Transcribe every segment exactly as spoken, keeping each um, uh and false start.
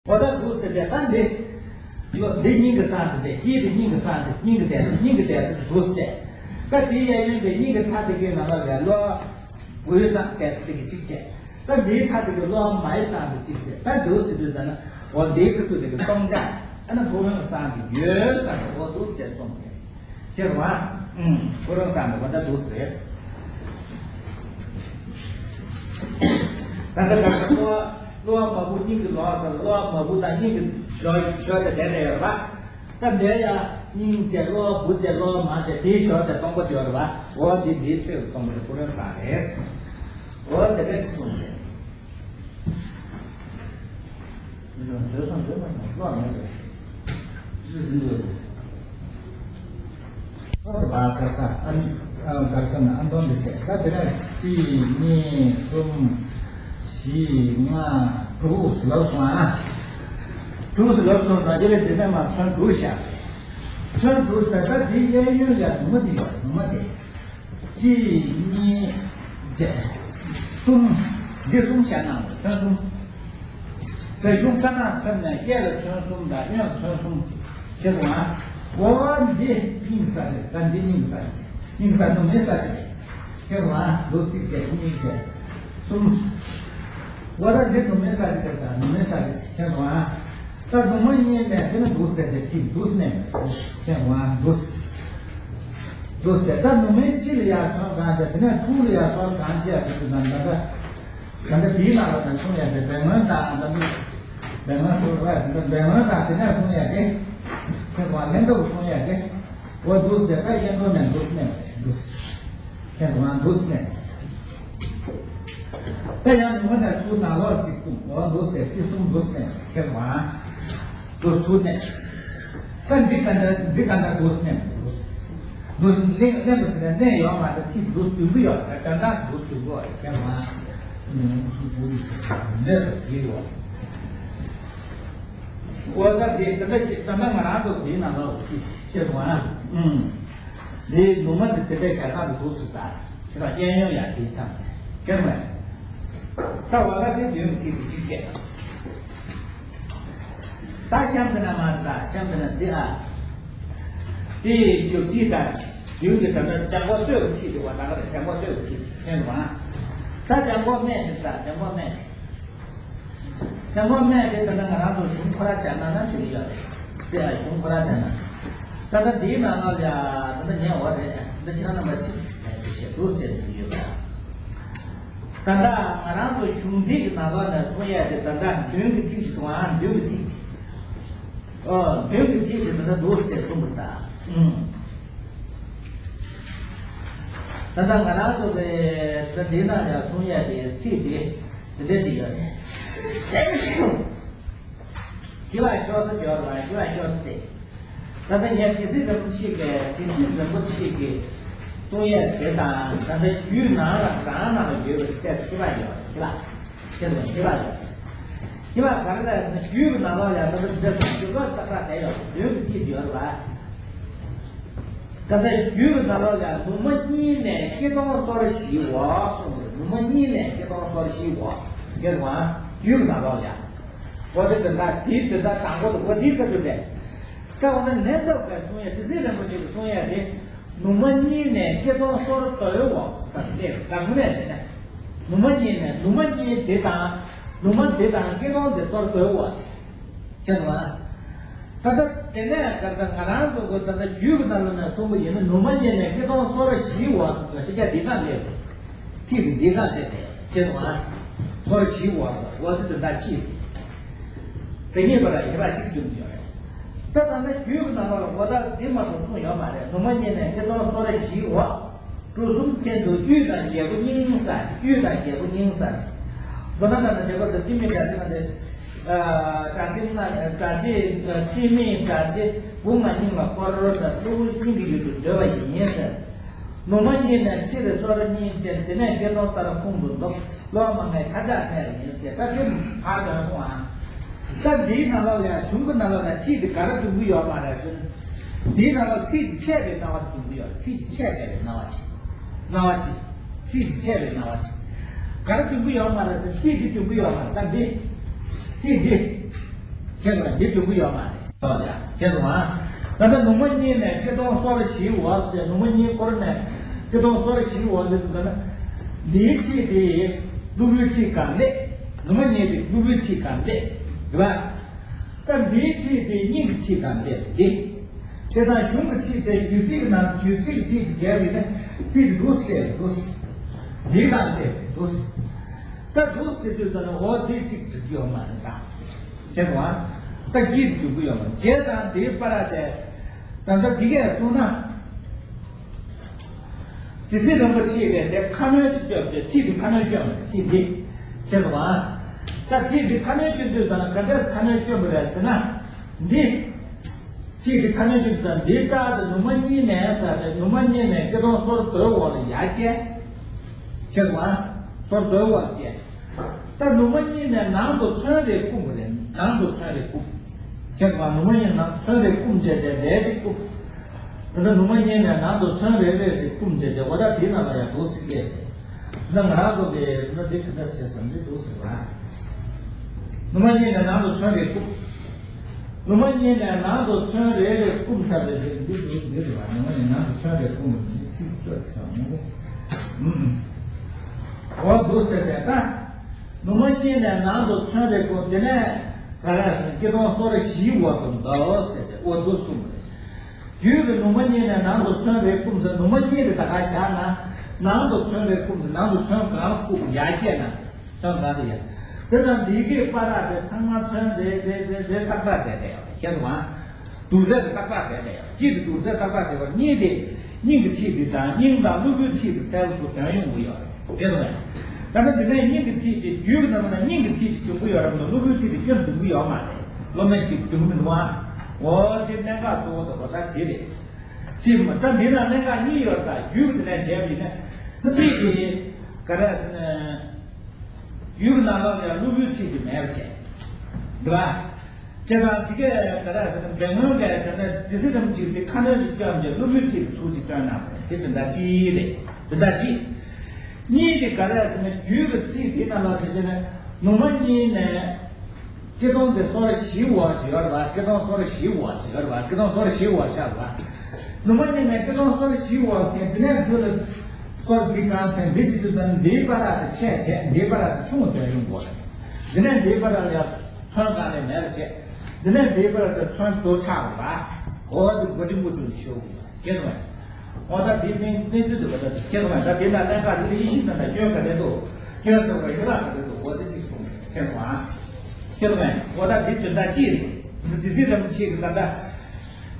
འོ་ད་འདུག་ཟེར་ཏེ། ད་འདི་ཡོད། འདི་སྙིང་གི་སྲང་དེ་བྱས། དཀྱིལ་དེ་སྙིང་གི་སྲང་དེ། སྙིང་གི་དེ་སྙིང་གི་དེ་འདུག་ཟེར། ད་དེའི་གཡས་གཡོན་དེ་སྙིང་གི་མཐའ་དེ་གའི་ནང་ལ་ཡ་གློ་བུའི་སྲང་དེ་དེ་གི་གཅིག་བྱས། ད་འདིའི་མཐའ་དེ་གའི་གློ་མའི་སྲང་དེ་གཅིག་བྱས། ད་འདུག་ཟེར་དུས་ད་ན། འོ་འདིའི་ཁ་ཐུག་དེ་གི་སྟོང་ཆ། ཨ་ན་ཕུག་རོན་སྲང་དེ་ཡོད་ས་དེ། འོ་འདུག་ཟེར་གསུངས་ཏེ། ཁྱེད་རང་། ཨུམ། ཁོ་རང་བསམ་པ་ད་འདུག་རེད། ད་ལྟ་ད་ལྟ་གློ་བ་གློ་བ་མ་བུ་སྙིང་གི་ལོགས་སུ། གློ་བ་མ་བུ་དང་སྙིང་གི་ཞོ་ཞོ་དེ་དེ་ནས་ཡོད་རེད་པ། ད་འདིར་ཡང་སྙིང་བྱས་གློ་བ་བུ་བྱས་གློ་བ་མ་བྱས། དེའི་ཞོ་དེ་སྟོང་པ་ཡོད་རེད་པ། འོ་འདི་འདིའི་ཚོད་སྟོང་པ་དེ་ཁོ་རང་བསམ་རེད། འོ་དེ་འདྲ་ཞིག་གསུངས་རེད། ག་ས་ཨ་ནི་ག་ས་ན་ཨ་འདོན་འདི་བྱས། ད་དེ་ནས་གཅིག་གཉིས་གསུམ་བཞི་ལྔ་དྲུག་ཟེར་ལབ་སོང་ཨ། དྲུག་ཟེར་ལབ་སོང་ཙང་དེ་ལས་དེ་ནས་མར་ཚོན་དྲུག་བཞག་ཚོན་དྲུག་ད་ལྟ་དེའི་གཡས་གཡོན་ལ་ནུ་མ་དེ་ཡོད། ནུ་མ་དེ། གཅིག་གཉིས་བརྒྱད་གསུམ། འདི་གསུམ་བཞག་ན་ཚོན་གསུམ། ད་གཞུང་དཀར་ནག་མཚམས་ནས་གཡས་ལ་ཚོན་གསུམ་དང་གཡོན་ལ་ཚོན་གསུམ་བྱེད་དགོས་ཨ། འོ་འདི་སྙིང་གི་ས་ཆ་རེད། ད་འདི་སྙིང་གི་ས་ཆ་རེད། སྙིང་གི་ས། ནུ་མའི་ས་ཆ་རེད། བྱེད་དགོས་ཨ། འདུག་གཅིག་བྱས། གཉིས་བྱས། གསུམ། འོ་ད་འདི་ནུ་མའི་ས་ཆ་རེད། ད་ནུ་མའི་ས་ཆ་རེད། བྱེད་དགོས་ཨ། ད་ནུ་མ་གཉིས་ནས་དེ་ནས་འདུག་ཟེར་ཏེ་ཐིག་འདུག་ནས་ཁྱེད་ང་འདུག་འདུག་ཟེར། ད་ནུ་མའི་ཕྱི་ལ་ཡར་ཚོན་གང་བྱས། དེ་ནས་ཐུག་ལ་ཡར་ཚོན་གང་བྱས་ཟེར་དུས་ཙམ་ད་ལྟ་ད་ལྟ་དེའི་ནང་ལ་ད་གསུང་ཡ་དེ་སྦས་མངོན་དང་། ད་ལྟ་སྦས་མངོན་གསུང་ར། ད་ལྟ་སྦས་མངོན་དང་དེ་ནས་གསུང་ཡ་དེ་ཁྱེད་ང་ལན་འདུག་གསུང་ཡ་དེ། འོ་འདུག་ཟེར། ད་གཡས་གཡོན་ནས་འདུག་ནས་འདུག་ཁྱེད་ང་འདུག་ནས། ད་ཡང་ནུ་མ་ནས་ཚུར་ནང་ལོགས་གཅིག་བཏུང་། འོ་འདུག་ཟེར། ཐིག་གསུམ་འདུག་ནས་ཁྱེད་ང་འདུག་ཚུར་ནས། ད་འདི་ག་འདྲ་འདི་ག་འདྲ་འདུག་ནས་འདུག་འདུག་ལེན་ལེན་པ་ཟེར་ནས་ལེན་ཡོད་མ་རེད། ཐིག་འདུག་བདུན་པོ་ཡོད་རེད། ད་ད་འདུག་བདུན་པོ་རེད། ཁྱེད་ང་ནུ་མ་ཚུར་འདུག་ལེན་ཟེར་ཡོད། འོ་ད་འདི་ད་ད་ད་ང་རང་ཚོ་འདི་ནང་ལོགས་ཤིག་ཤེས་སོང་ཨ། ཨུམ། འདི་ནུ་མ་འདི་དེ་འདྲའི་ཞལ་ཐང་དུ་འདུག་སུ་ད་ཁྱེད་རང་གཡས་གཡོན་ཡར་འདི་ཚང་ཁྱེད་མ། ད་བ་ད་དེ་མདུན་གྱི་དེ་གཅིག་བྱས། ད་གཤམ་དེ་ན་མ་ཟ། གཤམ་དེ་ན་ཟི་ཨ། དེ་རྒྱུ་དེ་ད་མདུན་གྱི་ད་ལྟ་ལྗང་གུ་སྟོད་ཀྱི་ཐིག་དེ་བ་ད་ག་ད་ལྗང་གུ་སྟོད་ཀྱི་ཐིག་ཁྱེད་མ། ད་ལྗང་གུ་སྨད་དེ་ཟ། ལྗང་གུ་སྨད། ལྗང་གུ་སྨད་དེ་ད་ལྟ་ང་རང་ཚོ་གཞུང་ཁོ་ར་བྱས་ན་ན་ཅིག་ཡོད་རེད། དེ་ལ་གཞུང་ཁོ་ར་བྱས་ན། ད་ལྟ་འདིའི་ནང་ལོགས་ལ་ད་ལྟ་ཉལ་བ་རེད། ད་ཁྱེད་རང་རྣམ་པ་ཅིག་ཅིག་བྱེད་འདུག་ཟེར་གྱི་ཡོད་པ། ད་ལྟ་ང་རང་ཚོ་གཞུང་འདི་གི་ནང་ལོགས་ནས་གསུང་ཡས་དེ་ད་ལྟ་མདུན་གྱི་ཐིག་ཅིག་འདུག་ཨང་། མདུན་གྱི་ཐིག་ཨོ། མདུན་གྱི་ཐིག་དེ་ད་ལྟ་འདུག་ཟེར་གསུངས་པ་ད། ཨུམ། ད་ལྟ་ང་རང་ཚོ་གི་ད་འདི་ནང་ལ་གསུང་ཡས་དེ་ཚིག་དེ་དེ་འདྲ་ཅིག་ཡོད་རེད། སྐྱེ་བ་ཤོར་ས་སྦྱོར་བ། སྐྱེ་བ་ཤོར་ས་དེ། ད་ལྟ་ངས་སྡེ་སྲིད་རིན་པོ་ཆེ་གི་སྡེ་སྲིད་རིན་པོ་ཆེ་གི་གསུང་ཡས་དེ་དང་། ད་ལྟ་རྒྱུད་ནང་ལ་རང་ནང་ལ་ཡོད་པའི་ཁྱད་ཁྱད་པར་ཡོད་རེད། ཁྱད་པར་ཁྱད་པར་ཡོད་རེད། ཁྱད་པར་ག་རེ་རེད་ཟེར་ན། རྒྱུད་ཀྱི་ནང་ལོགས་ལ་ད་ལྟ་འདི་འདྲ་ཞིབ་ཏུ་བརྟག་པ་བྱས་ཡོད། མདུན་གྱི་ཐིག་ཡོད་རེད་པ། ད་ལྟ་རྒྱུད་ཀྱི་ནང་ལོགས་ལ་ནུ་མ་གཉིས་ནས་སྐྱེ་སྟོང་སོར་བཞི་བ་གསུངས་རེད། ནུ་མ་གཉིས་ནས་སྐྱེ་སྟོང་སོར་བཞི་བ། ཁྱེད་རང་རྒྱུད་ཀྱི་ནང་ལོགས་ལ། འོ་དེ་དེ་འདྲ་དེའི་དེ་འདྲ་དང་པོ་དེ། འོ་དེའི་ཁ་ཐུག་རེད། ད་འོ་ན་ལན་འདེབས་པའི་གསུང་ཡས། སྡེ་སྲིད་རིན་པོ་ཆེ་གི་གསུང་ཡས་དེ། ནུ་མ་གཉིས་ནས་སྐྱེ་སྟོང་སོར་དོའོ་ཟེར་ཏེ། དང་པོ་ནས་བྱས་ན། ནུ་མ་གཉིས་ནས། ནུ་མ་གཉིས་དེ་དང་། ནུ་མ་དེ་དང་སྐྱེ་སྟོང་དེ་སོར་དོའོ། ཁྱེད་རང་། ད་ལྟ་དེ་ནས་ད་ལྟ་ང་རང་ཚོ་གི་ད་ལྟ་རྒྱུད་ཀྱི་ནང་ལོགས་ནས་གསུངས་པ་ཡིན་ན། ནུ་མ་གཉིས་ནས་སྐྱེ་སྟོང་སོར་བཞི་བ་ཟེར་ཤེས་བྱ་འདི་ག་སླེབས། ཐིག་གི་འདི་ག་སླེབས་ཏེ། ཁྱེད་རང་། སོར་བཞི་བ་ཟེར་བ་དེ་དོན་དག་ཅི། དེ་གཉིས་བར་ལ་ཁྱད་པར་གཅིག་ཏུ་ཡོད་རེད། ད་ད་ལྟ་རྒྱུད་ཀྱི་ནང་ལོགས་ལ་འོ་ད་འདི་མ་གཏོགས་གསུངས་ཡོད་མ་རེད། ནུ་མ་གཉིས་ནས་སྐྱེ་སྟོང་སོར་བཞི་བ། གྲུ་གསུམ་གྱེན་དུ་དབུས་དང་རྒྱལ་པོ་སྙིང་ཟེར། དབུས་དང་རྒྱལ་པོ་སྙིང་ཟེར། མདོར་ན་ད་ནི་དེ་སྐབས་སུ་ཏི་མི་དྲ་ཏི་ན་དེ། དྲ་ཏི་ན་དྲ་ཏི་ཏི་མི་དྲ་ཏི་བུ་ང་སྙིང་ལ་བསྐོར་ཟེར། གློ་བུར་སྙིང་གི་ཡུལ་དུ་སྡོད་པ་ཡིན་ཟེར། ནུ་མ་གཉིས་ནས་ཕྱི་རུ་སོར་གཉིས་བྱས། དེ་ནས་སྐྱེ་སྟོང་ལྟར་ཁོང་དུ་འདོགས། གློ་བ་མ་ངེས་ཁ་ཆག་ནས་ཡིན་ཟེར། ད་དེ་ཕར་དོན་སོང་ཨ། ད་འདིའི་ནང་ལོགས་ལ་ཡང་གཞུང་གི་ནང་ལོགས་ལ་ཐིག་དེ་ག་རེ་བདུན་པོ་ཡོད་མ་རེད་ཟེར། འདིའི་ནང་ལོགས་ཚིག་གཅིག་ཆད་པའི་སྣང་བ་བདུན་པོ་ཡོད་རེད། ཚིག་གཅིག་ཆད་པའི་སྣང་བ་ཅིག་སྣང་བ་ཅིག་ཚིག་གཅིག་ཆད་པའི་སྣང་བ་ཅིག་ག་རེ་བདུན་པོ་ཡོད་མ་རེད་ཟེར། ཐིག་འདི་བདུན་པོ་ཡོད་མ་རེད། ད་འདི་ཐིག་འདི། ཁྱེད་ལ་འདི་འགྲུབ་ཀྱི་ཡོད་མ་རེད། ཡོད་ཡ། ཁྱེད་ལ་ད་ལྟ་ནུ་མ་གཉིས་ནས་སྐྱེ་སྟོང་སོར་བཞིའི་འོག་ཟེར། ནུ་མ་གཉིས་བསྐོར་ནས་སྐྱེ་སྟོང་སོར་བཞིའི་འོག་འདི་ཚོ་ན། འདིའི་ཁྲིད་དེ་གློ་བུར་ཁྲིད་གང་འདེད། ནུ་མ་གཉིས་དེ་གློ་བུར་ཁྲིད་གང་འདེད། རེད་པ། ད་འདིའི་ཁྲིད་དེ་སྙིང་གི་ཁྲིད་གང་འདེད་དེ། དེ་དང་གཞུང་གི་ཁྲིད་དེ་རྒྱུད་ཚིག་གི་ནང་རྒྱུད་ཚིག་གི་ཁྲིད་དེ་མཇལ་བས་ན་ཁྲིད་དེ་འདུག་སེ་འདུག་འདི་གང་འདེད་འདུག་ད་འདུག་ཟེར་དུས་ཙམ་ནས་འོ་དེ་གཅིག་འགྲིག་གི་ཡོད་མ་རེད་ད། ཁྱེད་ཚོ་ཨ། ད་སྐྱིད་འཇུག་གི་ཡོད་མ་རེད། དེ་དང་དེའི་བར་དེ། ད་ལྟ་འདི་གས་གསུངས་ན། དེ་སྲིད་རིན་པོ་ཆེ་གིས་དེ་ཁ་སྣོན་ཅིག་བསྐྱོན་ཏེ་ཁྲིད་དེ་ཁ་སྣོན་བསྐྱོན་པ་ཁྲིད་འདི། ཁྱེད་ཚོ་ཨ། ད་ཁྲིད་དེ་ཁ་སྣོན་བསྐྱོན་དུས་ཙམ་ན་ག་འདྲས་ཁ་སྣོན་བསྐྱོན་པ་རེད་ཟེར་ན། འདི། ཁྲིད་དེ་ཁ་སྣོན་བསྐྱོན་དུས་ཙམ་འདི་ལྟར་དུ་ནུ་མ་གཉིས་ནས་ཟེར་ཏེ་ནུ་མ་གཉིས་ནས་སྐྱེ་སྟོང་སོར་དོའི་འོག་ལ་ཡར་སྐྱེས། ཁྱེད་ཚོ་ཨ། སོར་དོའི་འོག་ལ་སྐྱེས། ད་ནུ་མ་གཉིས་ནས་ནང་དུ་ཚོན་རེ་བསྐུམས་པ་རེད། ནང་དུ་ཚོན་རེ་བསྐུམས། ཁྱེད་ཚོ་ཨ། ནུ་མ་གཉིས་ནང་ཚོན་རེ་བསྐུམས་བྱས་བྱས་ལས་ཅིག་བསྐུམས། ད་ནུ་མ་གཉིས་ནས་ནང་དུ་ཚོན་རེ་རེ་ཞིག་བསྐུམས་བྱས་བྱས་འོ་ད་དེའི་ནང་ལ་ཡང་འདུག་སེ་སྐྱེས། ད་ང་རང་ཚོ་གིས་ད་འདི་ག་འདྲ་བྱས་སམ་འདི་འདུག་ཟེར་བ། ནུ་མ་གཉིས་ནས་ནང་དུ་ཚོན་རེ་བསྐུམས། ནུ་མ་གཉིས་ནས་ནང་དུ་ཚོན་རེ་རེ་བསྐུམས་ཚར་བའི་རྗེས་འདི་འདུག་འདི་རེད་བ། ནུ་མ་གཉིས་ནང་དུ་ཚོན་རེ་བསྐུམས་ནས་ཚིག་བཅད་ཀྱང་མི་འགོ། ཨུམ། འོ་འདུག་ཟེར་བྱས་ད། ནུ་མ་གཉིས་ནས་ནང་དུ་ཚོན་རེ་བསྐུམས། དེ་ནས་ག་རེ་ཟེར་ན་སྐྱེ་སྟོང་སོར་བཞིའི་འོག་ཏུ་འདུག་ཟེར་བྱས་འོ་འདུག་གསུངས་པ་རེད། རྒྱུད་ཀྱི་ནུ་མ་གཉིས་ནས་ནང་དུ་ཚོན་རེ་བསྐུམས་ཟེར། ནུ་མ་གཉིས་དེ་ད་ག་བཞག་ན། ནང་དུ་ཚོན་རེ་བསྐུམས་ཟེར། ནང་དུ་ཚོན་གང་ལ་བསྐུམས་ཡར་སྐྱེས་ན། ཚོན་གང་དེ་ཡར། དེ་དང་འདི་གའི་བར་དེ་ཚང་མ་ཚོན་རེ་རེ་རེ་རེ་ཏག་ཏག་བསྡད་བསྡད་ཡོད་རེད། ཁྱེད་ཚོ་ཨ། བསྡུར་ཚད་དེ་ཏག་ཏག་བསྡད་བསྡད་ཡོད་རེད། གཅིག་དེ་བསྡུར་ཚད་ཏག་ཏག་བསྡད་པ་གཉིས་དེ། སྙིང་གི་ཁྲིད་དེ་དང་སྙིང་དང་གློ་བུར་ཁྲིད་དེ་གསལ་པོ་དོན་ཡོང་གི་ཡོད་རེད། དེ་རེད། ད་ནི་འདི་ནས་སྙིང་གི་ཁྲིད་ཅིག་རྒྱུད་ཀྱི་ནང་ན་སྙིང་གི་ཁྲིད་ཅིག་འབྱུང་གི་ཡོད་རེད་མ་གཏོགས་གློ་བུར་ཁྲིད་དེ་སྐྱོན་འབྱུང་གི་ཡོད་མ་རེད། སློབ་མས་ཅིག་འབྱུང་གི་མི་འདུག་ཨ། འོ་དེ་གནད་འགག་གཙོ་བོ་དེ་བ་ད་དེ་རེད། དེ་མ་ད་འདི་ན་གནད་འགག་གཉིས་ཡོད་རེད། ད་རྒྱུད་ཀྱི་ནས་བྱས་པ་ཡིན་ན་ཁྲིད་དེ་ག་རེ་ཟེར་ན། རྒྱུད་ཀྱི་ནང་ལོགས་ལ་ཡང་གློ་བུར་ཁྲིད་དེ་མེད་པ་བྱས། འདུག་ཨ། བྱས་ཙང་འདི་གས་ག་རེ་ཟེར་ན་འབད་ངོ་གས་དེ་ནས་དེ་སྲིད་རིན་པོ་ཆེ་དེ་ཁ་སྣོན་ཞིག་བཤམས་ཏེ་གློ་བུར་ཁྲིད་དེ་ཚུལ་ཅིག་སྟོན་གནང་བ་རེད། དེ་དོན་དག་གཅིག་རེད། དོན་དག་གཅིག་གཉིས་དེ་ག་རེ་ཟེར་ན་རྒྱུད་ཀྱི་ཚིག་དེ་ནང་ལ་དེ་བྱས་ན་ནུ་མ་གཉིས་ནས་སྐྱེ་སྟོང་དེ་སོར་བཞིའི་འོག་ཅིག་ཡོད་རེད་བ། སྐྱེ་སྟོང་སོར་བཞིའི་འོག་ཅིག་ཡོད་རེད་བ། སྐྱེ་སྟོང་སོར་བཞིའི་འོག་ཆགས་རེད་བ། ནུ་མ་གཉིས་ནས་སྐྱེ་སྟོང་སོར་བཞིའི་འོག་ཟེར་དེ་ནས་རྒྱུད་ལ་སོར་འདི་གང་ཟེར་འདི་བྱེད་དུས་ཙམ་འདིའི་བར་དེ་ཆེ་བྱས། འདིའི་བར་དེ་ཆུང་དོན་ཡོང་དགོས་རེད། འདི་ནས་འདིའི་བར་ལ་ཡང་ཚོན་གང་ལས་མེད་པ་བྱས། འདི་ནས་འདིའི་བར་དེ་ཚོན་དོ་ཆགས་རེད་བ། འོ་དེ་མགོ་ཅིག་མགོ་ཅུང་ཞོག་ཁྱེད་རང་། འོ་ད་དེ་གནས་གནས་ཚུལ་དེ་བ་ད་ཁྱེད་རང་ད་དེ་ན་གནད་འགག་དེ་ཡེ་ཤེས་ནང་ད་སྐྱོན་ག་རེ་འདུག་སྐྱོན་ཟེར་བ་ཡོད་ལ་ག་རེ་འདུག་འོ་དེ་གཅིག་གསུངས་ཁྱེད་རང་། ཁྱེད་རང་འོ་ད་དེ་དོན་དག་གཅིག་རེད། དེ་སྲིད་རིན་པོ་ཆེ་གི་ད་ལྟ་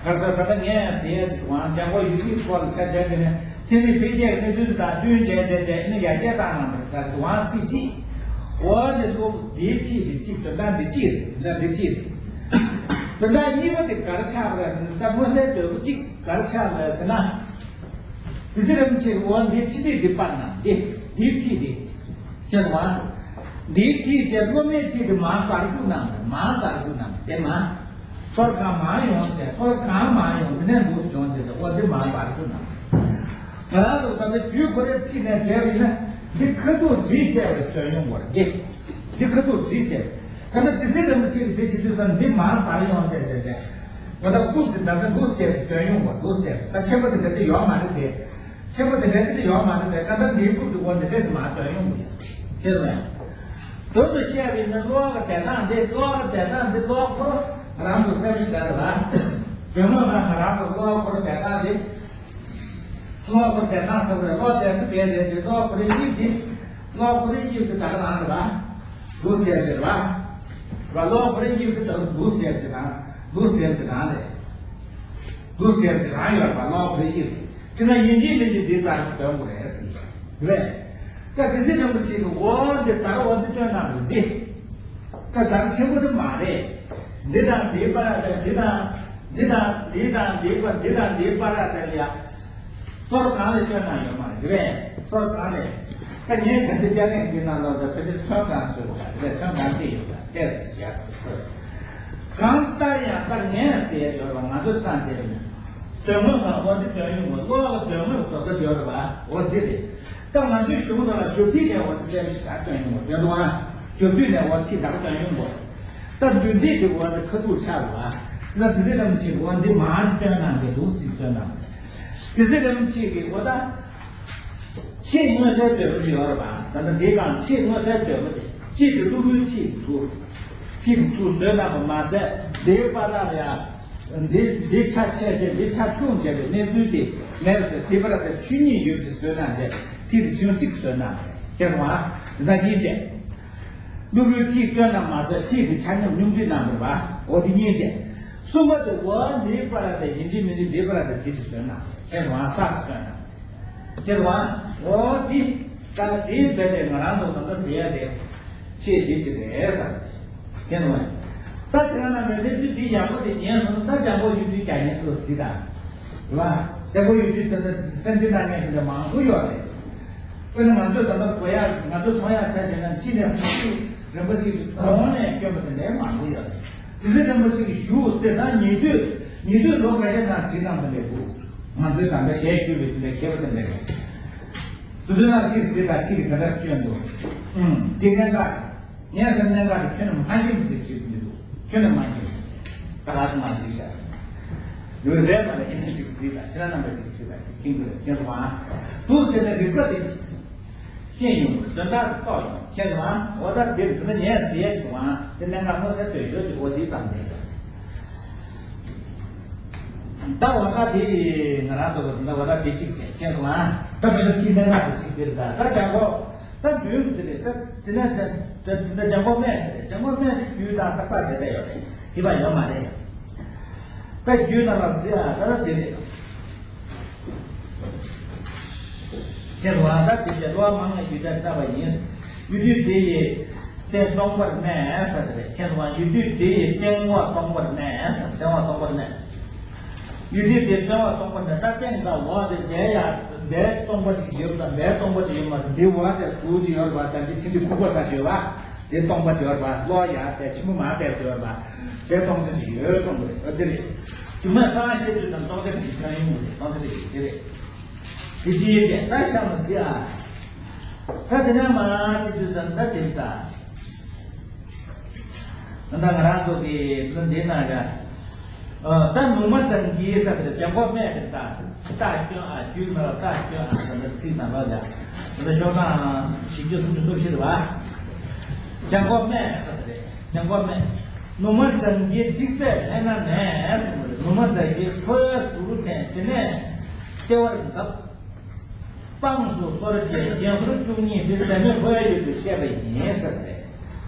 ག་ས་ད་ལྟ་ངས་ཟེར་ཡ་ཅིག་དབང་རྒྱལ་པོ་ཡུལ་གྱི་སྐོར་ལ་ཆ་བཞག་གི་ནས་ཚན་རིག་འཕེལ་རྒྱས་ཀྱི་གནས་ཚུལ་དང་བསྟུན་བྱས་བྱས་བྱས་ནི་ཡར་རྒྱས་བཏང་གནང་བ་རེད་ཟེར་ཞིག་དབང་ཚིག་གཅིག་འོ་དེ་ཚོ་འདིའི་ཁྲིད་དེ་གཅིག་དོན་དག་འདི་གཅིག་རེད། དོན་དག་འདི་གཅིག་རེད། དོན་དག་གཉིས་པ་དེ་ག་རེ་ཆགས་པ་རེད་ཟེར་ན། ད་མངོན་གསལ་དོད་པོ་གཅིག་ག་རེ་ཆགས་པ་རེད་ཟེར་ན། དེ་ཚེ་རིན་པོ་ཆེ་འོ་འདི་ཁྲིད་དེ་འདི་པར་ན་འདི་འདིའི་ཁྲིད་དེ། ཤེས་སོང་ཨ། འདིའི་ཁྲིད་བྱས་སློབ་མའི་ཁྲིད་དེ་མར་དར་བཅུག་གནང་། མར་དར་བཅུག་གནང་། དེ་མ། སོར་གང་མར་ཡོང་སྟེ་སོར་གང་མར་ཡོང་དེ་ནས་འདུག་སེ་ཡོང་དེ་འོ་འདི་མར་དར་བཅུག་གནང་། ང་རང་ཚོ་ད་ལྟ་རྒྱུད་ཁོ་རའི་ཚིག་ནས་བྱས་པ་ཡིན་ན་འདི་ཁ་ཐུག་བྲིས་བྱས་པའི་སྐྱོན་ཡོང་བར་འདི། འདི་ཁ་ཐུག་བྲིས་བྱས། ད་ལྟ་དེ་སྲིད་རིན་པོ་ཆེ་གིས་དེ་བྱེད་དུས་ཙམ་འདི་མར་དར་ཡོང་བྱས་བྱས་བྱས། འོ་ད་རྐུབ་དེ་ད་ལྟ་འདུག་སེ་བྱས་སྐྱོན་ཡོང་བར་འདུག་སེ། ད་ཆེན་པོ་དེ་འདྲ་དེ་ཡོད་མ་རེད་དེ། ཆེན་པོ་དེ་འདྲ་ཅིག་ཡོད་མ་རེད་ཟེར། ད་ལྟ་འདིའི་ཁུག་ཏུ་སྒོ་འདི་འདྲ་ཞིག་མར་སྟོན་ཡོང་གི་ཡོད། ཤེས་སོང་ཡ། མདོར་དུ་བཤད་པ་ཡིན་ན་གློ་བ་གི་བསྡད་སྟངས་འདི། གློ་བ་གི་བསྡད་སྟངས་འདི་གློ་བ་ཁོ་རང་ཚོ་གསལ་པོ་ཞིག་རེད་ལ། དོན་དངོས་ལ་ང་རང་ཚོ་གློ་བ་ཁོ་རང་བསྡད་སྟངས་འདི། གློ་བ་ཁོ་རང་བསྡད་སྟངས་ཟེར་བ་རེད། གློ་བ་བསྡད་ས་བསྡད་རེད་དེ། གློ་བ་ཁོ་རང་དབྱིབས་འདི། གློ་བ་ཁོ་རང་དབྱིབས་འདི་ད་ག་རང་རེད་ལ། འདུག་ཟེར་ཟེར་ལ། ར་གློ་བ་ཁོ་རང་དབྱིབས་འདི་ད་འདུག་ཟེར་ཟེར་རང་། འདུག་ཟེར་ཟེར་རང་རེད། འདུག་ཟེར་ཟེར་རང་ཡོད་རེད་པ། གློ་བ་ཁོ་རང་དབྱིབས་འདི། དེ་ན་ཡིན་གཅིག་མིན་གཅིག་འདི་ལྟར་སྟོན་དགོས་རེད་ཟེར་གྱི་རེད། ད་དེ་ཚེ་རིན་པོ་ཆེ་གིས་འོ་འདི་ལྟར་འོ་འདི་སྟོན་གནང་རེད་འདི། ད་ལྟར་ཆེན་པོ་འདི་མ་རེད། འདི་དང་འདིའི་བར་དང་འདི་དང་འདི་དང་འདི་དང་འདིའི་བར། འདི་དང་འདིའི་བར་དེ་ལ་ཡ། སོར་གང་ལས་སྟོན་གནང་ཡོད་མ་རེད་རེད། སོར་གང་ལས། ད་ངས་ད་ལྟ་སྦྱར་མཁན་འདི་ནང་ལོགས་ལ་ཕལ་ཆེར་ཚོན་གང་བཟོས་ཡོད་པ་རེད། ཚོན་གང་བལྟས་ཡོད་པ་རེད་ཟེར་ཡ། གང་ལྟར་ཡང་ད་ངས་ཟེར་ཡ་ཞོར་ལ་ང་ཚོས་བཏང་བྱས་ནས་དོན་དངོས་ལ་འོ་འདི་སྟོན་ཡོང་བ། གློ་བ་དོན་དངོས་བཟོ་ལྟ་ཡོད་རེད་པ། འོ་འདི་རེད། ད་ང་ཚོས་གཞུང་ནང་ལ་སྦྱོར་ཚིག་ནས་འོ་འདི་གསལ་པོ་ཞིག་ད་སྟོན་ཡོང་བ་ཡོད་འདུག་ཨ། སྦྱོར་ཚིག་ནས་འོ་ཚིག་ད་སྟོན་ཡོང་བ། ད་འདུས་འདྲིས་དེ་འོ་ད་ཁ་ཐུག་ཆགས་པ། དེ་ཚ་དེ་ཚེ་རིན་པོ་ཆེ་འོ་འདི་མར་སྟོན་གནང་གི་འདུག་ཅིག་སྟོན་གནང་། དེ་ཚེ་རིན་པོ་ཆེ་གིས་འོ་ད། ཆེས་མངོན་གསལ་དོད་པོ་ཅིག་ཡོད་རེད་པ། ད་ལྟ་འདི་གང་ཆེས་མངོན་གསལ་དོད་པོ་དེ་གཅིག་གི་གློ་བུར་ཐིག་ཚུར། ཐིག་ཚུར་བཟོས་གནང་བ་མ་ཟད་འདིའི་བར་ལ་ཡང་། འདི་འདི་ཆ་ཆེ་ཆེ་འདི་ཆ་ཆུང་བྱས་པའི་གནས་ཚུལ་དེ་མེད་པ་ཟེར། དེ་བར་དུ་ཆོས་ཉིད་ཡོད་ཅིག་བཟོས་གནང་བྱས་ཐིག་དེ་ཆུང་གཅིག་བཟོས་གནང་བ་རེད། ཁྱེད་རང་འདི་འདྲ་ཡིན་བྱས། གློ་བུར་ཐིག་སྟོན་ན་མ་ཟད་ཐིག་གི་ཆ་སྙོམས་སྙོམས་སྒྲིག་གནང་དགོས་པ། འོ་འདི་གཉིས་བྱས། གསུམ་པ་དེ་འོ་འདིའི་བར་དེ་ཡིན་གཅིག་མིན་གཅིག་འདིའི་བར་དེ་དེ་དེ་བཟོས་ན་ཁྱེད་རང་ས་བཟོས་ན། ཁྱེད་རང་འོ་འདི་ད་དེའི་བར་དེ་ང་རང་ཚོ་ད་ལྟ་ཟེར་ཡ་དེ་ཆེས་དེ་ཅི་རེད་ཟེར། ཁྱེད་རང་ད་དེ་ན་མེད་དེ་དུས་འདི་ཡག་པོ་དེ་ཉན་སོང་ན་ད་ལྗང་གུ་ཡོད་དུས་རྒྱ་ཉན་ཐུབ་ཟིག་ད། ལ། དེ་ཁོ་ཡོད་དུས་ད་ལྟ་སེམས་ཅན་ལ་ངན་དེ་འདྲ་མང་པོ་ཡོད་རེད། དཔེར་ན་ང་ཚོས་ད་ལྟ་གོ་ཡག་ང་ཚོས་མཐོང་ཡག་ཆ་བཞག་ན་ཅི་ནས་ཧུ་ཤུ་རིན་པོ་ཆེ་གི་གདོང་ནས་བསྐྱོན་པ་དེ་འདྲའི་མང་པོ་ཡོད་རེད། དེ་ཚོ་རིན་པོ་ཆེ་གི་བཞུགས་དེང་སང་ཉེ་དུས་ཉེ་དུས་ལོ་ག་ཚོད་ནང་བྲིས་གནང་དེ་འདྲ་འདུག་ང་ཚོས་ད་ལྟ་ཞལ་བཞུགས་པའི་དེ་འདྲའི་མཁས་པ་དེ་འདྲ་རེད། དེ་ཚོ་ནང་གཅིག་ཟེར་དང་གཅིག་གི་དེ་འདྲ་སྐྱོན་འདུག་ཨུམ། དེ་གན་ཀ་ངས་ཟེར་གནད་འགག་དེ་ཁྱོན་ནས་མ་ཤེས་པ་ཅིག་བྱེད་ཀྱི་འདུག་ཁྱོན་ནས་མ་ཤེས། ད་ག་སེ་མ་ཅིག་བྱ། ཡོད་རེད་མ་རེད། ཨེ་ནས་ཅིག་ཟིག་ད་ཁྱེད་རང་རྣམ་པ་ཅིག་ཟིག་ད་ཁྱིམ་གྱི་ཁྱེད་རང་འདུག་ཟེར་ནས་རིག་པ་དེ་ཤེས་ཡོང་གི། དོན་དག་དེ་རྟོགས་ཡོང་། ཁྱེད་རང་འོ་ད་དེ་རིག་ན་ཉན་ཟེར་ཡ་ཅིག་ང་དེ་གནད་འགག་མངོན་གསལ་དོད་ཤོས་ཅིག་འོ་དེ་ཙམ་རེད། ད་འོ་ད་དེ་ང་རང་ཚོ་གི་འོ་ད་དེ་གཅིག་བྱས། ཁྱེད་རང་ད་དེ་གཅིག་དེ་རེད། ད་ད་ལྗང་གུ་ད་མདུན་དུ་དེ་རེད། ད་དེ་ན་ད་ད་ལྗང་གུ་སྨད་དེ་རེད། ལྗང་གུ་སྨད་དེ་རྒྱུད་དང་རྟག་པར་འབྲེལ་བསྡད་ཡོད་རེད། དེ་བ་ཡོད་མ་རེད། ད་རྒྱུད་ནང་ལ་ཟེར་ཨ་ད་ད་དེ་རེད། ཁྱེད་རང་ད་དེ་ལས་བསླུ་བ་མང་བའི་ཡུལ་དེར་བལྟ་བ་ཡིན། ཡུལ་དུས་དེ་ཡི་རྟེན་སྟོང་པར་གནས་ཟེར་དེ་རེད། ཁྱེད་རང་ཡུལ་དུས་དེ་ཡི་རྟེན་འོག་སྟོང་པར་གནས་ཟེར། རྟེན་འོག་སྟོང་པར་གནས། ཡུལ་དུས་དེ་རྟེན་འོག་སྟོང་པར་གནས། ད་རྟེན་འདི་འོག་དེ་འདིར་ཡ་འདིར་སྟོང་པ་ཅིག་ཡོད་དང་འདིར་སྟོང་པ་ཅིག་ཡོད་མ་རེད། འདི་འོག་དེ་ཟུར་ཅིག་ཡོད་རེད་པ། ད་འདི་ཕྱི་འདི་ཁུག་པ་ས་ཅིག་ཡོད་པ། དེ་སྟོང་པ་ཅིག་ཡོད་རེད་པ། གློག་ཡར་དེ་ཆེན་པོ་མར་དེར་ཅིག་ཡོད་རེད་པ། འདིར་སྟོང་པ་ཅིག་ཡོད་སྟོང་པ་རེད། འོ་དེ་རེད། དེ་མ་སང་ཤེས་དུས་དང་སྟོང་དེ་རེད། སྟོང་དེ་རེད། དེ་རེད། དེ་ཅི་ཡོད་ཅེས་ད་བཤད་མ་ཟེར་ཨ། ད་དེ་ན་མ་ཅི་དུས་དང་ད་དེ་ད། ད་ང་རང་ཚོ་གི་ཚུལ་འདི་ན་ཡ། ཨ་ད་ནུ་མ་སྤྲང་གི་ས་དེར་ལྗང་གུ་སྨད་དེར་ད་རྟགས་སྐྱོན་ཨ། རྒྱུད་ན་རྟགས་སྐྱོན་ཨ་ཟེར་ན་ཚིག་ནང་ལ་ཡ། ད་ཤོག་གྲངས་བཞི་བཅུ་སུམ་ཅུ་སོ་བཞི་རེད་པ། ལྗང་གུ་སྨད་ས་དེ་རེད། ལྗང་གུ་སྨད། ནུ་མ་སྤྲང་གི་ཐིག་ཚད་ལྷན་ན་མེད་གསུངས་པ་རེད། ནུ་མ་སྤྲང་གི་ཁོའི་ཟུར་འཐེན་དེ་ནས་ལྟེ་བར་འགབ། དཔངས་སུ་སོར་བཅད་གཞན་སོར་བཅུ་གཉིས་དེ་ཟད་མེད་ཁོའི་ཡུལ་དུ་བཤད་པ་ཡིན་ཟེར་ཏེ།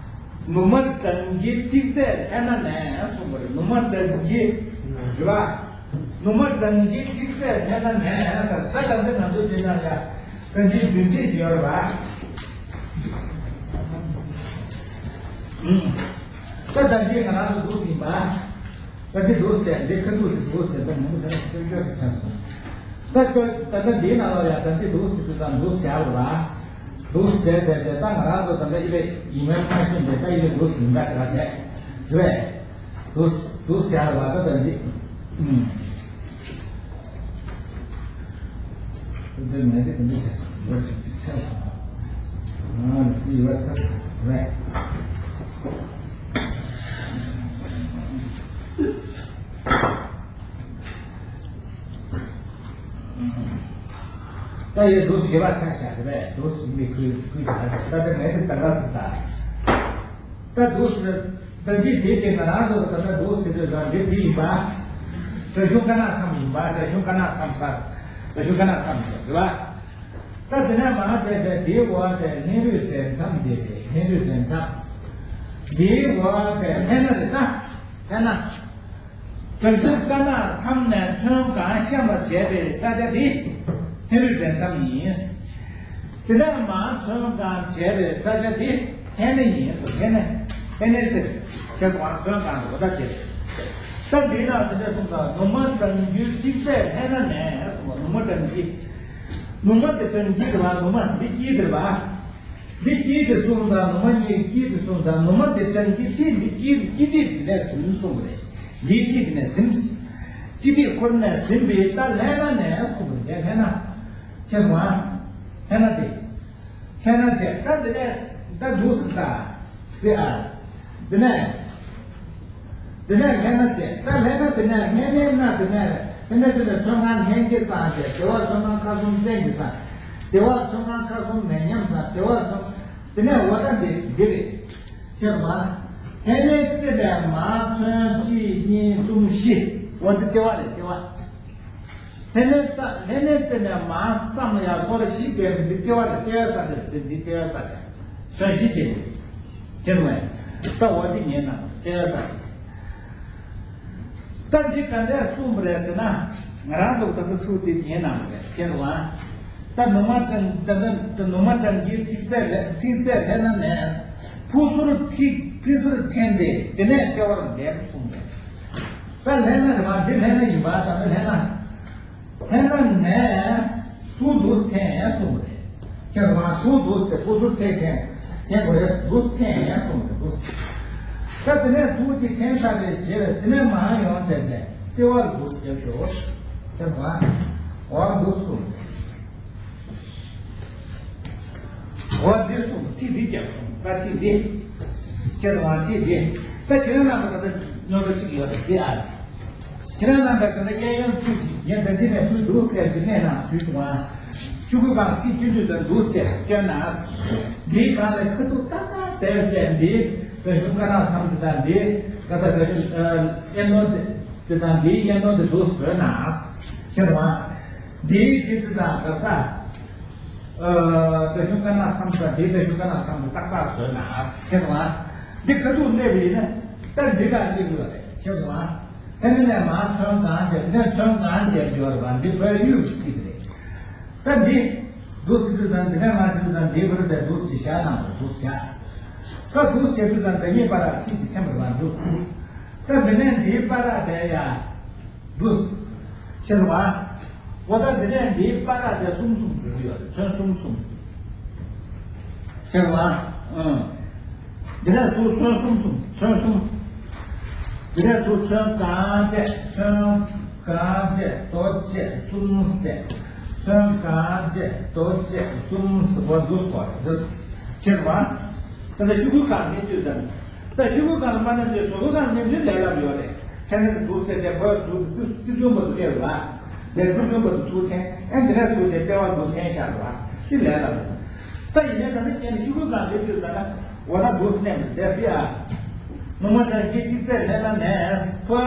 ནུ་མ་སྤྲང་གི་ཐིག་ཚད་ལྷན་ན་མེད་གསུངས་པ་རེད། ནུ་མ་སྤྲང་གི་རེད་པ། ནུ་མ་སྤྲང་གི་ཐིག་ཚད་ལྷན་ན་མེད་ཟེར། ད་ད་ལྟ་ང་ཚོ་འདི་ན་ཡ་ད་འདི་རྒྱུད་འདི་ཅི་ཡོད་རེད་པ། ཨུམ། ད་ད་འདི་ང་རང་ཚོ་འདུག་ཡིན་པ། ད་འདི་འདུག་ཟེར། འདི་ཁ་ཐུག་ཞིག་འདུག་ཟེར། ད་མང་པོ་དེ་ལ་སྐྱོན་སྐྱོན་ཞིག་ཆགས་སོང་། ད་ད་ད་ད་འདིའི་ནང་ལ་ཡ་ད་འདི་འདུག་ཟེར་དུས་ད་འདུག་ཟེར་བ་ལ། འདུག་ཟེར་ཟེར་ཟེར། ད་ང་རང་ཚོ་ད་ལྟ་ཨི་བེ་ཡིན་མིན་མ་ཤེས་འདི་ད་ཨི་བེ་འདུག་ཟེར་འདྲ་ཞིག་ལ་བྱས་རེད། འདུག་འདུག་ཟེར་བ་ད་ད་འདི། ཨུམ། འདི་མེད་གི་འདི་ཟེར་སོང་། འདུག་ཟེར་ཅིག་ཆགས་སོང་། ཨ་འདི་ཡོད་ཐབས་རེད། ད་ཡོད་འདུག་ཟེར་བ་ཆ་བཞག་གི་རེད། འདུག་ཟེར་མི་ཁུལ་ཁུལ་གྱི་ཧ་ཅང་ད་ལྟ་ངས་དེ་ད་ག་ཟེར་ད། ད་འདུག་ཟེར་ད་འདི་དེ་དེ་ང་རང་ཚོ་ད་ལྟ་འདུག་ཟེར་དུས་ད་འདི་དེ་ཡིན་པ། རྒྱ་གཞུང་ཀ་ན་མཚམས་ཡིན་པ། རྒྱ་གཞུང་ཀ་ན་མཚམས་ས། རྒྱ་གཞུང་ཀ་ན་མཚམས་ཟེར་རེད་པ། ད་དེ་ནས་མ་དེ་དེ་དེའི་འོག་དེ་ལྷན་རོས་འདྲེས་མཚམས་དེ་རེད། ལྷན་རོས་འདྲེས་མཚམས། དེའི་འོག་དེ་ལྷན་ན་རེད་ད། ལྷན་ན། རྒྱ་གཞུང་ཀ་ན་མཚམས་ནས་ཚོན་གང་བཤམས་པར་བྱས་པའི་ས་ཆ་དེ་ལྷན་རོས་འདྲེས་མཚམས་ཡིན། དེ་ནས་མ་ཚོན་གང་བྱས་པའི་ས་ཆ་དེ་ལྷན་ནེ་ཡིན། ལྷན་ནེ། ལྷན་ནེ་ཟེར། ཁྱེད་ཚོ་ཚོན་གང་འདུག་ད་དེ་རེད། ད་འདི་ན་དེ་འདྲ་གསུངས་ད། ནུ་མ་སྤྲང་གི་ཐིག་ཚད་ལྷན་ན་མེད་གསུངས་པ། ནུ་མ་སྤྲང་གི། ནུ་མ་དེ་སྤྲང་གི་རེད་པ། ནུ་མ་འདི་དཀྱིལ་དེ་རེད་པ། འདི་དཀྱིལ་དེ་གསུངས་དང་། ནུ་མ་གཉིས་དཀྱིལ་དེ་གསུངས་དང་། ནུ་མ་དེ་སྤྲང་གི་ཐིག་འདི་དཀྱིལ། དཀྱིལ་ཐིག་འདི་ནས་ཟིན་གསུངས་པ་རེད། འདིའི་ཐིག་འདི་ནས་ཟིན། དཀྱིལ་ཐིག་ཁོ་ནས་ཟིན་པའི་ད་ལྷན་ན་ནས་གསུངས་པ་རེད། ལྷན་ན། ཁྱེད་མ། ལྷན་ན་དེ། ལྷན་ན་བྱས། ད་འདི་ནས་ད་འདུག་ཟེར་ད། དེ་ཨ། འདི་ནས། དེ་ནས་ལྷན་སྣ་བྱས། ད་ལྷན་སྣ་དེ་ནས་ལྷན་སྣའི་སྣ་དེ་ནས་དེ་ནས་དེ་ནས་ཚོན་གང་ལྷན་སྐྱེས་སངས་རྒྱས། བདེ་བ་ཚོན་གང་ཁ་ཟུམ་རྟེན་གྱི་སངས། བདེ་བ་ཚོན་གང་ཁ་ཟུམ་མེ་མཉམ་སངས། བདེ་བ་ཚོན། དེ་ནས་འོ་ད་འདི་འདི་རེད། ཁྱེད་མ། ལྷན་སྣའི་རྩེ་ནས་མར་ཚོན་གཅིག་གཉིས་གསུམ་བཞི། འོ་འདི་ལྟེ་བ་རེད། ལྟེ་བ། ལྷན་སྣའི་རྩ། ལྷན་སྣའི་རྩེ་ནས་མར་མཚམས་ལ་ཡར་སོར་བཞི་བྱས་ནས་འདི་ལྟེ་བ་རེད། ལྟེ་བའི་ས་ཆ་རེད། འདི་ལྟེ་བའི་ས་ཆ། ཚོན་བཞི་བྱས་ནས། དེ་ནས་ད་འོ་འདི་ངའི་ནང་ལྟེ་བའི་ས་ཆ། ད་འདི་ག་འདྲས་གསུངས་པ་རེད་ཟེར་ན། ང་རང་ཚོ་ད་ལྟ་ཚུར་དེ་ངའི་ནང་རེད། ཁྱེད་རང་། ད་ནུ་མ་ཀྲང་། ད་ད་ད་ནུ་མ་ཀྲང་གིས་ཐིག་ཚད་ལས། ཐིག་ཚད་ལྷན་སྣ་ནས། ཕུ་ཟུར་ཐིག་ཕི་ཟུར་འཐེན་ཏེ་དེ་ནས་ལྟེ་བར་འདེབས་གསུངས་པས། ད་ལྷན་སྣ་རེད་པ། འདི་ལྷན་སྣ་ཡིན་པ། ད་ནི་ལྷན་སྣ། ལྷན་སྣ་ནས་ཚུར་འདུག་འཐེན་གསུངས་པ་རེད། ཁྱེད་རང་ཚུར་འདུག་སྟེ་ཕུ་ཟུར་ཐིག་འཐེན། འཐེན་དགོས་རེད། འདུག་འཐེན་གསུངས་པ་རེད། འདུག་ད་དེ་ནས་ཚུར་གཅིག་འཐེན་ཚར་བའི་རྗེས་དེ་ནས་མར་ཡོང་བྱས་བྱས་ལྟེ་བར་འདུག་རྒྱབ་ཤོག་ཁྱེད་རང་། འོ་འདུག་གསུངས་པ་རེད། འོ་འདི་གསུངས། ཐིག་འདི་རྒྱབ་སོང་། ད་ཐིག་འདི། ཁྱེད་རང་ཐིག་འདི། ད་ཁྱེད་རང་རྣམ་པ་ད་ལྟ་རྙོག་དྲ་གཅིག་ཡོད་རེད་ཟེར་ཨ། ཁྱེད་རང་རྣམ་པ་ད་ལྟ་གཡས་གཡོན་ཐིག་གཅིག་ངས་ད་འདི་ནས་ཕུལ་འདུག་ཟེར་གྱི་གནས་ནང་ཞུས་བྱུང་ཨ། ཆུ་ཁོལ་གང་ཐིག་ཆུ་དུས་ད་འདུག་ཟེར་སྐྱོན་ན། འདིའི་སྒང་ལ་ཁ་ཐུག་ཏག་ཏག་བསྡད་བྱས། འདི་ད་གཞུང་བཀའ་གདམས་མཚམས་འདི་དང་། འདི་ག་ས་ག་གཞུང་གཡས་ནོར་འདི་དང་། འདིའི་གཡས་ནོར་འདི་འདུག་བཟོས་ན། ཁྱེད་རང་། འདིའི་འདི་འདི་དང་ག་ས། ཨ། ད་གཞུང་བཀའ་གདམས་མཚམས་དང་། འདི་ད་གཞུང་བཀའ་གདམས་མཚམས་དང་ཏག་ཏག་བཟོས་ན། ཁྱེད་རང་། འདི་ཁ་ཐུག་སླེབས་པ་ཡིན་ན་ད་འདི་ག་སླེབས་ཡོད་རེད། ཁྱེད་རང་། ལྷན་སྣ་ནས་མར་ཚོན་གང་བྱས། འདི་ཚོན་གང་བྱས་འབྱོར་བ། འདི་བོད་ཡུལ་གྱི་ཐིག་རེད། ད་འདི་འདུག་ཟེར་དུས་ཙང་། འདི་ག་མ་ཟེར་དུས་ཙང་། འདི་བར་དེ་འདུག་ཅེས་བཞག་ན་འདུག་བཞག་ད་འདུག་ཟེར་དུས་ཙང་། ད་གཉིས་བར་ལ་ཐིག་ཅིག་འཐེན་པ་རེད་པ། འདུག་ད་འདི་ནས་འདིའི་བར་ལ་དེ་ཡ། འདུག་ཤེས་སོང་ང་། འོ་ད་འདི་ནས་འདིའི་བར་ལ་དེ་གསུམ་གསུམ་འདུག་ཡོད། ཚོན་གསུམ་གསུམ། ཤེས་སོང་ང་། ཨང་། འདི་ནས་ཚུར་ཚོན་གསུམ་གསུམ། ཚོན་གསུམ། འདི་ནས་ཚུར་ཚོན་གང་བྱས། ཚོན་གང་བྱས། རྡོ་བྱས། གསུམ་བྱས། ཚོན་གང་བྱས། རྡོ་བྱས། གསུམ་ཟེར་བ་འདུག་གོ། འདི་ཤེས་སོང་ང་། ད་ལྟ་ཤོག་གུ་གང་ནས་བཏོད་དང་། ད་ཤོག་གུ་གང་མ་ནས་བཏོད། ཤོག་གུ་གང་ནས་བཏོད་ལས་སླ་པོ་ཡོད་རེད། ཁྱེད་རང་གིས་འདུག་ཟེར་ཏེ་བོད་ཚུར་ཚུར་ཚུར་ཆུང་བར་དུ་སླེབས་ལ། ལས་ཚུར་ཆུང་བར་དུ་ཚུར་འཐེན། ཨེ་འདི་ནས་ཚུར་དེ་ལྟེ་བ་འདུག་འཐེན་བཞག་པ། དེ་ལས་སླ་པོ། ད་ཡིན་ནའི་ད་ནི་ཁྱེད་ནི་ཤོག་གུ་གང་ནས་བཏོད་ལ་ན། འོ་ད་འདུག་སེ་མནན་བསྡད་སྲིད་ཨ། ནུ་མ་ཀྲང་གིས་ཐིག་ཚད་ལྷན་སྣ་ནས་ཕུ་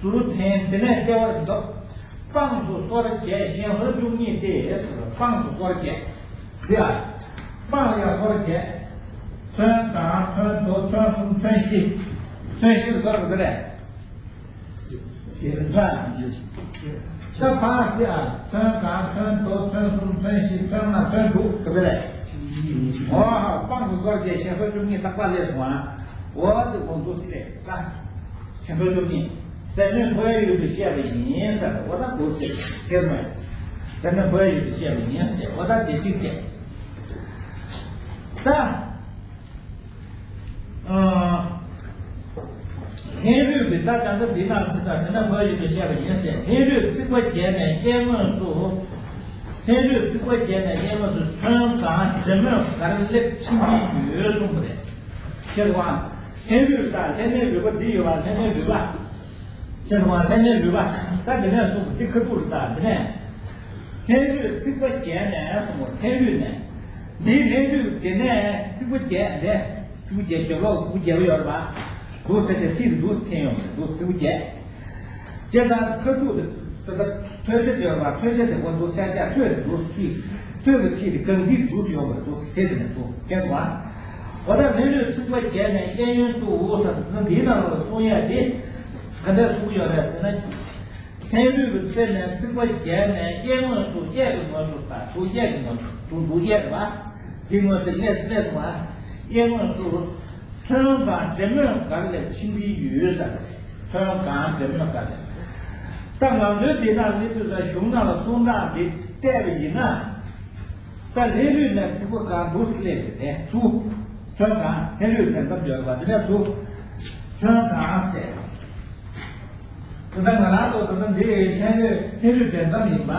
ཟུར་འཐེན། དེ་ནས་ལྟེ་བར་འདུག་སྤངས་སུ་སོར་བརྒྱད། ཞེང་སོར་བཅུ་གཉིས་ཏེ། སྤངས་སུ་སོར་བརྒྱད། འདི་ཨ། སྤང་ལ་ཡང་སོར་བརྒྱད། ཚོན་གང་། ཚོན་དོ། ཚོན་གསུམ། ཚོན་བཞི། ཚོན་བཞི་ལ་སོར་ག་ཚོད་རེད། ད་ཕར་སྲིད་ཨ། ཚོན་གང་། ཚོན་དོ། ཚོན་གསུམ། ཚོན་བཞི། ཚོན་ལྔ། ཚོན་དྲུག་ག་ཚོད་རེད། འོ་ཧ། སྤང་དུ་སོར་བརྒྱད། ཞེང་སོར་བཅུ་གཉིས། ཏག་ཏག་སླེབས་སོང་ཨ། འོ་དེ་གོང་དུ་སླེབས་ད། ཞེང་སོར་བཅུ་གཉིས། ཟབ་མོའི་ཕོ་ཡུལ་དུ་བཤད་པ་ཡིན་ཟེར། འོ་ད་འདུག་སེ་ཁྱེར་མེད། ཟབ་མོའི་ཕོ་ཡུལ་དུ་བཤད་པ་ཡིན་ཟེར། འོ་ད་དེ་གཅིག་བྱས། ད། ཨ། ལྷན་རོས་ཀྱི། ད་ད་ལྟ་འདི་ནང་ཚིག་དང་ཟེར་ན་ཕོ་ཡུལ་དུ་བཤད་པ་ཡིན་ཟེར། ལྷན་རོས་ཚིག་པ་བརྒྱད་ནས་གཡས་ངོས་སུ། ལྷན་རོས་ཚིག་པ་བརྒྱད་ནས་གཡས་ངོས་སུ་ཚོན་གང་འབྲེལ་མོས་གར་སླེབས་ཕྱིན་གྱི་ཡོད་གསུངས་པ་རེད། ཁྱེད་དབང་། ལྷན་རོས་དང་ལྷན་སྣའི་རོལ་པ་འདི་ཡོད་པ། ལྷན་སྣའི་རོལ་པ། ཁྱེད་དབང་། ལྷན་སྣའི་རོལ་པ། ད་འདི་ནས་གསུངས་པ་འདི་ཁ་ཐུག་རེད། ད་འདི་ནས། ལྷན་རོས་ཚིག་པ་བརྒྱད་ནས་གསུངས་པ། ལྷན་རོས་ནས། འདིའི་ལྷན་རོས་འདི་ནས་ཚིག་པ་བརྒྱད་འདི། ཚིག་པ་བརྒྱད། རྒྱབ་ལོགས་ཚིག་པ་བརྒྱད་པ་ཡོད་རེད་པ། འདུག་ཟེར་ཏེ་ཐིག་འདུག་འཐེན་ཡོང་བ་རེད། འདུག་ཚིག་པ་བརྒྱད། དེ་དང་ཁ་ཐུག་ཏུ་ད་ལྟ་ཐོད་ཆ་དེ་ཡོད་པ། ཐོད་ཆ་དེ་ཁོ་འདུག་སེ་རྒྱ། ཐོད་དེ་འདུག་སེ་ཐིག་ཐོད་ཀྱི་ཐིག་དེ་གང་འདི་འདུག་སེ་ཡོང་བ་རེད། འདུག་སེ་དེ་དེ་ནས་འདུག་སྐད་བ། འོ་ད་ལྷན་རོས་ཚིག་པ་བརྒྱད་ནས་གཡས་གཡོན་དུ་འོ་ཟེར་ན། འདིའི་ནང་ལ་གསུང་ཡ་དེ་ག་འདྲ་གསུང་གི་ཡོད་རེད་ཟེར་ན། ལྷན་རོས་ཀྱི་རྩེ་ནས་ཚིག་པ་བརྒྱད་ནས་གཡས་ངོས་སུ། གཡས་ཀྱི་ངོས་སུ་དང་། འདུག་གཡས་ཀྱི་ངོས་སུ། འདུག་འདུག་གཡས་རེད་པ། འདི་ངོས་དེ་སླེབས་སླེབས་སོང་བ། གཡས་ངོས་སུ། ཚོན་གང་འབྲེལ་མོས་གར་སླེབས་ཕྱིན་པའི་ཡུལ་ཟེར། ཚོན་གང་འབྲེལ་མོས་གར་སླེབས། ད་ང་ཚོའི་འདི་ནང་སླེབས་དུས་ཙང་གཞུང་ནང་ལ་གསུང་སྟངས་འདི་བལྟས་པ་ཡིན་ན། ད་ལྷན་རོས་ནས་ཚིག་པ་གང་འདུག་སེ་སླེབས་པ་རེད། ཚུར། ཚོན་གང་། ལྷན་རོས་འབྲེལ་མཚམས་ཡོད་པ་འདི་ནས་ཚུར། ཚོན་གང་ཟེར། ད་ལྟ་ང་རང་ཚོ་ད་ལྟ་འདི་ལྷན་རོས། ལྷན་རོས་འབྲེལ་མཚམས་ཡིན་པ།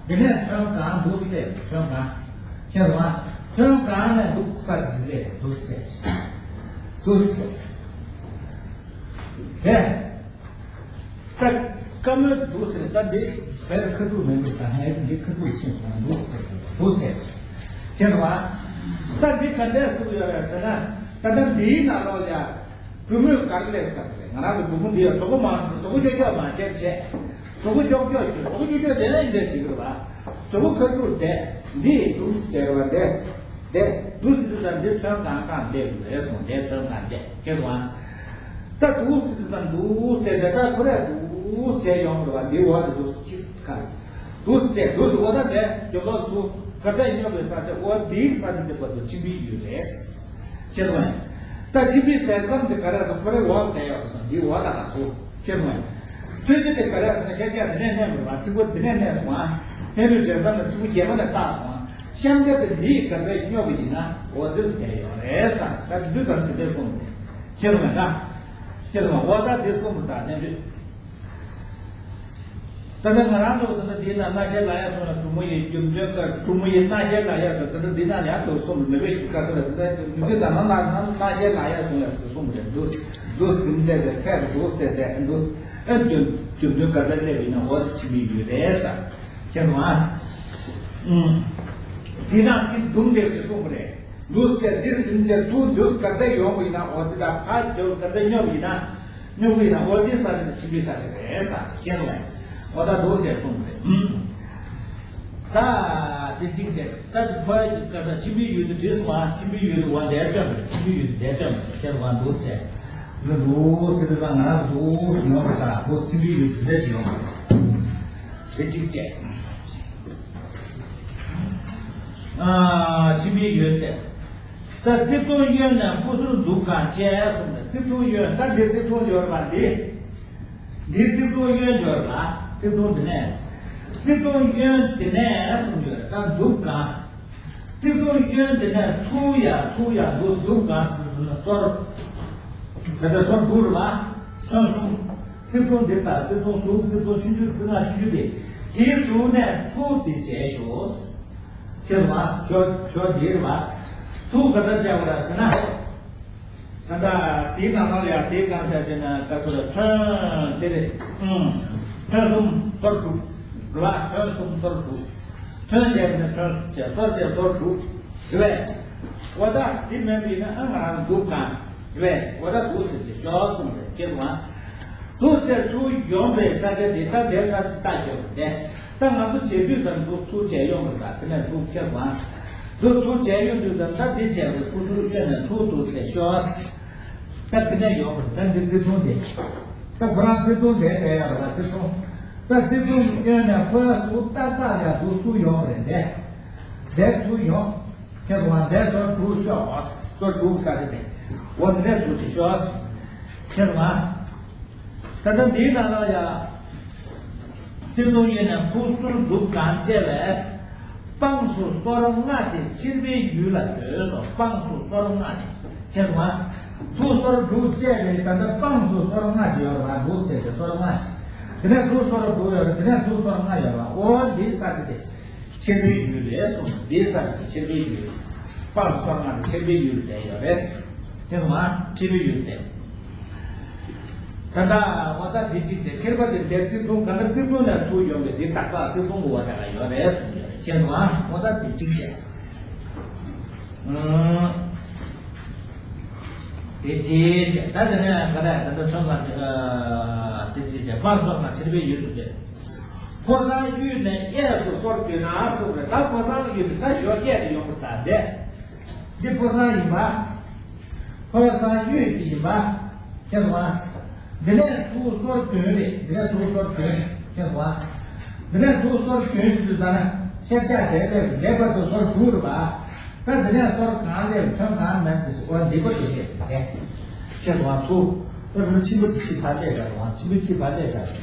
འདི་ནས་ཚོན་གང་འདུག་སེ་སླེབས། ཚོན་གང་། ཁྱེད་རང་། ཚོན་གང་ནས་འདུག་ས་ཅིག་སླེབས། འདུག་སེ། འདུག་སེ། དེ། ད་བཀའ་མོལ་འདུག་ཟེར། ད་འདི་བོད་ཁ་ཐུག་མིན་འདུག་ད་ཧེ་འདི་ཁ་ཐུག་ཕྱིན་སོང་འདུག་ཟེར། འདུག་ཟེར། ཁྱེད་རང་། ད་འདི་ག་འདྲས་གསུངས་ཡོད་རེད་ཟེར་ན། ད་ལྟ་འདིའི་ནང་ལོགས་ལ་གྲུ་མོས་ག་རེ་ལབ་ས་རེད། ང་རང་གི་གྲུ་མོ་འདི་ཡ་གཟུགས་པོ་མ་གཟུགས་པོ་ཀྱོག་ཀྱོག་མ་བྱེད་བྱས། གཟུགས་པོ་ཀྱོག་ཀྱོག་བྱེད། གཟུགས་པོ་ཀྱོག་ཀྱོག་དེ་ལ་འདི་འདྲས་བྱེད་ཀྱི་རེད་པ། གཟུགས་པོ་ཁ་ཐུག་དེ་འདི་འདུག་ཟེར་བ་དེ། དེ་འདུག་ཟེར་དུས་ཙམ་འདི་ཚོན་གང་གང་བསྡད་དགོས་རེད་གསུངས། དེ་ཚོན་གང་བྱས་ཁྱེད་རང་། ད་འདུག་ཟེར་དུས་ཙམ་འདུག་ཟེར་བྱས། ད་ཁོ་རས་འདུག་ཟེར་ཡོང་དགོས་པ། འདི་འོག་ཏུ་འདུག་ཟེར་གྱི་ཁ་ལ། འདུག་ཟེར་འདུག་ཟེར། འོ་ད་དེ་རྒྱབ་ལོགས་ཚུར་གར་སྟེགས་སྙོབ་པའི་ས་ཆ། འོ་འདིའི་ས་ཆ་འདི་བར་དུ་ཁྱིམ་པའི་ཡུལ་རེད། ཁྱེད་རང་། ད་ཁྱིམ་པའི་ཟེར་མཚམས་དེ་ག་རེ་ཟེར། ཁོ་རའི་འོག་ལ་བསྡད་ཡོད་པ་སོང་། འདིའི་འོག་ལ་ང་ཚོ། ཁྱེད་རང་། མཚོན་བྱེད་དེ་ག་རེ་ཟེར་ན། ཤར་རྒྱག་འདི་ནས་མནན་པ་རེད་པ། ཚིགས་པ་འདི་ནས་མནན་སོང་ང་། མནན་པའི་འདྲེན་མཚམས་ལ་ཚིགས་པ་བརྒྱད་པ་ནས་བཏགས་སོང་ང་། གཤམ་རྒྱག་དེ་འདིའི་གར་སྟེགས་སྙོབ་པ་ཡིན་ན་འོ་འདིར་བསྡད་ཡོད་རེད་ཟེར། ད་དེ་དུས་ད་དེ་འདྲས་གསུངས་ནས། ཁྱེད་རང་ད། ཁྱེད་རང་འོ་ད་འདི་གསུངས་པ་དང་ལྷན་དུ། ད་ལྟ་ང་རང་ཚོ་ད་ལྟ་འདིའི་ནང་སྣང་ཤར་ལག་གཡས་གསུངས་ལ། གྲུ་མོ་ཡི་རྒྱུ་མཚན་ལྟར་གྲུ་མོ་ཡི་སྣང་ཤར་ལག་གཡས་སུ། ད་ལྟ་འདི་ནང་ཡང་དུ་གསུངས་མི་དགོས་ཤིག་ག་ས་ལ། ད་ལྟ་མི་དགོས། ད་ནང་ལ་ནང་སྣང་ཤར་ལག་གཡས་གསུངས་ལ་ཟེར་གསུངས་པ་རེད། འདུག་འདུག་ཟིན་ཚད་ཚད་ཚད་འདུག་ཟེར་ཚད་འདུག་ཨ་རྒྱུ་རྒྱུ་མཚན་ག་ད་སླེབས་ཡིན་ན་འོ་ཁྱིམ་པའི་ཡུལ་རེད་ཟེར། ཁྱེད་རང་ཨ། ཨུམ། འདི་ནང་ཚིག་དུམ་བསྡད་ཅེས་གསུངས་པ་རེད། འདུག་ཟེར། འདི་ཟིན་ཚད་ཚུར་འདུག་གར་སྟེགས་ཡོང་བ་ཡིན་ན། འོ་འདི་དང་ཕར་འགྱོ་གར་སྟེགས་སྙོབ་ཡིན་ན། སྙོབ་ཡིན་ན་འོ་འདི་ས་ཆ་དེ་ཁྱིམ་པའི་ས་ཆ་རེད་ཟེར། ཁྱེད་རང་ལ་འོ་ད་འདུག་ཟེར་གསུངས་པ་རེད། ད་འདི་གཅིག་བྱས། ད་འདི་ཕོ་ཡ་གི་སྐད་གྲགས་ཁྱིམ་པའི་ཡུལ་དུ་བྲིས་སོང་བ། ཁྱིམ་པའི་ཡུལ་དུ་འོ་འདིར་སྟོན་པ་རེད། ཁྱིམ་པའི་ཡུལ་དུ་འདིར་སྟོན་པ་རེད། ཁྱེད་རང་འདུག་ཟེར། འདི་འདུག་ཟེར་དུས་ཙམ་ང་རང་འདུག་ཡོང་བ་དང་འདུག་ཁྱིམ་པའི་ཡུལ་དུ་འདིར་ཅིག་ཡོང་བ་རེད། དེ་གཅིག་བྱས། ཨ། ཁྱིམ་པའི་ཡུལ་བྱས། ད་བརྩེ་དུང་གཡོན་ནས་ཁུ་ཚུར་འདུག་གང་བྱས་གསུངས་ནས། བརྩེ་དུང་གཡོན། ད་འདི་བརྩེ་དུང་སྦྱོར་བ་འདི། འདི་བརྩེ་དུང་གཡོན་སྦྱོར་བ། བརྩེ་དུང་འདི་ནས། བརྩེ་དུང་གཡོན་འདི་ནས་གསུངས་ཡོད། ད་འདུག་གང་། བརྩེ་དུང་གཡོན་འདི་ནས་ཐུག་ཡ་ཐུག་ཡ་འདུག་འདུག་གང་ཟེར་ན་སོར། ད་ལྟ་སོར་དྲུག་རེད་པ། སོར་གསུམ། བརྩེ་དུང་འདི་དང་བརྩེ་དུང་ཟུར། བརྩེ་དུང་ཆུང་ཆུང་། བརྩེ་ལྔ་ཆུང་ཆུང་དེ། དེའི་ཟུར་ནས་ཐུག་དེ་བྱས་ཤོག་ཁྱེད་མ་ཞོ་ཞོ་འདིར་མ་ཐུག་ག་འདྲ་བྱ་བ་ར་ཟེར་ན། ད་ལྟ་དེའི་ནང་ལ་ཡང་དེའི་སྒང་ཆ་བྱས་ན་ག་ཚོད་ལ་ཚོན་དེ་རེད། ཨང་། ཚོན་གསུམ་སོར་དྲུག་རེད་པ། ཚོན་གསུམ་སོར་དྲུག་ཚོན་བྱས་ནས་ཚོན་གསུམ་བྱས། སོར་བྱས་སོར་དྲུག་རེད་པས། འོ་ད་དེ་མིན་པ་ཡིན་ན་ཨ་ང་རང་འདུག་གང་རེད། འོ་ད་འདུག་ཟེར་གྱི་ཤོག་གསུངས་རེད། ཁྱེད་མ་འདུག་ཟེར་ཚུར་ཡོང་པའི་ས་ཆ་དེ། ད་དེར་ས་ཆ་ལྟ་རྒྱུ་རེད། ད་ང་ཚོ་བྱེད་དུས་ཙམ་འདུག་ཚུར་བྱས་ཡོང་བ་དང་། དེ་ནས་འདུག་ཁྱེད་མ་འདུག་ཚུར་བྱས་ཡོང་དུས་ཙམ། ད་འདི་བྱས་པའི་ཁུ་ཚུར་གཡོན་ནས་ཐུག་འདུག་ཟེར་ཤོག་ད་དེ་ནས་ཡོང་བ་རེད། ད་འདི་བརྩེ་དུང་དེ། ད་ཁོ་རང་བརྩེ་དུང་དེ་དེ་ཡོད་རེད་པ། བརྩེ་དུང་། ད་བརྩེ་དུང་གཡོན་ནས་ཁོ་རང་ཚུར་ཏག་ཏག་ཡར་འདུག་ཚུར་ཡོང་བ་རེད། འདི་འདིར་ཚུར་ཡོང་། ཁྱེད་རང་འདིར་སོར་དྲུག་ཤོག་སོར་དྲུག་ས་ཆ་དེ། འོ་འདིར་ཚུར་དེ་ཤོག་ཁྱེད་རང་། ད་ལྟ་འདིའི་ནང་ལ་ཡ། བརྩེ་དུང་གཡོན་ནས་ཁུ་ཚུར་འདུག་གང་བྱས་པས། དཔངས་སུ་སོར་ལྔ་དེ་ཕྱིར་པའི་ཡུལ་ལ་འདོད་སོ། དཔངས་སུ་སོར་ལྔ་དེ། ཁྱེད་རང་། ཚུར་སོར་དྲུག་བཅས་པས། ད་ལྟ་དཔངས་སུ་སོར་ལྔ་ཞིག་ཡོད་རེད་པ། འདུག་ཟེར་ཏེ་སོར་ལྔ་ཞིག་དེ་ནས་ཚུར་སོར་དྲུག་ཡོད་རེད། དེ་ནས་ཚུར་སོར་ལྔ་ཡོད་རེད་པ། འོ་འདིའི་ས་ཆ་དེ། ཕྱིར་པའི་ཡུལ་རེད་གསུངས། འདིའི་ས་ཆ་དེ་ཕྱིར་པའི་ཡུལ། དཔངས་སུ་སོར་ལྔ་དེ་ཕྱིར་པའི་ཡུལ་དེ་ཡོད་རེད། ཁྱེད་རང་། ཕྱིར་པའི་ཡུལ་དེ། ད་ལྟ་འོ་ད་འདི་གཅིག་བྱས། ཁྱེར་པ་དེ་འདིར་བརྩེ་དུང་ག་ན་བརྩེ་དུང་ནས་ཚུར་ཡོང་བའི་འདི་དག་པ་བརྩེ་དུང་གི་འོ་དེ་ལ་ཡོད་རེད་གསུངས་ཡོད་རེད། ཁྱེད་རང་། འོ་ད་འདི་གཅིག་བྱས། ཨང་། དེ་རྗེས་བྱས། ད་དེ་ནས་ག་ལ་ད་ལྟ་ཚོན་ལ་དེ་རྗེས་བྱས། དཔངས་སོར་ལྔ་ཕྱིར་པའི་ཡུལ་དུ་བྱས། ཕོ་བྲང་དབུས་ནས་གཡས་སུ་སོར་བདུན་ན་གསུངས་རེད། ད་ཕོ་བྲང་དབུས་ནས་ད་ཞོགས་གཡས་དུ་ཡོང་བ་ད་འདི། འདི་ཕོ་བྲང་ཡིན་པ། ཕོ་བྲང་དབུས་ཀྱི་ཡིན་པ། ཁྱེད་རང་། འདི་ནས་ཚུར་སོར་བདུན་རེད། འདི་ནས་ཚུར་སོར་བདུན། ཁྱེད་རང་། འདི་ནས་ཚུར་སོར་བདུན་ཟེར་དུས་ཙམ་ན་ཤར་རྒྱག་དེ་སླེབས། འདི་བར་དུ་སོར་དྲུག་རེད་པ། ད་འདི་ནས་སོར་གང་སླེབས། ཚོན་གང་མེད་དེ་ཟེར། འོ་འདི་བར་དུ་སླེབས་རེད། ཁྱེད་རང་ཚུར། ད་ཁྱིམ་པ་ཁྱི་ཕར་སླེབས་རེད་པ། ཁྱིམ་པ་ཁྱི་ཕར་སླེབས་རེད།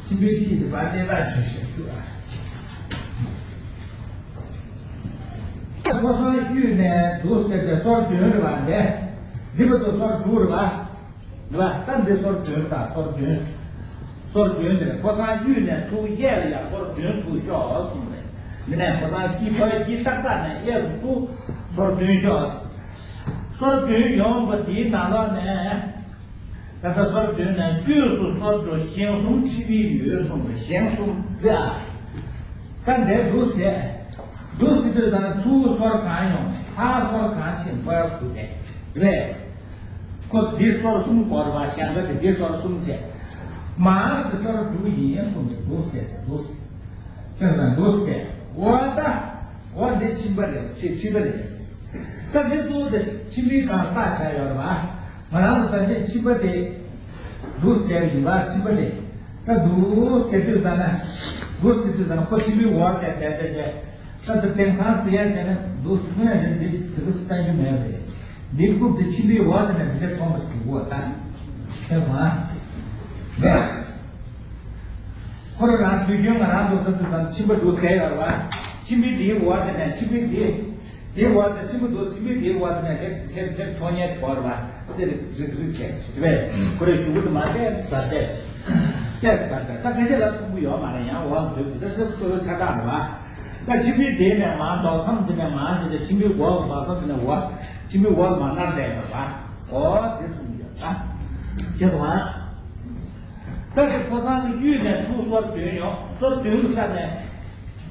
ཁྱིམ་པ་ཁྱི་དེ་ཕར་སླེབས་ར་ཞུ་ཞུ་ཞུ་ཨ། ཕོ་བྲང་དབུས་ནས་འདུག་ཟེར་ཏེ་སོར་བདུན་རེད་པ། འདི་འདི་བར་དུ་སོར་དྲུག་རེད་པ། རེད་པ། ད་འདི་སོར་བདུན་དང་སོར་བདུན། སོར་བདུན་དེ་ཕོ་བྲང་དབུས་ནས་ཚུར་གཡས་ལ་ཡ་སོར་བདུན་ཚུར་ཤོག་གསུངས་རེད། འདི་ནས་ཕོ་བྲང་དཀྱིལ། ཕོ་བྲང་དཀྱིལ་ཏག་ཏག་ནས་གཡས་སུ་ཚུར་སོར་བདུན་ཤོག་སོར་བདུན་ཡོང་བ་འདིའི་ནང་ལོགས་ནས། ད་ལྟ་སོར་བདུན་ནས་དཀྱུས་སུ་སོར་འགྲོ་ཞེང་གསུམ་འཁྲིལ་བའི་ཡུལ་གསུངས་པ། ཞེང་གསུམ་ཟེར་ཨ། ད་འདིར་འདུག་ཟེར། འདུག་ཟེར་དུས་ད་ནི་ཚུར་སོར་གང་ཡོང་། ཕར་སོར་གང་ཕྱིན་པར་གྱུར་ཏེ། རེད། ཁོ་འདི་སོར་གསུམ་བགོས་པ། ཞེང་ཁ་དེ་འདི་སོར་གསུམ་བྱས། མར་འདི་སོར་དྲུག་ཡིན་གསུངས་ཏེ། འདུག་ཟེར་ཟེར་འདུག་ཟེར། ཁྱོད་ལ་འདུག་ཟེར། འོ་ད། འོ་འདི་ཕྱིན་པ་རེད། ཕྱི་ཕྱིན་པ་རེད། ད་འདི་གཙོ་བོ་དེ་ཕྱིན་པའི་སྒང་བཏགས་བཞག་ཡོད་རེད་པ། ང་རང་ཚོ་ད་འདི་ཕྱིན་པ་དེ་འདུག་ཟེར་ཡིན་པ། ཕྱིན་པ་དེ་ད་འདུག་ཟེར་དུས་ད་ན། འདུག་ཟེར་དུས་ད་ན་ཁོ་ཕྱིན་པའི་འོག་དེ་དེ་དེ་དེ་ད་དེ་དེང་སང་ཟེར་ཡ་བྱས་ན་འདུག་སྔོན་ཞིག་འདི་དེ་ག་སུ་བསྟན་རྒྱུ་མེད་པ་རེད། འདི་རྐུབ་དེ་ཕྱིན་པའི་འོག་དེ་ནས་འདི་འདྲ་མཐོང་བ་ཞིག་འདུག་གོ། ད་ཁྱེད་མ་ཁོ་རང་དུས་རྒྱུན་ང་རང་ཚོ་ས་དུས་ཙམ་ཕྱིན་པ་འདུག་ཟེར་ཡོད་རེད་པ། ཕྱིན་པའི་འདིའི་འོག་དེ་ནས་ཕྱིན་པའི་འདི། དེའི་འོག་དེ་ཕྱིན་པ་འདུག་ཕྱིན་པའི་དེའི་འོག་དེ་ནས་ལེགས་ལེགས་ལེགས་མཐོང་ཉེན་ཞིག་བོར་བ། སེ་རིག་རིག་རིག་བྱས་ཞིག་བས། ཁོ་རའི་གཞུག་གུ་དེ་མ་བལྟས་ཟ་བལྟས་ཤིག་བལྟས་ཟ་བལྟས། ད་སྐད་ཆ་ལ་ཐུང་པོ་ཡོད་མ་རེད། ཡང་འོག་འཛུལ་དགོས། ད་ཚེ་སོ་སོ་ཆ་ཚང་རེད་པ། ད་ཕྱིན་པའི་དེ་ནས་མར་མདོ་ཁམས་དེ་ནས་མར་ཟེར་ཏེ་ཕྱིན་པའི་འོག་མདོ་ཁམས་དེ་ནས་འོག་ཕྱིན་པའི་འོག་མར་ནར་བསྡད་ཡོད་པ། འོ་དེ་གསུངས་ཡོད་ད། ཁྱེད་དུ་མ། ད་དེ་ཕོ་བཟང་གི་གཡུས་ནས་ཚུར་སོར་བདུན་ཡོང་། སོར་བདུན་གི་ས་ནས།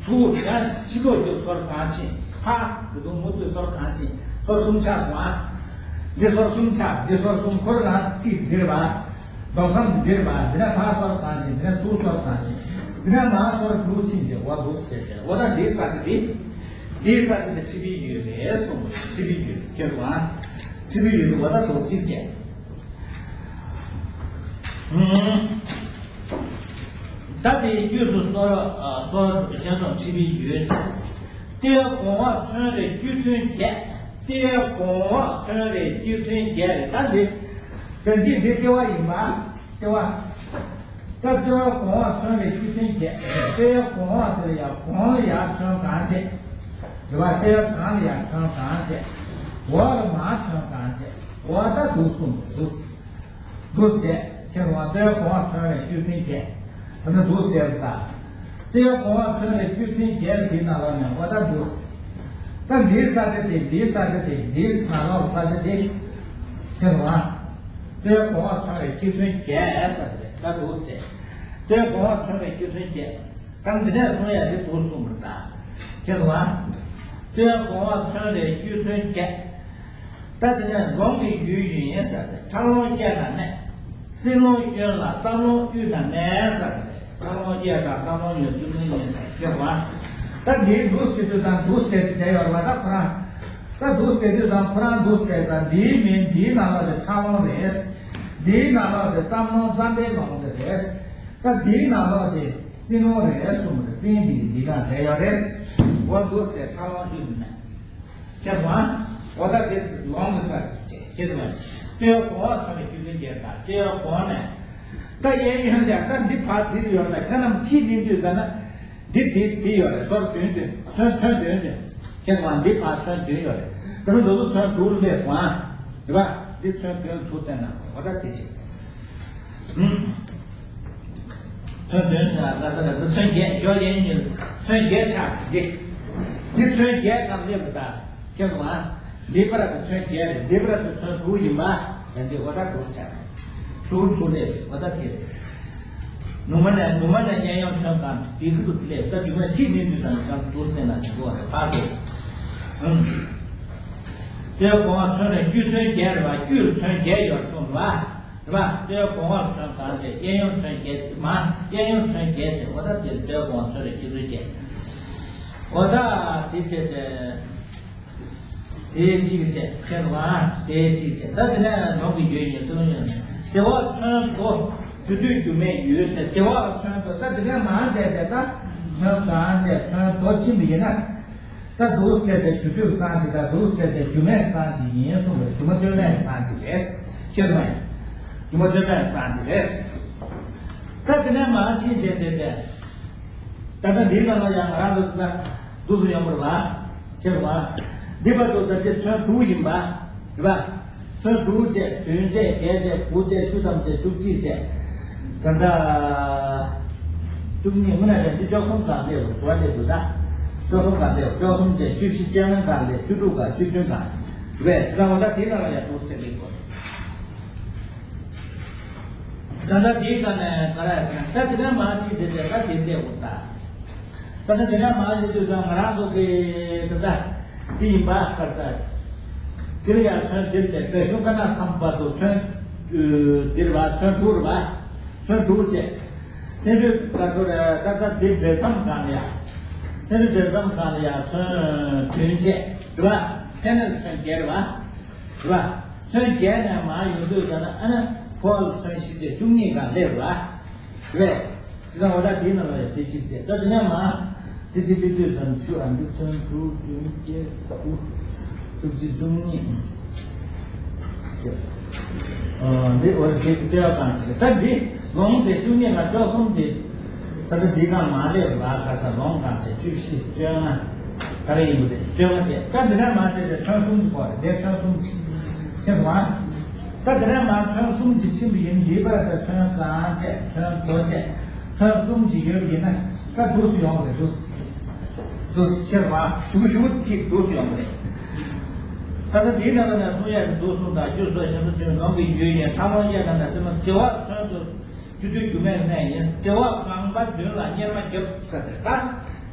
ཚུར་ཡང་ཕྱི་ལོགས་ཀྱི་སོར་གང་ཕྱིན། ཧ། དེ་དུང་མུ་མཐུད་སོར་གང་ཕྱིན། སོར་གསུམ་ཆགས་སོང་ཨ། འདི་སོར་གསུམ་ཆགས། འདི་སོར་གསུམ། ཁོ་རང་ཐིག་འདིར་བ། མདོ་ཁམས་འདིར་བ། འདི་ནས་ཕར་སོར་གང་ཕྱིན། འདི་ནས་ཚུར་སོར་གང་ཕྱིན། འདི་ནས་མར་སོར་དྲུག་ཕྱིན་ཏེ། འོ་འདུག་ཟེར་ཏེ། འོ་ད་འདིའི་ས་ཆ་འདི། འདིའི་ས་ཆ་འདི་ཕྱི་པའི་ཡུལ་རེད་གསུངས། ཕྱི་པའི་ཡུལ་ཁྱེད་དུ་མ། ཕྱི་པའི་ཡུལ་དུ་འོ་ད་འདུག་གཅིག་བྱས། ད་དེའི་དཀྱུས་སུ་སོར། སོར་ཞེང་གསུམ་འཁྲིལ་བའི་ཡུལ་བྱས། ལྟེ་བ་གོང་འོག་ཚོན་རེ་དཀྱུས་ཚན་བརྒྱད། ལྟེ་བ་གོང་འོག་ཚོན་རེ་དཀྱུས་ཚན་བརྒྱད་རེད། ད་འདི། ད་འདི་འདི་ལྟེ་བ་ཡིན་པ། ལྟེ་བ། ད་ལྟེ་བ་གོང་འོག་ཚོན་རེ་དཀྱུས་ཚན་བརྒྱད། ལྟེ་བ་གོང་འོག་དེ་ལ་ཡང་གོང་ལ་ཡང་ཚོན་གང་བྱས། རེད་པ། ལྟེ་བ་གང་ལ་ཡང་ཚོན་གང་བྱས། འོག་ལ་མར་ཚོན་གང་བྱས། འོ་ད་འདུག་གསུངས་འདུག་འདུག་ཟེར། ཁྱེད་རང་ལྟེ་བ་གོང་འོག་ཚོན་རེ་དཀྱུས་ཚན་བརྒྱད། ད་ནི་འདུག་ཟེར་ད། ལྟེ་བ་གོང་འོག་ཚོན་རེ་དཀྱུས་ཚན་བརྒྱད་ལ་འདིའི་ནང་ལོགས་ནས་འོ་ད་འདུག་ད་འདིའི་ས་ཆ་དེ། འདིའི་ས་ཆ་དེ། འདིའི་ནང་ལོགས་ས་ཆ་དེ། ཁྱེད་རང་ལྟེ་བ་གོང་འོག་ཚོན་རེ་དཀྱུས་ཚན་བརྒྱད་ས་ཆ་དེ་ད་འདུག་ཟེར། ལྟེ་བ་གོང་འོག་ཚོན་རེ་དཀྱུས་ཚན་བརྒྱད། ད་འདི་ནས་གསུང་ཡ་འདི་འདུག་གསུངས་པ་རེད་ད། ཁྱེད་རང་ལྟེ་བ་གོང་འོག་ཚོན་རེ་དཀྱུས་ཚན་བརྒྱད། ད་དེ་ནས་ལོང་གི་ཡུལ་ཡིན་ཟེར་ཏེ། ཁྲ་ལོང་གཡས་ན་གནས། སྲིན་ལོང་གཡོན་ལ། གཏམ་ལོང་དབུས་ན་གནས་ཟེར་ཏེ། ཁྲ་ལོང་གཡས་དང་གཏམ་ལོང་གཡོན་སྲིན་ལོང་ཡིན་ཟེར་ཁྱེད་རང་། ད་འདིའི་འདུག་ཟེར་དུས་དང་འདུག་ཟེར་དེ་ཡོད་རེད་པ། ད་ཁོ་རང་། ད་འདུག་ཟེར་དུས་དང་ཁོ་རང་འདུག་ཟེར་དང་འདིའི་མིང་འདིའི་ནང་ལོགས་དེ་ཁྲ་ལོང་རེད། འདིའི་ནང་ལོགས་དེ་གཏམ་ལོང་རྩམ་པའི་ལོང་དེ་རེད། ད་འདིའི་ནང་ལོགས་དེ་སྲིན་ལོང་རེད་གསུངས་པ་རེད། སྲིན་འདི་འདི་ནང་བསྡད་ཡོད་རེད། འོ་འདུག་ཟེར། ཁྲ་ལོང་དབུས་ན་གནས། ཁྱེད་རང་། འོ་ད་དེ་ལོང་གི་ས་ཞིག་བྱས། ཁྱེད་རང་། ལྟེ་བ་གོང་འོག་ཚོན་རེ་དཀྱུས་ཚན་བརྒྱད་དང་། ལྟེ་བ་གོང་ནས། ད་གཡས་གཡོན་ལ་ད་འདི་ཕར་འདིར་ཡོད་ད། ཁྱེད་རྣམས་ཁྱི་ནི་འདུས་ཟེར་ན། འདི་འདི་འདི་ཡོད་རེད། སོར་བདུན་བདུན། ཚོན་ཚོན་བདུན་བདུན། ཁྱེད་རང་འདི་ཕར་ཚོན་བདུན་ཡོད་རེད། ད་ནི་འདི་ཚོ་ཚོན་དྲུག་སླེབས་སོང་ཨ། རེད་པ། འདི་ཚོན་བདུན་ཚུར་བསྟན་ན་འོ་ད་དེ་བྱེད། ཚོན་བདུན་ཟེར་ན་ལ་ས་ལ་ས་ཚོན་བརྒྱད། ཞོ་ཡན་གཉིས་ཚོན་བརྒྱད་ཆགས་འདི། འདི་ཚོན་བརྒྱད་གང་སླེབས་པ་ད། ཁྱེད་རང་འདི་པར་དུ་ཚོན་བརྒྱད་རེད། འདི་པར་དུ་ཚོན་དྲུག་ཡིན་པ། ད་འདི་འོ་ད་དྲུག་ཆགས། ཚུར་ཚུར་སླེབས་འོ་ད་དེ། ནུ་མ་ནས་ནུ་མ་ནས་གཡས་གཡོན་ཚོན་གང་དེ་ཚུར་དུ་སླེབས། ད་རྒྱུ་མ་ཁྱི་མི་འདུས་ཙམ་གང་དུ་སླེབས་ན་དྲུག་པ་རེད། ཕར་དུ། ཨང་། ལྟེ་བ་གོང་འོག་ཚོན་རེ་དཀྱུས་ཚན་བརྒྱད་རེད་པ། དཀྱུས་ཚན་བརྒྱད་ཡོད་གསུངས་པ། རེད་པ། ལྟེ་བ་གོང་འོག་ཚོན་གང་བྱས། གཡས་གཡོན་ཚོན་བརྒྱད་བྱས། མ་གཡས་གཡོན་ཚོན་བརྒྱད་བྱས། འོ་ད་དེ་ལྟེ་བ་གོང་འོག་ཚོན་རེ་དཀྱུས་ཚན་བརྒྱད། འོ་ད་དེ་བྱས་བྱས། དེ་གཅིག་བྱས། ཁྱེད་རང་དེ་གཅིག་བྱས། ད་དེ་ནས་ལོང་གི་ཡུལ་ཡིན་གསུངས་ཡོད་ནས། ལྟེ་བ་ཚོན་དོ། རྒྱུ་དུས་རྒྱུ་མེད་ཡུལ་ཟེར། ལྟེ་བ་ཚོན་དོ། ད་དེ་ནས་མར་བྱས་བྱས་ད་ཚོན་གང་བྱས། ཚོན་དོ་ཕྱིན་པ་ཡིན་ན། ད་འདུག་ཟེར་ཏེ་རྒྱུ་དུས་སངས་རྒྱས་དང་། འདུག་ཟེར་ཏེ་རྒྱུ་མེད་སངས་རྒྱས་ཡིན་གསུངས་པས། སྒྱུ་མ་ལྟོས་མེད་སངས་རྒྱས་རེད། ཁྱེད་རང་། སྒྱུ་མ་ལྟོས་མེད་སངས་རྒྱས་རེད། ད་དེ་ནས་མར་ཕྱིན་བྱས་བྱས་ཏེ། ད་ལྟ་འདིའི་ནང་ལ་ཡང་ང་རང་ཚོ་ད་འདུག་སེ་ཡོང་བ་རེད་པ། ཁྱེད་རང་། འདི་བར་དུ་ད་ལྟའི་ཚོན་དྲུག་ཡིན་པ། རེད་པ། ཚོན་དྲུག་བྱས། བདུན་བྱས། བརྒྱད་བྱས། དགུ་བྱས། བཅུ་ཙམ་བྱས། བཅུ་གཅིག་བྱས། ད་ལྟ་བཅུ་གཉིས། དངོས་གནས་བྱས་འདི་བཅུ་གསུམ་གང་སླེབས་འདུག་བ་སླེབས་འདུག་ད་བཅུ་གསུམ་གང་སླེབས། བཅུ་གསུམ་བྱས། བཅུ་བཞི་བཅོ་ལྔ་གང་སླེབས། བཅུ་དྲུག་གང་། བཅུ་བདུན་གང་། རེད་པས། ད་འོ་ད་དེའི་ནང་ལ་ཡང་འདུག་སེ་སླེབས་དགོས། ད་ལྟ་དེའི་སྒང་ནས་ག་རེ་ཟེར་ན། ད་དེ་ནས་མར་ཅིག་བྱས་ཏེ་ད་དེ་འདྲས་འོ་ད། ད་ལྟ་དེ་ནས་མར་ཡོང་དུས་ཙང་ང་རང་ཚོ་གི་ད་ལྟ་དེ་ཡིན་པ་ག་རེ་ཟེར། དེ་ལ་ཡང་ཚོན་དེ་ལས་བཀའ་གཞུང་ཀ་ན་ཐམ་པ་དུ་ཚོན་དེ་རེད་པ། ཚོན་དྲུག་རེད་པ། ཚོན་དྲུག་བྱས། དེ་འདྲས་ག་ཚོད་རེད། ད་ལྟ་དེ་འབྲེལ་མཚམས་སྒང་ལ་ཡ། དེ་འདྲས་འབྲེལ་མཚམས་སྒང་ལ་ཡ་ཚོན་བདུན་བྱས་རེད་པ། དེ་ནས་ཚོན་བརྒྱད་རེད་པ། རེད་པ། ཚོན་བརྒྱད་ནས་མར་ཡོང་དུས་ཙ་ན་ཨ་ནི་ཕོ་བ་ལ་ཚོན་བཞི་བྱས་བཅུ་གཉིས་སྒང་སླེབས་རེད་པ། རེད། དེ་ཙང་འོ་ད་དེའི་ནང་ལ་ཡ་དེ་གཅིག་བྱས། ད་དེ་ནས་མར་དེ་གཅིག་སླེབས་དུས་ཙ་ན་བཅུ། ཨ་འདི་ཚོན་དྲུག་བདུན་བརྒྱད་དགུ་བཅུ་གཅིག་བཅུ་གཉིས། འདི་འོ་དེ་ལྟེ་བ་གང་ཞིག་ད་འདི་ལོང་དེ་བཅུ་གཉིས་ལ་བཅུ་གསུམ་དེ། ད་ལྟ་འདི་གང་མ་སླེབས་པ་ག་ས་ལོང་གང་བྱས་བཅུ་བཞི་བཅོ་ལྔ། ག་རེ་ཡིན་པ་དེ་བཅོ་ལྔ་བྱས། ད་འདི་ནས་མ་བྱས་ཚེ་ཚོན་གསུམ་གོ་རེད། དེ་ཚོན་གསུམ་ཕྱིན་ཕྱིན་སོང་ཨ། ད་འདི་ནས་མ་ཚོན་གསུམ་གྱིས་ཕྱིན་པ་ཡིན། འདི་པར་ད་ཚོན་གང་བྱས་ཚོན་དོ་བྱས་ཚོན་གསུམ་གྱིས་ཡོད་པ་ཡིན་ན་ད་འདུག་སེ་ཡོང་བ་རེད། འདུག་སེ། འདུག་སེ་ཁྱེར་བ་ཞུ་ཞུ་ཐིག་འདུག་སེ་ཡོང་གི་རེད། ད་ལྟ་འདིའི་ནང་ལ་ནས་གསུང་ཡས་ཀྱི་འདུག་གསུང་དང་རྒྱུ་སོགས་གཞན་དུ་བྱོན་ལོང་གི་ཡུལ་ཡིན། ཁྲ་ལོང་གཡས་ནང་ནས་སེམས་མ་དེ་བ་ཚོན་དུ་རྒྱུ་དུས་རྒྱུ་མེད་གནས་ཡིན། དེ་བ་རྐང་པ་མདུན་ལ་གཉེར་མ་རྒྱབ་ས་དེ་ད་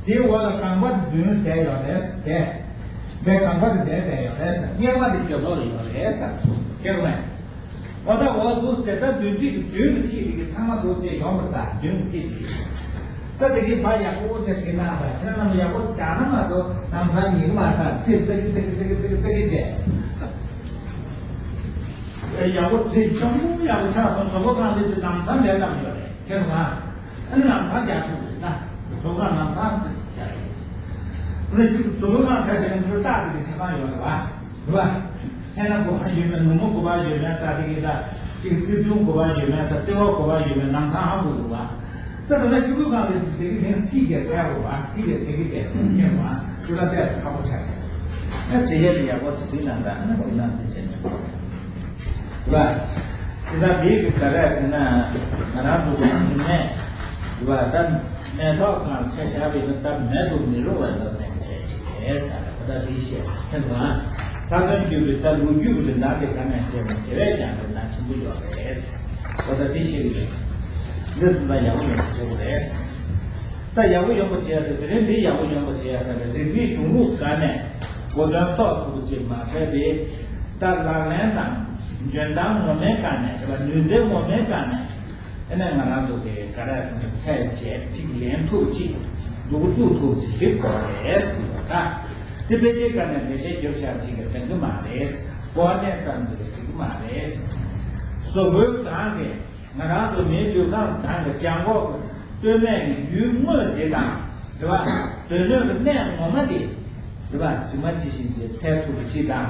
དེའི་འོག་ལ་རྐང་པ་དེ་མདུན་བསྡད་ཡོད་རེད་ཟེར། དེ་བས་རྐང་པ་དེ་བསྡད་བསྡད་ཡོད་རེད་ཟེར། གཉེར་མ་དེ་རྒྱབ་ལོགས་ལ་ཡོད་རེད་ཟེར། ཁྱེད་རང་། འོ་ད་འོ་འདུག་ཟེར། ད་མདུན་ཐིག་གི་མདུན་གྱི་ཐིག་དེ་གི་ཚང་མ་འདུག་ཅེས་ཡོང་བར་ད་མདུན་གྱི་ཐིག་དེ། ད་དེ་གི་ཕ་ཡག་པོ་ཅེས་ཞིག་གནང་དང་ཁྱེད་རྣམས་ཡག་པོ་ཅིག་ཅག་ན་མ་གཏོགས་ལམ་སང་ཉིན་མ་ད་ཚིག་ཏག་ཏག་ཏག་ཏག་ཏག་ཏག་བྱས། ཡག་པོ་ཚིག་ཆུང་ངུ་ཡག་པོ་ཆགས་སོང་། གྲོགས་པོ་གང་དེ་དེ་ལམ་སང་ལས་བཏང་ཡོད་རེད། ཁྱེད་རང་། ཨ་ནི་ལམ་སང་རྒྱག་ཐུབ་ན། གྲོགས་པོ་ལམ་སང་རྒྱག་ཐུབ། ཨ་ནི་ཞིག་གྲོགས་པོ་གང་ཆ་བྱས་ན་འདི་ལྟ་དེ་གི་ཆ་ཚང་ཡོད་རེད་བ། རེད་བ། ཧེ་ན་གོ་བ་ཡོད་མེད། ནུ་མོ་གོ་བ་ཡོད་མེད་ས་དེ་གི་ད། གཅིག་རྩིབ་ཆུང་གོ་བ་ཡོད་མེད་ས། ལྟེ་བ་གོ་བ་ཡོད་མེད། ནང་ཚང་ཧ་གོ་དགོས་བ། ད་ད་ལྟ་ཤུ་གུ་གང་རེད་དེ་གི་ལན་ཐིག་གེ་ཚད་དགོས་བ། ཐིག་གེ་ཐིག་གེ་དེ་ཐིག་གེ་བ། ཤུ་ལ་དེ་ཁག་པོ་ཆགས་ཀྱི། ད་བྱེད་ཡས་དེ་ཡག་པོ་ཞིག་བྲིས་གནང་དང་། ཨ་ནི་བྲིས་གནང་དེ་བྱས་ནས། རེད་བ། དེ་ད་དེ་གི་ད་རེད་ཟེར་ན་ང་རང་ཚོ་གི་ནང་གི་ནས། རེད་བ། ད་མེ་ཏོག་གང་ཆ་བཞག་པའི་ནི་ད་མེད་དུ་མི་རུང་བའི་ནི་ནས་རེད་ཟེར། ད་དེ་བཤད་མཁན་དུ་ཨ། ད་དོན་བརྒྱུད་པའི་ད་ལོ་རྒྱུས་ཀྱི་རིན་ཐང་དེ་ག་ནས་བཤད་ན་དེ་བས་ཀྱང་རིན་ཐང་ཆེན་པོ་ཡོད་རེད། འོ་ད་འདི་ཤེས་ཀྱི་ཡོད། འདི་ཚོ་ད་ཡག་པོ་ཡོང་བ་བྱེད་དགོས་རེད། ད་ཡག་པོ་ཡོང་བ་བྱེད་ཡ་དེ་དེ་རིང་འདི་ཡག་པོ་ཡོང་བ་བྱེད་ཡ་ཟེར་ནས་རིག་པའི་གཞུང་ལུགས་སྒང་ནས་གོ་དོན་རྟོགས་ཐུབ་པ་ཅིག་མ་ཟད་དེ། ད་ལག་ལེན་དང་འཇོན་ཐང་ངོ་མའི་སྒང་ནས་རེད་བ། ནུས་རྩལ་ངོ་མའི་སྒང་ནས་ཨ་ནི་ང་རང་ཚོ་གི་ག་རེ་ཟེར་ན་ཚད་བཅད་ཐིག་ལེན་ཐུབ་ཅིག་འདུག་བཙུགས་ཐུབ་ཅིག་དེ་དགོས་རེད་ཟེར་བ་ད། དེ་ཕལ་ཆེར་ག་ནས་འགྲེལ་བཤད་རྒྱབ་བཞག་ཅིག་གི་དོན་གྱི་མ་རེད། གོ་གནས་ཙམ་གྱི་ཅིག་མ་རེད། བཟོ་བཀོད་གང་གི་ང་རང་ཚོ་མིའི་ལུས་ཁམས་གང་གི་བྱང་ཁོག་གི་སྟོད་སྨད་ཀྱི་ཡུལ་དངོས་དེ་དང་རེད་བ། སྡོད་གནས་ཀྱི་གནས་ངོ་མ་དེ་རེད་བ། ཇི་མ་ཇི་བཞིན་ཅིག་འཚལ་ཐུབ་པ་ཅིག་དང་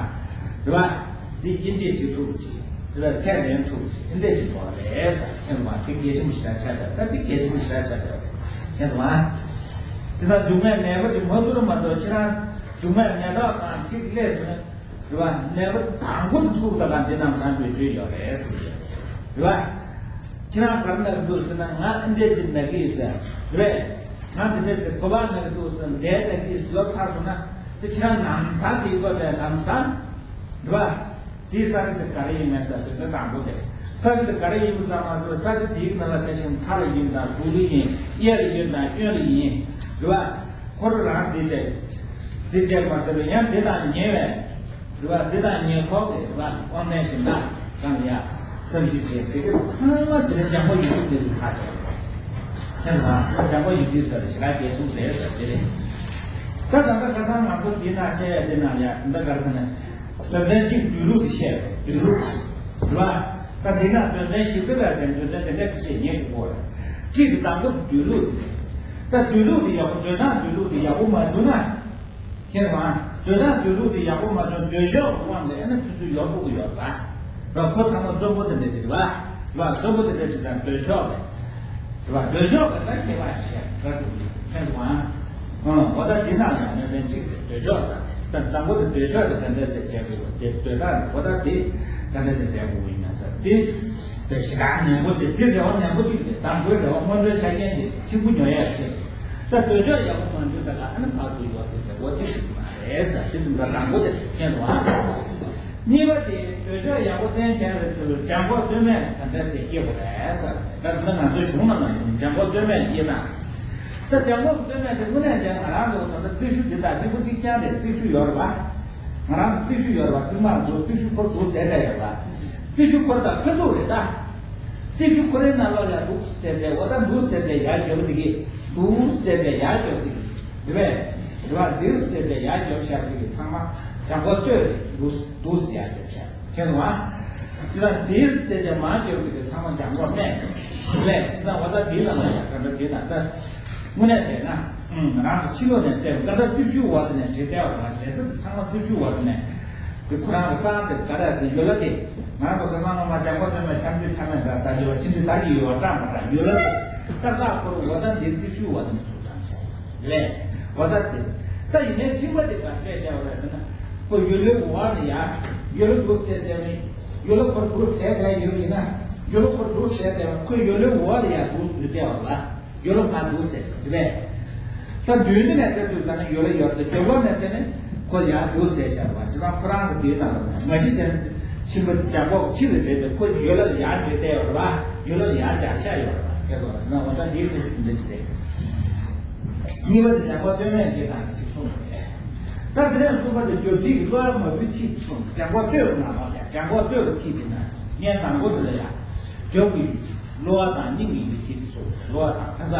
རེད་བ། འདི་དབྱེ་འབྱེད་བྱེད་ཐུབ་པ་ཅིག་རེད་བ། ཚད་ལེན་ཐུབ་པ་ཅིག་དེ་འདྲས་ཅིག་དགོས་རེད་ཟེར། མཁྱེན་པ་དེ་གལ་ཆེན་པོ་ཞེ་དྲག་ཆགས་བསྡད། ད་དེ་གལ་ཆེན་པོ་ཞེ་དྲག་ཆགས་བསྡད་རེད། མཁྱེན་པ་དེ་དང་མཇུག་མའི་ནད་པ་ཅིག་མ་ཐུབ་མ་གཏོགས་ཁྱེད་རང་མཇུག་མའི་ནད་རྟགས་དང་གཅིག་སླེབས་སོང་། རེད་བ། ནད་པ་དང་པོ་དེ་ཐུག་ད་ག་འདི་ནང་ཚང་བེད་སྤྱོད་ཡོད་རེད་ཟེར་གྱི་རེད་བ། ཁྱེད་རང་ག་རེ་ན་གི་འདུག་ཟེར་ན་ང་ཨ་འདྲས་ཅིག་ན་གི་ཟེར་རེད། ང་འདི་འདྲས་ཟེར་གོ་བ་ན་གི་འདུག་ཟེར་ན་འདྲས་ན་གི་ཟེར་ལོ་ཚར་སོང་ན་དེ་ཁྱེད་རང་ནང་ཚང་དེ་གོ་དེ་ནང་ཚང་རེད་བ། དེའི་ས་ཆ་དེ་ག་རེ་ཡིན་མིན་ཟེར་དེ་ཚོ་དང་པོ་དེ། ས་ཆ་དེ་ག་རེ་ཡིན་མིན་ཙམ་མ་ཟད་ས་ཆ་དེའི་ནང་ལ་ཆ་ཤིང་མཐའ་ལ་ཡིན་དང་གཟུགས་ལ་ཡིན་གཡས་ལ་ཡིན་དང་གཡོན་ལ་ཡིན་རེད་བ། ཁོ་རང་རང་དེ་བྱས་དེ་བྱས་མ་ཟད་པའི་ཡང་དེ་དང་ཉེ་བའི་རེད་བ། འདི་དང་ཉེ་འཁོར་གྱི་རེད་བ། དབང་ལྡན་ཞིང་ན་གང་ཡ་བསམ་གྱིས་བྱས་དེ་གི་ཚང་མ་དེ་ལྗང་པོ་ཡུལ་དུ་དེ་ཚོ་ཁ་ཆེ་བ། ཁྱེད་ཚོ་ལྗང་པོ་ཡུལ་དུ་ཟེར་ཞེ་དྲག་གལ་ཆེན་པོ་རེད་ཟེར་དེ་རེད། ད་ད་ལྟ་ཁ་སང་ང་ཚོ་དེ་ན་བཤད་ཡ་དེ་ན་ཡ་འདི་གར་ཁ་ནས་དོན་ཚན་གཅིག་སྡོད་ལུགས་དེ་བཤད་རེད། སྡོད་ལུགས་རེད་བ། ད་དེ་ན་དོན་ཚན་བཞི་པ་ལ་ཅན་དོན་ཚན་དེ་འདྲ་བཤད་ཉན་དགོས་རེད། གཅིག་གི་དང་པོ་སྡོད་ལུགས་དེ་རེད། ད་སྡོད་ལུགས་དེ་ཡག་པོ་སྡོད་སྟངས་སྡོད་ལུགས་དེ་ཡག་པོ་མ་བྱུང་ན། ཁྱེད་རང་སྡོད་སྟངས་སྡོད་ལུགས་དེ་ཡག་པོ་མ་བྱུང་སྡོད་ཕྱོགས་ཀྱི་དབང་གིས་ཨ་ནི་ཕན་ཚུན་ཡོང་ཐུབ་ཀྱི་ཡོད་རེད་བ། ཁོ་ཚང་མ་གསོན་པོ་དེ་འདྲ་ཅིག་རེད་བ། ལ་གསོན་པོ་དེ་འདྲ་ཅིག་དང་སྡོད་ཕྱོགས་རེད་བ། སྡོད་ཕྱོགས་ཀྱི་ལ་ཁྱད་པར་ཞེས་ག་འདུག་ཁྱེད་རང་། ཨོ་ད་དེ་ནང་ལ་ནི་ལན་གཅིག་རེད། སྡོད་ཕྱོགས་ཟེར་ད་དང་པོ་དེ་སྡོད་ཕྱོགས་དེ་ག་འདྲ་ཅིག་བྱེད་དགོས་དེ་སྡོད་སྟངས་རེད། ཨོ་ད་དེ་ག་འདྲ་ཅིག་བསྡད་དགོས་ཡིན་ན་ཟེར་དེ། དེ་ཞེ་དྲག་ནན་པོ་ཅིག་དེ་རེ་བ་ནན་པོ་ཅིག་རེད། དང་པོའི་རེ་བ་སྔོན་འགྲོའི་ཆ་རྐྱེན་ཅིག་ཕྱིན་པོ་ཉོ་ཡ་ཞིག་རེད། ད་སྡོད་ཕྱོགས་ཡག་པོ་མ་འདུག་ད་ལ་ཨ་ནི་ཕར་ཚུར་ཡོང་དེ་རེ་བ་དེ་ཞིག་མ་རེད་ཟེར་དེ་ཙམ་ད་དང་པོ་དེ་ཤེས་འགྲོ་ཨ། གཉིས་པ་དེ་འདོད་ཆགས་ཡག་པོ་བསྟེན་མཁན་རེད་ཚུལ་ལ་ལྗང་ཁོག་སྟོད་སྨད་ག་འདྲ་ཞིག་སྐྱེ་དགོས་རེད་ཟེར། ད་ད་ང་ཚོའི་གཞུང་ནང་ལ་ལྗང་ཁོག་སྟོད་སྨད་སྐྱེ་ན། ད་ལྗང་ཁོག་སྟོད་སྨད་དེ་དངོས་གནས་བྱས་ང་རང་ཚོ་ད་ལྟ་རྩིག་ཤུབས་འདི་དང་སྐྱིད་པོ་གཅིག་རྐྱང་རེད། རྩིག་ཤུབས་ཡོད་རེད་བ། ང་རང་ཚོ་རྩིག་ཤུབས་ཡོད་རེད་བ། ཐུག་མ་འདུག་རྩིག་ཤུབས་ཁོར་འདུག་ཟེར་བསྡད་ཡོད་རེད་བ། རྩིག་ཤུབས་ཁོར་དང་ཁ་ཐུག་རེད་ད། རྩིག་ཤུབས་ཁོ་རའི་ནང་ལོགས་ལ་འདུག་ཟེར་ཏེ་འོ་ད་འདུག་ཟེར་ཏེ་ཡར་རྒྱོབ་འདི་གི་འདུག་ཟེར་ཏེ་ཡར་རྒྱོབ་འདི་གི་རེད་པས། རེད་པ། འདུག་ཟེར་ཏེ་ཡར་རྒྱོབ་ཤག་འདི་གི་ཚང་མ་ལྗང་ཁོག་སྟོད་རེད། འདུག་འདུག་ཟེར་ཡར་རྒྱོབ་ཤག་མཁྱེན་སོང་ཨ། ཅི་ལ་འདུག་ཟེར་ཏེ་མར་རྒྱོབ་འདི་གི་ཚང་མ་ལྗང་ཁོག་སྨད་རེད། ཅི་ལ་འོ་ད་འདི་ལ་ལ་ཡ་ག་འདྲ་འདི་ལ་ད་དངོས་གནས་བྱས་ན་ང་རང་ཚོ་ཕྱི་ལོགས་ནས་བལྟས་པ་ད་ལྟ་རྩིག་ཤུབས་འོག་དེ་ནས་བྲིས་བསྡད་པ་ལ་རེད་ཟེར། ཚང་མ་རྩིག་ཤུབས་འོག་དེ་ནས། དེ་ཁོ་རང་གི་གསང་སྟེ་ག་རེ་ཟེར་ཡོད་ལ་དེ། ང་རང་ཚོ་ཁ་སང་སྔོན་མ་ལྗང་ཁོག་སྟོད་སྨད་འཆམ་རྒྱུད་ཐ་མལ་འདྲ་ཟ་ཡོད་པ་ཕྱིན་དུས་ད་གི་ཡོད་པ་འདྲ་མ་འདྲ་ཡོད་ལ་དེ། ད་ཁ་ཁོ་རང་འོ་ད་འདི་རྩིག་ཤུབས་འོག་དེ་ནས་ཐུག་ཙམ་བྱས་ལས། འོ་ད་དེ། ད་ཡིན་ནའི་ཕྱི་མ་དེ་ག་འདྲས་བྱས་པ་རེད་ཟེར་ན། ཁོ་ཡོ་ལོའི་འོག་ནས་ཡར་ཡོ་ལོ་འདུག་ཟེར་ཟེར་ནས། ཡོ་ལོ་ཁོར་འདུག་ཟེར་བསྡད་ཡོད་ཡིན་ན། ཡོ་ལོ་ཁོར་འདུག་ཟེར་བསྡད་པ་ཁོས་ཡོ་ལོའི་འོག་ལ་ཡར་འདུག་ཟེར་བསྡད་པ་ལ། ཡོ་ལོ་ཕར་འདུག་ཟེར་ཟེར་རེད་པས། ད་མདུན་དེ་ནས་བལྟས་དུས་ཙམ་ན་ཡོ་ལོ་ཡོད་དེ་རྒྱབ་ལོགས་ནས་བལྟས་ནས་ཁོ་ཡར་འདུག་ཟེར་བཞག་པ་ཅི་ལྟར་ཁོ་རང་གི་དེའི་ནང་ལ་མ་གཞི་དེ་ཕྱི་པོ་ལྗང་ཁོག་ཕྱི་ལ་རེད་དེ་ཁོ་ཡོ་ལོ་ལ་ཡར་བྲོས་བསྡད་ཡོད་རེད་པ། ཡོ་ལོ་ལ་ཡར་བཞག་ཤག་ཡོད་རེད་པ། ཁྱེད་ཚོ་ན་འོ་ད་འདིའི་ཁོ་ཞིག་འདི་ཅི་རེད། གཉིས་པ་དེ་ལྗང་ཁོག་སྟོད་སྨད་ཀྱི་ནང་གི་ཅིག་གསུངས་པ་རེད། ད་དེ་ནས་གསུམ་པ་དེ་རྒྱོབ་བྱེད་ཀྱི་བསླུ་བ་མ་བུའི་ཁྲིད་གསུངས། ལྗང་ཁོག་སྟོད་ཀྱི་ནང་ལ་ཡང་ལྗང་ཁོག་སྟོད་ཀྱི་ཁྲིད་དེ་ན་ངས་དང་པོ་དེ་ལ་ཡང་རྒྱོབ་ཀྱི། བསླུ་བ་དང་སྙིང་ཉེ་བའི་ཁྲིད་སོགས། བསླུ་བ་དང་ཁ་ས།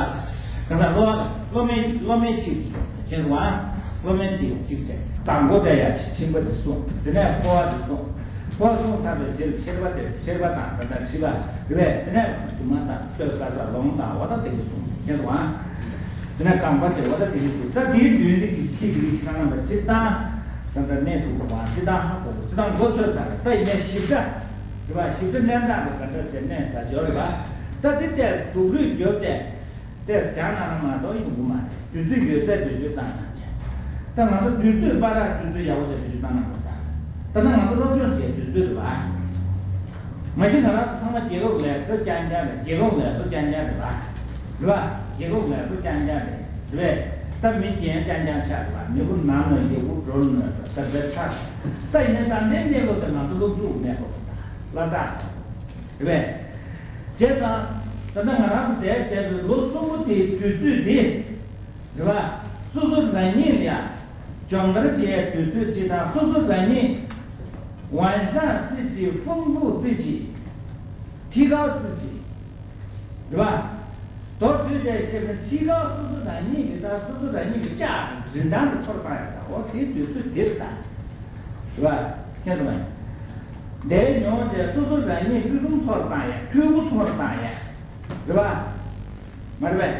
ཁ་ས་བསླུ་བ་དང་བསླུ་མེད་བསླུ་མེད་ཁྲིད་སོགས་མཁྱེན་སོང་ཨ། བསླུ་མེད་ཁྲིད་གཅིག་བྱས། དང་པོ་དེ་ཡང་ཕྱི་ཕྱིན་པ་དེ་གསུངས། དེ་ནས་འཕོ་བ་དེ་གསུངས། འཕོ་བ་གསུངས་ཚར་བའི་རྗེས་ལ་ཁྱེར་པ་དེ་ཁྱེར་པ་དང་ད་ལྟ་ཁྲིད་པ་རེད་པས། དེ་ནས་སྒྱུ་མ་དང་སྟོད་ཁ་ས་ལོང་དང་འོ་ད་དེ་གི་གསུངས་མཁྱེན་སོང་ཨ། དེ་ནས་རྐང་པ་དེ་འོ་ད་དེ་གི་གསུངས། ད་དེའི་མདུན་དེ་གི་ཁྲིད་དེ་གི་ཁྱེད་རང་རྣམ་པ་སྤྱིར་བཏང་ད་ལྟ་གནས་ཐུབ་པ་སྤྱིར་བཏང་ཧ་གོ་བ་སྤྱིར་བཏང་མགོ་ཚོས་ཚར་རེད། ད་ཡིན་ནའི་ཞིབ་ཕྲ། རེད་པ། ཞིབ་ཕྲ་གནས་སྟངས་དེ་ག་འདྲ་ཟེར་གནས་ས་འབྱོར་རེད་པ། ད་འདི་ལྟར་སྡུག་རུས་རྒྱོབ་བྱས། ཏེས་སྦྱང་གནང་ན་མ་གཏོགས་ཡོང་གི་མ་རེད། དུས་ཚོད་ཡོད་ཚད་བེད་སྤྱོད་བཏང་གནང་བྱས། ད་ང་ཚོ་དུས་ཚོད་པར་ར་དུས་ཚོད་ཡག་པོ་བྱས་བེད་སྤྱོད་བཏང་གནང་དགོས་ད། ད་ནི་ང་ཚོ་སློབ་སྦྱོང་བྱས་དུས་ཚོད་རེད་པ། མ་གཞི་ང་རང་ཚོ་ཚང་མ་རྒྱལ་ཁབ་ལས་ས་རྐྱང་རྐྱང་རེད། རྒྱལ་ཁབ་ལས་ས་རྐྱང་རྐྱང་རེད་པ། རེད་པ། རྒྱལ་ཁབ་ལས་ས་རྐྱང་རྐྱང་རེད། རེད་པས། ད་མི་རྒན་རྐྱང་རྐྱང་ཆགས་རེད་པ། མི་བུ་ནམ་ལ་ཡོད་བུ་འགྲོ་ནས་ད་ལྟ་ཆགས། ད་ཡིན་ན་ད་ལྟའི་གནས་ལུགས་དེ་ང་ཚོ་སློབ་ཕྲུག་གནས་སྐབས་ལ་ད། རེད་པས། བྱས་ཙང་། ད་ལྟ་ང་རང་ཚོ་འདིར་བསྡད་པའི་ལོ་གསུམ་པོ་དེའི་དུས་ཚོད་འདི། རེད་པ། སོ་སོ་རང་ཉིད་ལ་སྦྱོང་བརྡར་བྱེད་ཡའི་དུས་ཚོད་ཅིག་དང་སོ་སོ་རང་ཉིད། 晚上自己丰富自己། 提高自己། རེད་པ། མདོར་བསྡུས་བྱས་བཤད་ན་提高སོ་སོ་རང་ཉིད་ཀྱི་དང་སོ་སོ་རང་ཉིད་ཀྱི་ལྕགས་རིན་ཐང་དུ་ཚོར་བཏང་ཡ་ས་འོ་དེའི་དུས་ཚོད་འདིར་ད། རེད་པ། མཁྱེན་སོང་ངས། འདིའི་མྱོང་བྱས་སོ་སོ་རང་ཉིད་ཕུན་སུམ་ཚོགས་བཏང་ཡ། འཐུས་སྒོ་ཚོགས་བཏང་ཡ། རེད་པ། མ་རེད་པས།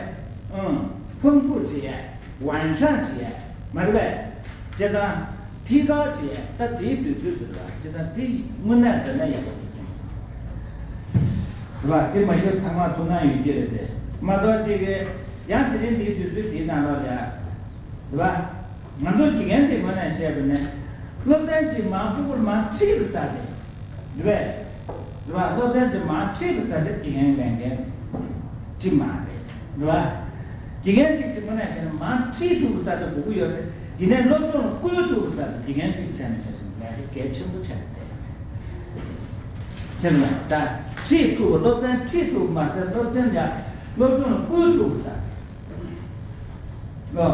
ཨང་། 丰富བྱེད་ཡ། 完善བྱེད་ཡ། མ་རེད་པས། བྱས་ཙང་། 提高བྱེད་ཡ། ད་དེའི་དུས་ཚོད་དུ་རེད་པ། བྱས་ཙང་དེ་དངོས་གནས་དྲང་གནས་ཡག་པོ་ཞིག་བྱུང་། རེད་པ། དེ་མ་གཞི་ཚང་མ་ཐུགས་སྣང་ཡོད་ཀྱི་རེད་དེ། མ་གཏོགས་གཅིག་གིས་ཡང་དེ་རིང་དེའི་དུས་ཚོད་དེའི་ནང་ལོགས་ལ། རེད་པ། ང་ཚོ་དགེ་རྒན་གྱི་ངོས་ནས་བཤད་པ་ནི། སློབ་ཚན་གཅིག་མར་ཕྲུ་གུར་མར་ཁྲིད་པ་ཟེར་དེ། རེད་པས། རེད་པ། སློབ་ཚན་གཅིག་མར་ཁྲིད་པ་ཟེར་དེ་དགེ་རྒན་ལས་འགན་གཅིག་མ་རེད། རེད་པ། དགེ་རྒན་གཅིག་གི་ངོས་ནས་བཤད་ན་མར་ཁྲིད་ཐུབ་པ་ཟེར་དེ་དགོས་ཀྱི་ཡོད་རེད། ཡིན་ནའི་སློབ་སྦྱོང་ལ་བསྐུལ་ཐུབ་པ་ཟེར་དེ་དགེ་རྒན་གཅིག་བྱས་ནས་བྱས་ཤིང་ལས་ཀ་གལ་ཆེན་པོ་ཆགས་ཏེ། ཁྱེད་ཚོ་ད་ཁྲིད་ཐུབ་པ་སློབ་ཚན་ཁྲིད་ཐུབ་པ་མ་ཟད་སློབ་ཚན་ལ་སློབ་སྦྱོང་ལ་བསྐུལ་ཐུབ་པ་ཟེར། ལོ།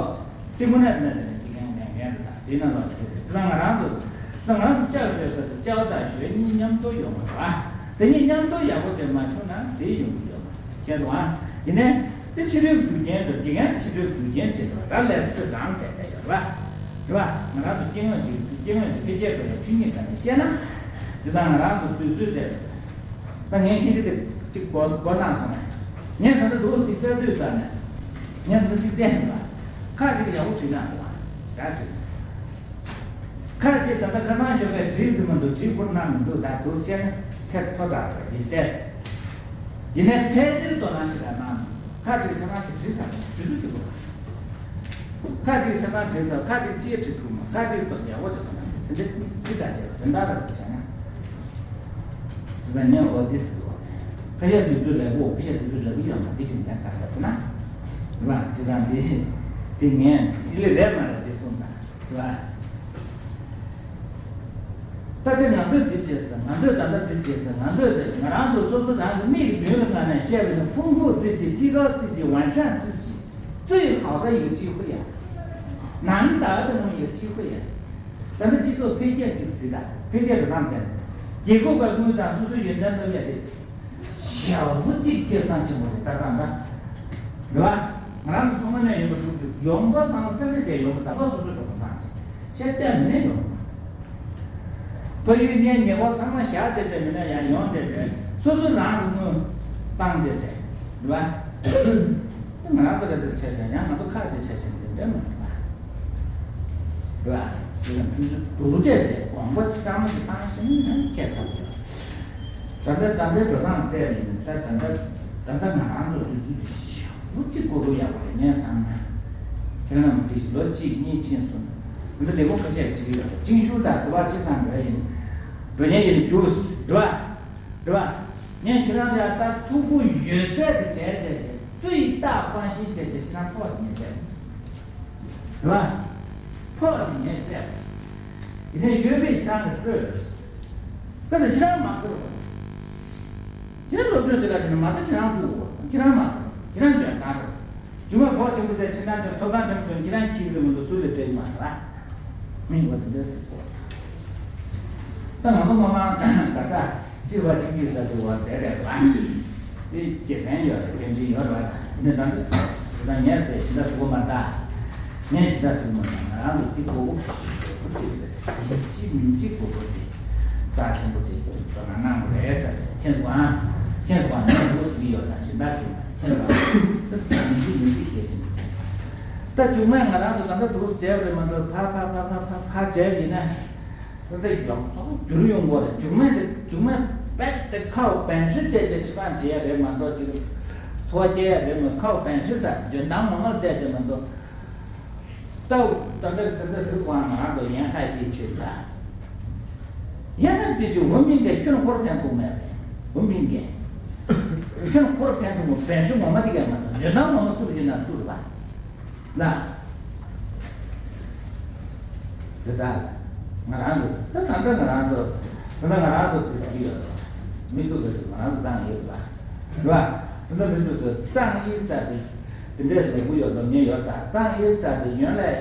དེ་མོ་ནས་ནས་ནས་དེ་ཡང་ངན་ངན་རེད་ད། དེ་ན་ལོ་དེ་རེད། ཙི་ན་ང་རང་ཚོ། ཙི་ན་ང་རང་ཚོ་ལྕགས་ཞོལ་ས་དེ་ལྕགས་དང་ཞོལ་གཉིས་མཉམ་དུ་ཡོང་བ་རེད་བ། དེ་གཉིས་མཉམ་དུ་ཡག་པོ་བྱས་མ་བྱུང་ན་དེ་ཡོང་གི་ཡོད་མ་རེད། མཁྱེན་སོང་ཨ། ཡིན་ནའི། དེ་ཕྱི་དྲོའི་དགེ་རྒན་དང་དགེ་རྒན་ཕྱི་དྲོའི་དགེ་རྒན་བྱེད་དགོས་ར་ལས་སྲིད་རང་དེ་དེ་ཡོད་རེད་བ། རེད་བ། ང་རང་ཚོ་སྐྱེ་དངོས་ཅིག་སྐྱེ་དངོས་ཅིག་འཕེལ་རྒྱས་འགྲོ་ཡ་ཆོས་ཉིད་དང་ནས་བཤད་ན། དེ་དང་ང་རང་ཚོ་དུས་ཚོད་དེ། ད་ངས་ཁྱེད་ཅི་དེ་གཅིག་གོ་གོ་གནང་སོང་ངས། ངས་ད་ལྟ་འདུག་ཟིག་ལྟ་དུས་ཙམ་ནས། ངས་ད་ལྟ་གཅིག་བལྟས་ཡིན་པ། ཁ་ཅིག་ཡག་པོ་བྲིས་གནང་འདུག་བ། ཞག་ཅིག་ཁ་ཅིག་ད་ལྟ་ཁ་སང་ཞོགས་པའི་བྲིས་འདུག་མི་འདུག་བྲིས་ཁུར་གནང་མི་འདུག་ད་འདུག་བཤད་ན་ཐེབས་ཐོ་དྲག་རེད་ཡིན་བལྟས། ཡིན་ནའི་ཕལ་ཆེར་དོ་སྣང་ཞིག་ལ་གནང་འདུག་ཁ་ཅིག་ཁྱེད་རང་གིས་བྲིས་ཚར་ན་དུས་ཚོད་གཅིག་པོ་རེད། ཁ་ཅིག་ཆ་ཚང་བྲིས་ཚར། ཁ་ཅིག་ཅིའི་བྲིས་ཐུབ་མ། ཁ་ཅིག་ཏུ་ཡག་པོ་བྱེད་ཐུབ་མ། དེ་འདྲ་ཅི་ལྟར་བྱས་པ་དེ་འདྲ་རེད་བྱས་ན། དེ་ཚ་ཉན་འོ་དེ་སྲིད་དོ། ཁ་ཡ་དུས་ཚོད་རེད་གོ་ཁ་ཡ་དུས་ཚོད་རེད་གི་ཡོད་མ་དེ་རྒྱུ་མཚན་ག་རེ་ཟེར་ན། རེད་བ། དེ་དང་དེ་དེ་ངན་དེ་ལས་རེད་མ་རེད་དེ་གསུངས་དང་རེད་བ། ད་དེ་ང་ཚོས་འདི་བྱས་ཟེར། ང་ཚོས་ད་ལྟ་འདི་བྱས་ཟེར། ང་ཚོས་དེ་ང་རང་ཚོ་སོ་སོ་རང་གི་མིག་གི་མདུན་ལ་ང་ནས་བཤད་པའི་ནི། 丰富自己，提高自己，完善自己，最好的一个机会呀，难得的那么一个机会呀。咱们去做推荐就行了，推荐给他们。结果把工作上说说云南都也得。 ཞེ་པོ་གཅིག་ཁེ་བཟང་ཆེན་པོ་རེད། ད་ད་ད་རེད་བ། ང་རང་ཚོ་ཚང་མ་ནས་ཡོང་གི་འདུག་ཡོང་འབབ་ཚང་མ་ཚད་ལས་བྱས་ཡོང་གི། ད་ལྟ་སོ་སོ་གྲོགས་པོ་ཚང་ཆེ་ཆེ་བལྟས་མི་ནས་ཡོང་གི། ཕ་ཡུལ་གནས་ཉེ་འཁོར་ཚང་མ་བཞག་བྱས་བྱས་མི་ནས་ཡང་ཡོང་བྱས་བྱས། སོ་སོ་རང་གི་དངུལ་བཏང་བྱས་བྱས་རེད་བ། ང་རང་ཚོ་ལ་ཚིག་ཆ་ཆ་ཡང་ང་ཚོ་ཁག་ཆེ་ཆ་ཆེ་འདི་འདྲ་མ་རེད་བ། རེད་བ། དེ་ལ་ཕུན་སུམ་སྡུག་བྱས་བྱས་དགོངས་པ་ཅིག་བསམ་བློ་ཅིག་བཏང་ཤེས་ན་ཡང་ཁྱད་མཚར་ཡོད། ད་ལྟ་ད་ལྟའི་འགྲོ་སྟངས་བལྟས་ནས་ད་ད་ལྟ་ད་ལྟ་ང་རང་ཚོ་དུས་ཚོད་ཞེ་པོ་ཅིག་གོ་སྐབས་ཡག་པོ་རེད། ངས་བསམ་ན་ཁྱེད་རང་གཟིགས་ཤིག་ལོ་གཅིག་གཉིས་ཕྱིན་སོང་། ད་ལྟ་ལས་ཁུངས་ཁ་ཤས་ཀྱིས་བྱེད་ཀྱི་ཡོད་རེད། ཅིང་ཤུ་དང་དུ་བ་ཅི་སང་འགྲོ་ཡིན། འགྲོ་ཉེན་ཡིན་རྒྱུགས་རེད་བ། རེད་བ། ངས་ཁྱེད་རང་ལ་ད་ཐུགས་ཁུར་ཡོད་ཚད་དུ་བྱས་བྱས་བྱས། 最大放心 བྱས་བྱས་ཁྱེད་རང་ཕོག་ཉེན་བྱས། རེད་བ། ཕོག་ནས་ངས་བཙལ། དེ་ནས་ཞོལ་པས་ཁྱེད་རང་ལ་སྤྲོད། ད་ལྟ་ཁྱེད་རང་མ་སྤྲོད་པ། ཁྱེད་རང་སློབ་སྦྱོང་བྱེད་ག་ཕྱིན་ན་མ་ད་ཁྱེད་རང་འདུག་གོ། ཁྱེད་རང་མ་སྤྲོད། ཁྱེད་རང་འཇོན་ཐང་རེད། རྒྱུ་མ་གོ་ཆེན་པོ་ཚེ་ཕྱི་ནང་ཆེན་ཐོབ་ཐང་ཆེན་པོ་ཚོ་ཁྱེད་རང་ཁྱིམ་དུ་མི་འདུག་སུ་ལས་སྤྲད་མ་རེད་བ། མིང་བ་དེ་འདྲ་ཟེར་གོ། ད་ང་ཚོ་སྔོན་མ་ག་ས་གཅིག་བ་གཅིག་གཅིག་ཟེར་དུས་བ་དེ་རེད་བ། དེ་དགེ་ཕན་ཡོད་རེད། དགེ་འདུན་ཡོད་རེད་བ། འདི་ད་འདི་ད་ངས་ཟེར་ཞིང་ད་ཟུག་མ་ད། ངས་ཞིང་ད་ཟུག་མ་ད། ང་རང་ལ་འདི་གོ་གོ་གཅིག་རེད། གཅིག་མིན་གཅིག་གོ་གོ་དེ་རྩ་ཆེན་པོ་ཅིག་དོ་སྣང་གནང་དགོས་རེད་ཟེར། ཁྱེད་ཚོ་ཨ། ཁྱེད་ཚོ་ཨ་ནི་འདུག་ཟེར་གྱི་ཡོད་ད། ཞིང་ད་ཁྱེད་ཁྱེད་ཚོ་ཨ་མིན་གཅིག་མིན་གཅིག་གལ་ཆེན་པོ་ཅིག་ད་རྒྱུག་མེད་ང་རང་ཚོ་ད་ལྟ་འདུག་བྱས་པ་རེད་མ་གཏོགས། ཕ་ཕ་ཕ་ཕ་ཕ་ཕ་བྱས་པ་ཡིན་ན། ད་ལྟ་ཡོང་ཐོག་འགྱུར་ཡོང་གོ་རེད། རྒྱུག་མེད་དེ་རྒྱུག་མེད་རྦད་དེ་ཁའོ་བན་ཧྲི་བྱས་བྱས་ཁྲི་ཕང་བྱེད་ཡ་རེད་མ་གཏོགས། ཅིག་འཚོ་བ་སྐྱེལ་ཡ་རེད་མ། ཁའོ་བན་ཧྲི་ཟེར་འཇོན་ཐང་མང་མང་བལྟས་བྱས་མ་གཏོགས། ད་ད་ལྟ་ད་ལྟ་ཟུར་ཁང་ང་རང་ཚོ་ཡན་ཧའེ་ཏི་ཆོས་ལ། ཡན་ཧའེ་ཏི་ཆོས་འོ་མིན་གྱི་ཁྱོད་ཁོར་ཕན་ཐོགས་མེད་རེད། འོ་མིན་གྱི་ཁྱོད་ཁོར་ཕན་ཐོགས་མོ་བན་ཧྲི་ངོ་མ་དེ་ག་མ་གཏོགས། འཇོན་ཐང་ངོ་མ་སུ་ཡིན་ན་སུ་རེད་བ། ལ། དེ་ལྟར་ང་རང་ཚོ་ད་ད་ལྟ་ང་རང་ཚོ་ད་ལྟ་ང་རང་ཚོ་དེ་ཟེར་གྱི་ཡོད་རེད། མི་སྡུག་པ་ཞིག་ང་རང་ཚོ་བཏང་ཡོད་རེད་བ། རེད་བ། ད་ལྟ་མི་སྡུག་ཚོ་བཏང་ཡིན་ས་དེ་དེ་འདྲའི་ལེགས་པོ་ཡོད་མདོག་ངེས་ཡོད། ད་བཏང་ཡིན་ས་དེ་ཡོན་ལས་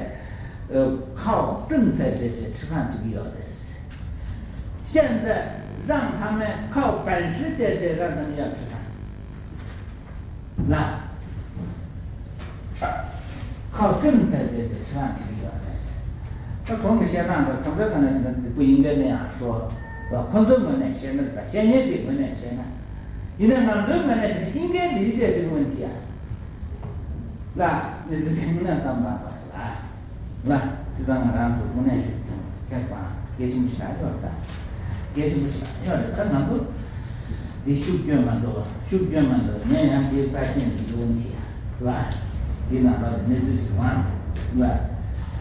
ཁའོ་ཀྲུང་ཚད་བྱས་བྱས་ཁྲི་ཁང་བྲིས་ཀྱི་ཡོད་རེད། 现在让他们靠本事解决让他们要吃饭。 ལ། ཁ་ཀྲུང་ཚན་བྱས་ཏེ་ཁྲི་ལང་བྱེད་ཀྱི་ཡོད་རེད། ད་ཁོང་གི་བཤད་སྟངས་འདི་ཁོང་ཚོའི་ངོས་ནས་བྱས་ན་འདི་པོ་ཡིན་གྱི་མེད་ཡང་ཤོག་ལ། ཁོང་ཚོའི་ངོས་ནས་བཤད་ན། ད་བཤད་མཁན་དེའི་ངོས་ནས་བཤད་ན། ཡིན་ན་ང་ཚོའི་ངོས་ནས་བཤད་ན། 应该理解这个问题啊。 ལ། ནི་འདི་དེ་ངོས་ནས་བསམ་པ་ལ། ལ། དེ་དང་ང་རང་ཚོ་དངོས་གནས་ཤུགས་སྐྱོན་ཁྱད་པར་གལ་ཆེན་པོ་ཞིག་ཡོད་རེད། ད་གལ་ཆེན་པོ་ཞིག་ཡོད་རེད། ད་ང་ཚོ་འདི་ཤུགས་སྐྱོན་མ་འགྲོ་བ། ཤུགས་སྐྱོན་མ་འགྲོ་བ། ངས་ཡང་འདིའི་རྩ་ཤེས་འདི་འགྲོ་འདི་ལ། འདི་ནང་ལ་གནས་ཚུལ་ཅིག་མང་ལ།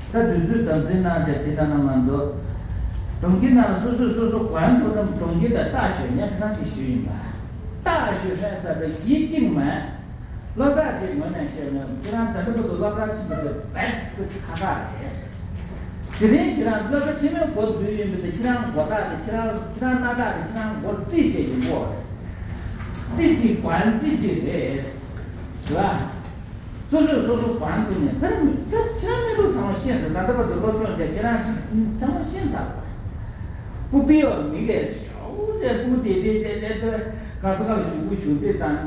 ད་དུས་ཚོད་དམ་འཛིན་གནང་བྱས་དེ་ལྟ་ན་མ་འགྲོ། གྲོང་ཁྱེར་ནང་སོ་སོས་སོ་སོ་གོ་ཡང་གོ་ནམ་གྲོང་ཁྱེར་ལ་ལྟ་ཞོད་ཉན་ཁང་ཅིག་ཞུས་ཡིན་པ། ལྟ་ཞོད་ཧྲན་ས་དེ་ཡིད་གཅིག་མ། སློབ་གྲྭ་ཆེ་ངོས་ནས་བཤད་ན། ཁྱེད་རང་ད་ལྟ་བར་དུ་སློབ་གྲྭ་ཆེ་འདི་ཚོ་རྦད་དེ་ཁག་ཁག་རེད། དེ་རིང་ཁྱེད་རང་སློབ་གྲྭ་ཆེན་མོའི་འགོ་འཛུལ་ཡིན་པ་དེ། ཁྱེད་རང་མགོ་བཏགས་དེ། ཁྱེད་རང་ཁྱེད་རང་སྣ་ཐག་དེ། ཁྱེད་རང་མགོ་དཀྲིས་བྱས་ཡོང་གི་ཡོད་རེད། 自己管自己 རེད། རེད་བ། སོ་སོས་སོ་སོ་བང་བསྡུས་ནས། ད་ད་ཁྱེད་རང་གནས་ལུགས་ཚང་མ་ཤེས་ཚར། ད་ལྟ་བར་དུ་སློབ་སྦྱོང་བྱས། ཁྱེད་རང་ཚང་མ་ཤེས་ཚར་བ། སྤུ་པི་ཡོ་མི་གས་ཤའོ་ཅེ་སྤུ་དེ་དེ་ཅེ་ཅེ་དེ་ག་ས་ག་ལ་ཞུ་གུ་ཞུ་དེ་དང་།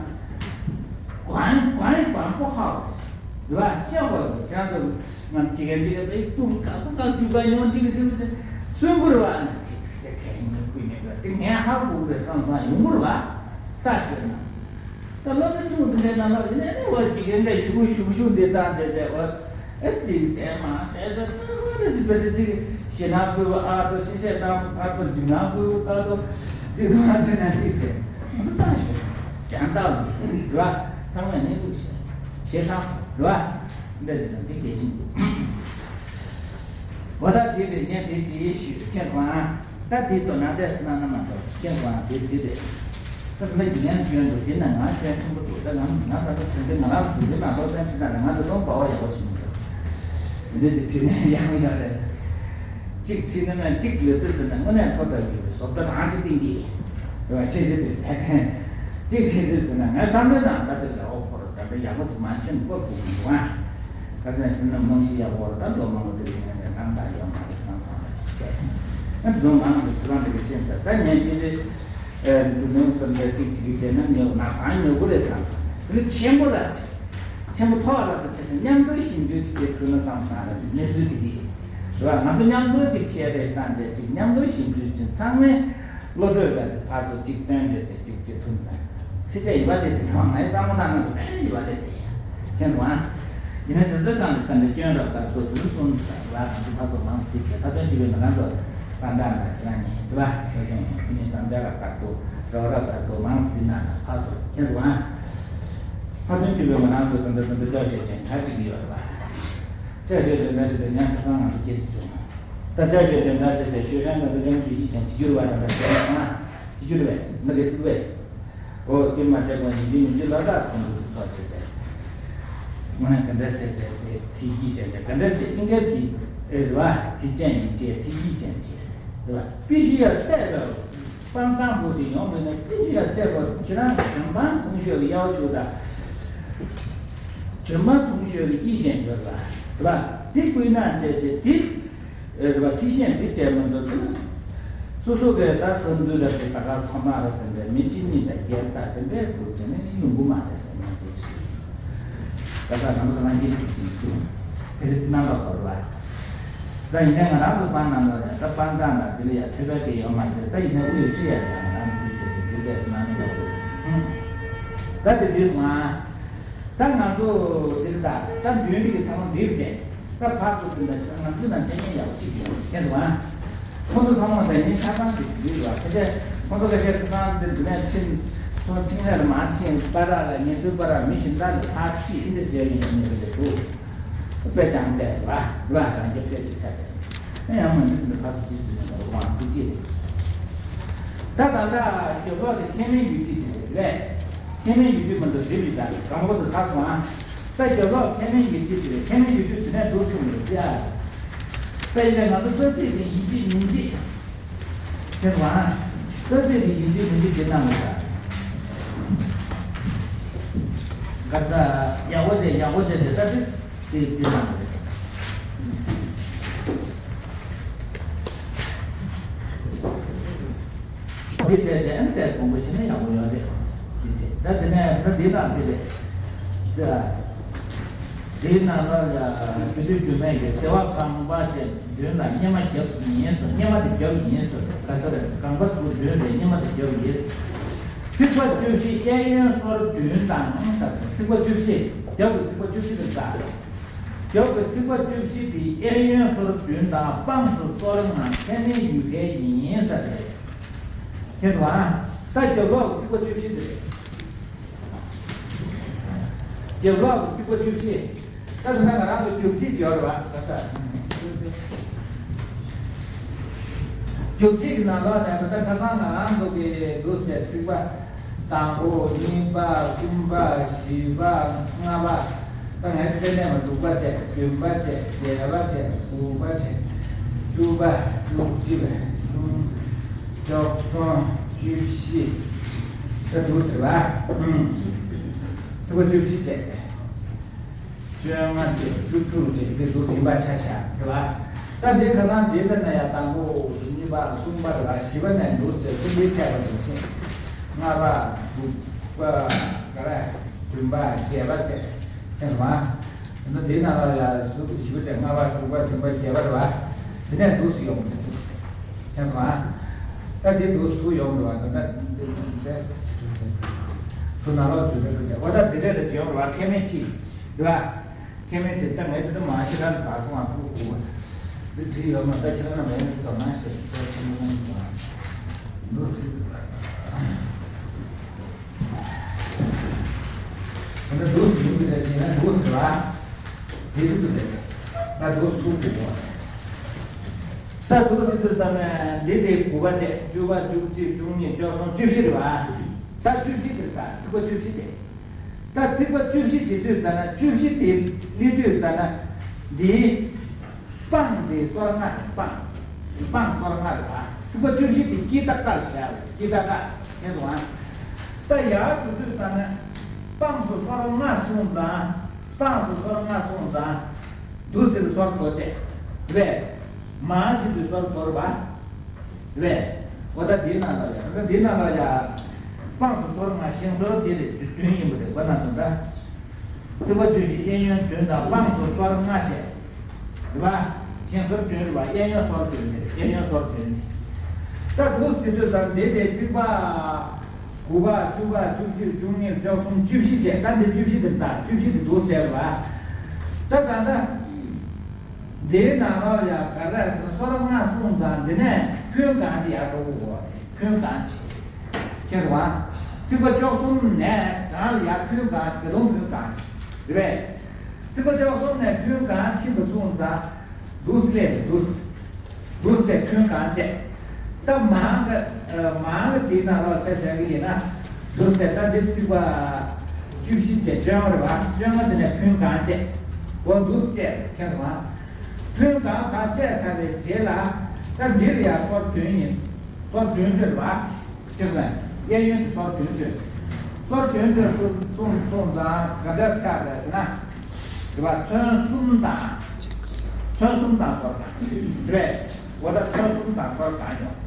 管管管不好 རེད་བ། ཤེས་དགོས་རེད། ཁྱེད་རང་ཚོ་ང་ཅི་ག་ཅི་ག་དེ་ཏུ་ག་ས་ག་རྒྱུག་ག་ཡོང་ཅིག་ཞུ་ཅེ་སུན་གུ་རེད་བ། ཁྱེད་ཁྱེད་ཁྱེད་ངས་བསྐུལ་མེད་པ་དེ་ངས་ཧ་གོ་གི་རེད་བསམ་བསམ་ཡོང་གི་རེད་བ། ད་ཤོད་ན། ད་སློབ་གྲྭ་ཆུང་ངུ་འདི་འདྲའི་ནང་ལ་ཡིན་ན་ནི། འོ་དེ་གའི་འདྲ་ཞུ་གུ་ཞུ་གུ་ཞུ་འདི་བཏང་བྱས་བྱས། འོ་ཨེ་ཅིག་བྱས་མ་བྱས། ད་ད་ད་ཅིག་བྱས་ཅིག་ཞེ་ན་བསྐུལ་བ་ཨ་ད། ཤེས་བྱས་བཏང་ཨ་ད། འཇིགས་སྣང་བསྐུལ་བ་ཨ་ད། ཅིག་ད་བྱས་ན་ཅིག་བྱས། ད་ཤོད་ཀྱང་ད་རེད་བ། ཚང་མས་ནི་འདུག་བྱས་བྱས་ཤག་རེད་བ། འདི་འདྲ་ཅིག་དང་དེ་གལ་ཆེན་པོ། འོ་ད་དེ་རེད། ངས་དེ་ཅིག་ཞུས། ཁྱེད་ཁོང་ད་དེ་དོ་སྣང་བལྟས་སོང་ན་མ་གཏོགས། ཁྱེད་ཁོང་དེ་དེ་རེད། ད་ང་རྒྱུག་ཡང་རྒྱུག་འདུག་དེ་ན་ང་སྐྱོན་ཆེན་པོ་འདུག་ད་ང་ང་ད་ལྟ་ཚོད་འདི་ང་རང་དུས་འདི་ན་སློབ་ཚན་ཁྲིད་ན་ང་ད་དུང་བ་བ་ཡག་པོ་བྱེད་མི་འདུག་འདི་དེ་ཁྲིད་ནས་ཡག་པོ་ཡག་རེད། གཅིག་ཁྲིད་ན་ན་གཅིག་ལས་དུས་དུ་ན་དངོས་གནས་ཐོབ་ཐང་ཡོད་པའི་བཟོ་ལྟ་རང་གཅིག་བསྟན་གྱི་རེད་བ། ཆེ་ཆེ་དུས་ཐད་ཐེན་གཅིག་ཁྲིད་དུས་དུ་ན་ངའི་བསམ་བློའི་ནང་ད་དུ་རེ་བ་འཁོར་ད་ལྟ་ཡག་པོ་ཅིག་མ་ཁྱོན་པོ་དགོས་མི་འདུག་ཨ། ཁ་སང་ཁྱོད་ནི་རྨང་གཞི་ཡག་པོ་རེད། ད་ལོ་མང་པོ་དུ་ཡིན་ན་ནས་རང་ད་ཡོང་མ་རེད་བསམ་བསམ་ལ་ཅི་བྱས་ཨ། དུ་མང་དུ་ཚེ་རང་དུ་གི་ཤེས་ཚར། ད་ཉན་དེ་རེད། འགྲོ་མིན་གསུམ་ལྡན་གཅིག་བྱེད་ཀྱི་བསྡད་ན་ཉོ་ན་ཚང་ཉོ་དགོས་རེད་བསམ་སོང་། དེ་ནི་ཆེན་པོ་ར་ཆེ། ཆེན་པོ་ཐོག་ར་དུ་ཆེ་ཆེ་མཉམ་དུ་ཞིབ་འཇུག་བྱེད་ཀྱི་ཐུག་ན་བསམ་སོང་། ཨ་ར་གནས་ཚུལ་དེ་གི་རེད་བ། ང་ཚོ་མཉམ་དུ་གཅིག་བཤད་རེས་བཏང་བྱས་གཅིག་མཉམ་དུ་ཞིབ་འཇུག་བྱེད། ཚང་མས་བློ་གྲོས་ར་དུ་ཕར་ཚུར་གཅིག་སྟོན་བྱས་བྱས་གཅིག་གཅིག་ཐུག་ན་ཚང་ཚིག་དེ་ཡི་བ་དེ་དེ་ཚང་ངའི་བསམ་བློ་བཏང་ན་དུ་ཨེ་ཡི་བ་དེ་དེ་ཤ་མཁྱེན་སོང་ཨ། ཡིན་ན་དེ་ཚོའི་སྒང་ལ་ད་ནི་སྐྱོན་རབ་ལྟར་དུ་དུ་གསུམ་ལ་ང་ཚོ་ཕར་ཚུར་མང་དུ་གཅིག་བྱས་ད་དོན་གྱི་བའི་ང་རང་ཚོ་པ་འདྲ་ན་ཁྱེད་རང་ཉིད་དུ་བ་ཁྱོད་ཀྱང་ཁྱེད་ཉིད་བསམ་འཆར་རབ་ལྟར་དུ་རོགས་རབ་ལྟར་དུ་མང་སུ་འདི་ན་ལ་ཕར་ཚུར་མཁྱེན་སོང་ཨ། ཕ་དོན་གྱི་བའི་ང་རང་ཚོ་ད་འདི་ད་འདི་ཅོག་བཤད་ཅན་གྲ་གཅིག་ཡོད་རེད་བ། ཅོག་བཤད་ཅན་གྲ་གཅིག་ཏུ་ཉན་ཁ་སང་ང་ཚོ་སྐྱེས་སུ་བྱུང་། ད་ཅོག་བཤད་ཅན་གྲ་གཅིག་ཏུ་ཤོད་ཤང་ད་འདི་ཅང་གི་ཡིད་ཅན་བྱེད་རྒྱུར་བ་ར་འདྲ་བཤད་ན་ཁང་ཨ། བྱེད་རྒྱུར་བས་མི་རེ་སུ་བས། འོ་དེ་མ་དྲེགས་པ་ཡིན་གཅིག་མིན་གཅིག་ལ་དྭགས་ཚོང་འདུས་སུ་ཚོགས་བྱས་ཏེ། དངོས་གནས་ག་འདྲ་བྱས་བྱས་ཏེ་ཐིག་ཡིག་ཅན་བྱས་ག་འདྲ་བྱས་ཨིན་སྐད་ཐིག་ཨེ་རེད་བ། ཐིག་ཅན་ཡིག་ཅན་ཐིག་ཡིག་ཅན་བྱས་རེད་བ། དཔེ་གཞི་ཡར་བལྟས་པའི་སྤང་ཐང་པོ་ཞིག་ཡོང་བས་ན་དཔེ་གཞི་ཡར་བལྟས་པ་ཁྱེད་རང་ཞང་པང་ཐུང་ཤོས་ཀྱི་གཡའ་ཆུ་དང་། ཇོན་པང་ཐུང་ཤོས་ཀྱི་ཡིག་ཅན་བྱས་རེད་བ། རེད་བ། དེ་བསྐུལ་ན་བྱས་བྱས་དེ། ཨེ་རེད་བ། ཐིག་ཤིང་འདི་བྲལ་མི་འདུག་དེ་ནི་སོ་སོ་གའི་ད་བསམ་ཚུལ་ར་དེ་ད་ག་ཁོ་མ་ར་དེ་འདྲ་མི་གཅིག་གཉིས་དང་བརྒྱད་དང་དེ་འདྲའི་འདུག་ཟེར་ནས་ཡོང་གི་མ་རེད་ཟེར་ནས་འདུག་ཟེར། ད་ལྟ་ང་ཚོ་ད་ང་གཅིག་གིས་ཅིག་འདུག་དེ་ཚོ་དེ་རྣམ་པ་གོ་རེད་བ། ད་ཡིན་ན་ང་རང་ཚོ་པང་ནང་ལ་ད་པང་གང་ལ་དེ་ལ་ཡ་ཐོས་པ་དེ་ཡོད་མ་རེད། ད་ཡིན་ན་དབུས་ཧྲི་ཡ་ཡ་ང་རང་ཚོ་དེ་བྱས་ཚེ་དུས་ལས་སུ་ན་མི་ཡོང་གི་ད་དེ་དུས་སུ་ང་། ད་ང་ཚོ་འདིར་ད་ད་མདུན་འདི་གི་ཚང་མ་འགྲིག་བྱས། ད་ཕར་ཚུར་འདི་ལ་ང་ཚོ་ནང་ཆ་རྐྱེན་ཡག་པོ་ཅིག་ཡོད་མཁྱེན་འདུག་ཨ། ཁོང་ཚོ་ཚང་མ་ད་ཡིན་ཆ་ཚང་ཅིག་འགྲིག་རེད་བ། ཁ་ཤས་ཁོང་ཚོ་ཁ་ཤས་ཁ་སང་འདི་འདི་ནས་ཕྱིན་ཚོ་ཕྱིན་ལས་ལ་མ་ཕྱིན་པ་ར་ལ་ངལ་གསོའི་པ་ར་མི་གཞན་དག་ལ་ཕར་ཁྲིད་འདི་བྱས་ཡིན་ཟེར་ནས་འདི་འདུག་དཔེ་ཀྱང་བསྡད་རེད་བ། རེད་བ། རང་རྒྱབ་བལྟས་ཏེ་ཆ་བསྡད། ཡང་མ་འདི་འདི་ཕར་ཚུར་ཅིག་ཟེར་ནས་འདུག་དབང་སྐུ་ཅི་རེད། ད་ད་ལྟ་རྒྱབ་ལོགས་ཀྱི་ཁེ་མེད་ཡུལ་གྱི་དེ་རེད། ཁེ་མེད་ཡུལ་གྱི་མི་འདུག་འགྲིག་མི་འདུག་གང་པོ་དུ་ཐག་སོང་ཨ། ད་རྒྱབ་ལོགས་ཁེ་མེད་ཡུལ་གྱི་དེ་རེད། ཁེ་མེད་ཡུལ་གྱི་དེ་ནས་འདུག་སོང་མི་སྲིད་ཨ། ད་ཡིན་ན་ང་ཚོ་ལྟོ་ཚིགས་དེ་ཡིན་གཅིག་མིན་གཅིག་ཁྱེད་ཚོ་ཨ། ལྟོ་ཚིགས་དེ་ཡིན་གཅིག་མིན་གཅིག་བྱེད་གནང་མི་འདུག་ག་ས་ཡག་པོ་བྱས་ཡག་པོ་བྱས་བྱས་ད་དེ། དེ་དེ་རང་རེད། དེ་བྱས་ཏེ་ཨ་ནི་དེ་དགོངས་པ་བཞེས་ན་ཡག་པོ་ཡོད་རེད། དེ་བྱས་ད་དེ་ནས་ད་དེ་ནང་དེ་རེད་ཟེར། དེའི་ནང་ལ་ཡ་རྒྱུ་དུས་རྒྱུ་མེད་ཀྱི་བདེ་བ་གང་བ་ཅན་མདུན་ལ་སྙེ་མ་རྒྱབ་ཡིན་སོ། སྙེ་མ་དེ་རྒྱབ་ཡིན་སོ། ག་ས་རེད། གང་བ་དུ་མདུན་རེད། སྙེ་མ་དེ་རྒྱབ་ཡིན། ཚིགས་པ་བཅུ་བཞི་གཡས་གཡོན་སོར་བདུན་དང་ཟེར། ཚིགས་པ་བཅུ་བཞི་རྒྱབ་ཀྱི་ཚིགས་པ་བཅུ་བཞི་དེ་ལྟ། རྒྱབ་ཀྱི་ཚིགས་པ་བཅུ་བཞི་དེ་གཡས་གཡོན་སོར་བདུན་དང་དཔངས་སུ་སོར་ལྔ་ཁེ་མེད་ཡུལ་གལ་ཡིན་ཟེར་རེད། ཁྱེད་ཚོ་ཨ། ད་རྒྱབ་ལོགས་ཀྱི་ཚིགས་པ་བཅུ་བཞི་དེ་རེད། རྒྱབ་ལོགས་ཀྱི་ཚིགས་པ་བཅུ་བཞི། ད་དེ་ན་ང་རང་ཚོ་རྒྱུགས་ཁྱི་ཡོད་རེད་བ། ད་ས། རྒྱུགས་ཁྱི་གི་ནང་ལོགས་ནས་ད་ལྟ་ཁ་སང་ང་རང་ཚོ་གི་འདུག་ཟེར་ཚིགས་པ། དང་པོ། གཉིས་པ། གསུམ་པ། བཞི་པ། ལྔ་པ། ད་ངས་དཔེ་ནས་མ་དྲུག་པ་བྱས། བདུན་པ་བྱས། བརྒྱད་པ་བྱས། དགུ་པ་བྱས། བཅུ་པ། བཅུ་གཅིག་པ། བཅུ། བཅུ་གསུམ། བཅུ་བཞི། ད་འདུག་ཟེར་བ། ཨུམ། ཚིགས་པ་བཅུ་བཞི་བྱས། བཅོ་ལྔ་བྱས། བཅུ་དྲུག་བྱས། འདི་ཚོ་ཟིན་པ་ཆ་བཞག་རེད་བ། ད་འདི་ཁ་སང་འདི་ལ་ན་ཡ་དང་པོ་གཉིས་པ་གསུམ་པ་རེད་བ། བཞི་པ་ནས་འདུག་ཟེར་ཚུལ་འདི་ཐེག་པ་ནས་ཕྱིན། ལྔ་པ། དྲུག་པ། ག་རེ། བདུན་པ། བརྒྱད་པ་བྱས། ཐེག་བ། ད་འདི་ནང་ལ་ཡ་ཟུར་དུ་བཞི་པ་བྱས། ལྔ་པ། དྲུག་པ། བདུན་པ། བརྒྱད་པ་རེད་བ། དེ་ནས་འདུག་སུ་ཡོང་གི་འདུག་ཐེག་བ། ད་འདི་འདུག་སུ་ཡོང་གི་རེད་བ། ད་ད་འདི་འདི་ཐུ་ནང་ལོགས་འཛུལ་འདྲ་འདུག་བྱས། འོ་ད་འདི་འདྲ་རེ་བྱས་ཡོང་གི་རེད་བ། ཁེ་མེད་ཐིག་འདི་བ། ཁེ་མེད་ཚེ་ད་ངས་དེ་ད་མ་ཤི་ར་ད་སོང་ང་སོང་གོ་བ། འདི་བྲིས་ཡོད་མ་ད་ཁྱེད་རང་མེད་ནི་དོ་སྣང་བྱེད་ད་ཁྱེད་རང་ནང་དུ་འདུག་སྲིད་འདུག་ད་འདུག་སྲིད་ཡོང་གི་རེད་ཅེ་ན་འདུག་སྲིད་བ། དེ་འདུག་གི་རེད། ད་འདུག་སྲིད་འདུག་གོ། ད་འདུག་སྲིད་འདུག་ད་ནས་འདི་དེ་དགུ་པ་བྱས། བཅུ་པ། བཅུ་གཅིག་བཅུ་གཉིས། བཅུ་གསུམ། བཅུ་བཞི་རེད་བ། ད་བཅུ་བཞི་དེ་ད་ཚིགས་པ་བཅུ་བཞི་དེ། ད་ཚིགས་པ་བཅུ་བཞི་བྱེད་དུས་ཙ་ན་བཅུ་བཞི་དེ་སླེབས་དུས་ཙ་ན་འདིའི་དཔངས་དེ་སོར་ལྔ་རེད། དཔངས། སྤངས་སོར་ལྔ་རེད་པ། ཚིག་པ་བཅུ་བཞི་དེ་ཀྱི་ཏག་ཏག་བཞག་རེད། ཀྱི་ཏག་ཏག་མཁྱེན་སོང་ཨ། ད་ཡར་འགྲོ་དུས་ཙམ་ནས་སྤངས་སུ་སོར་ལྔ་སོང་ཙང་། སྤངས་སུ་སོར་ལྔ་སོང་ཙང་། འདུག་ཟེར་སོར་དོར་བྱས་རེད། མར་བྱེད་དུས་སོར་དོར་བ་རེད། འོ་ད་འདིའི་ནང་ལ་ཡ། འོ་ད་འདིའི་ནང་ལ་ཡ། སྤངས་སུ་སོར་ལྔ་ཞིང་སོར་འདི་རེད། བདུན་ཡིན་པ་རེད། འོ་ན་སོང་ད། ཚིག་པ་བཅུ་བཞི་གཡས་གཡོན་བདུན་དང་སྤངས་སུ་སོར་ལྔ་བྱས། རེད་པ། ཞིང་སོར་བདུན་རེད་པ། གཡས་གཡོན་སོར་བདུན་རེད། གཡས་གཡོན་སོར་བདུན་རེད། ད་འདུག་ཟེར་དུས་ཙམ་འདི་དེ་ཚིག་པ། དགུ་པ། བཅུ་པ། བཅུ་གཅིག། བཅུ་གཉིས། བཅུ་གསུམ། བཅུ་བཞི་བྱས། ད་འདི་བཅུ་བཞི་འདི་ལྟ། བཅུ་བཞི་འདི་འདུག་ཟེར་བ། ད་ད་ལྟ་འདིའི་ནང་ལོགས་ཡ་ག་རེ་ཟེར་ན། སོར་ལྔ་སོང་ཙང་འདི་ནས་ཕུན་གང་ཅི་ཡར་འགྲོ་དགོས་གོ། ཕུན་གང་ཅི། ཁྱེད་རང་། ཚིག་པ་བཅུ་གསུམ་ནས་གང་ལ་ཡར་ཕུན་གང་ཅི། ད་དུང་ཕུན་གང་ཅི། རེད་པས། ཚིག་པ་བཅུ་གསུམ་ནས་ཕུན་གང་ཕྱིན་པ་སོང་ཙང་། འདུག་སླེབས་འདུག་འདུག་ཟེར་ཕུན་གང་བཅད། ད་མང་གི། མང་གི་དེའི་ནང་ལོགས་ཆ་བཞག་གི་ཡིན་ན། འདུག་ཟེར་ད་འདི་ཚིག་པ་བཅུ་བཞི་བཅས་བཅོ་ལྔ་རེད་པ། བཅོ་ལྔ་འདི་ནས་ཕུན་གང་བཅད། འོ་འདུག་བཅད་ཁྱེད་རང་། ཕུན་གང་གང་བཅད་ཚར་བའི་རྗེས་ལ། ད་འདིར་ཡང་སོར་བདུན་ཡིན། སོར་བདུན་ཟེར་བ། ཅེས་ལ། གཡས་གཡོན་གྱི་སོར་བདུན་སྟོན། སོར་བདུན་སྟོན་གསུམ་གསུམ་གསུམ་དང་ག་འདྲ་ཆགས་པས་ཟེར་ན། རེད་པ། ཚོན་གསུམ་དང་། ཚོན་གསུམ་དང་སོར་དང་། རེད། འོ་ད་ཚོན་གསུམ་དང་སོར་གང་ཡོང་།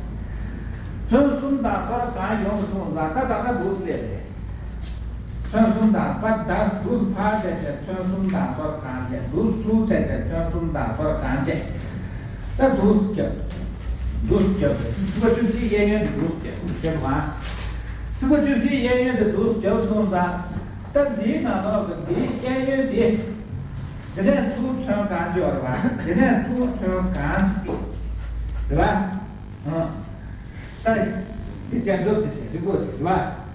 ཚོན་གསུམ་དང་སོར་གང་ཡོང་གསུངས་ཙང་ད་ད་ལྟ་འདུག་སེ་སླེབས་རེད། ཚོན་གསུམ་དང་པ་ད་འདུག་སེ་ཕར་བྱས་བྱས་ཚོན་གསུམ་དང་སོར་གང་བྱས། འདུག་སེ་བྱས་བྱས་ཚོན་གསུམ་དང་སོར་གང་བྱས། ད་འདུག་སེ་རྒྱབ། འདུག་སེ་རྒྱབ་རེད། ཚིག་པ་བཅུ་བཞི་གཡས་གཡོན་དུ་འདུག་སེ་རྒྱབ་རེད་པ། ཚིག་པ་བཅུ་བཞི་གཡས་གཡོན་དུ་འདུག་སེ་རྒྱབ་སོང་ཙང་། ད་འདིའི་ནང་ལོགས་ཀྱི་འདིའི་གཡས་གཡོན་འདི། འདི་ནས་ཚུར་ཚོན་གང་བྱེད་པ་རེད་པ། འདི་ནས་ཚུར་ཚོན་གང་བྱེད་པ་རེད་པ། ཨང་། ད་འདི་སྦྱར་འདོགས་དེ་བྱས་འགྲིག་གོ་རེད་པ།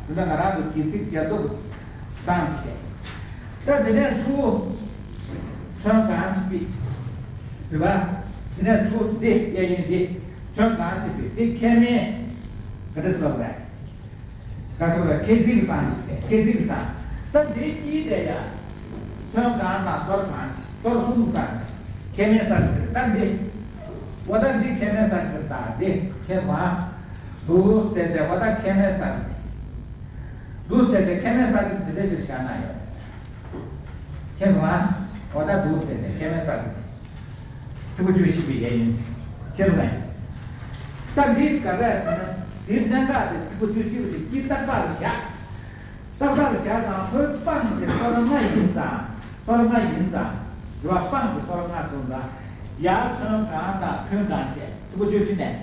འདི་ན་ང་རང་ཚོ་གི་ཚིག་སྦྱར་འདོགས་སང་དེ་བྱས། ད་འདི་ནས་ཚུར་ཚོན་གང་བྱེད་པ་རེད་པ། འདི་ནས་ཚུར་འདི་གཡས་གཡོན་འདི་ཚོན་གང་བྱེད་པ་འདི་ཁེ་མེ་ག་འདྲ་ཟེར་བ་རེད། ག་སོགས་ལ་ཁེ་ཚིག་སང་ཞིག་བྱས། ཁེ་ཚིག་སང་། ད་འདི་གཉིས་དེ་ཡ། ཚོན་གང་དང་སོར་གང་ཞིག་སོར་གསུམ་སང་ཞིག་ཁེ་མེ་སང་ཞིག་ད་འདི། འོ་ད་འདི་ཁེ་མེ་སང་ཞིག་ད་འདི་ཁེ་མ། འདུག་ཟེར་བྱས་འོ་ད་ཁེ་མེ་སང་ཞིག་འདུག་ཟེར་བྱས་ཁེ་མེ་སང་ཞིག་འདི་འདྲ་ཞིག་བཞག་ན་ཡོད། ཁེ་མ། འོ་ད་འདུག་ཟེར་བྱས་ཁེ་མེ་སང་ཞིག་ཚིག་པ་བཅུ་བཞི་པའི་གཡས་གཡོན་དེ། ཁྱེད་རང་། ད་འདི་ག་རེ་ཟེར་ན། འདིའི་གནད་འགག་དེ་ཚིག་པ་བཅུ་བཞི་པ་དེ་དཀྱིལ་ཏག་ཏག་ལ་བཞག་ཏག་ཏག་ལ་བཞག་ཙང་ཁོའི་སྤངས་དེ་སོར་ལྔ་ཡིན་ཙང་། སོར་ལྔ་ཡིན་ཙང་། རེད་པ། སྤངས་དེ་སོར་ལྔ་སོང་ཙང་། ཡར་ཚོན་གང་དང་ཕུན་གང་བཅས། ཚིག་པ་བཅུ་བཞི་ནས།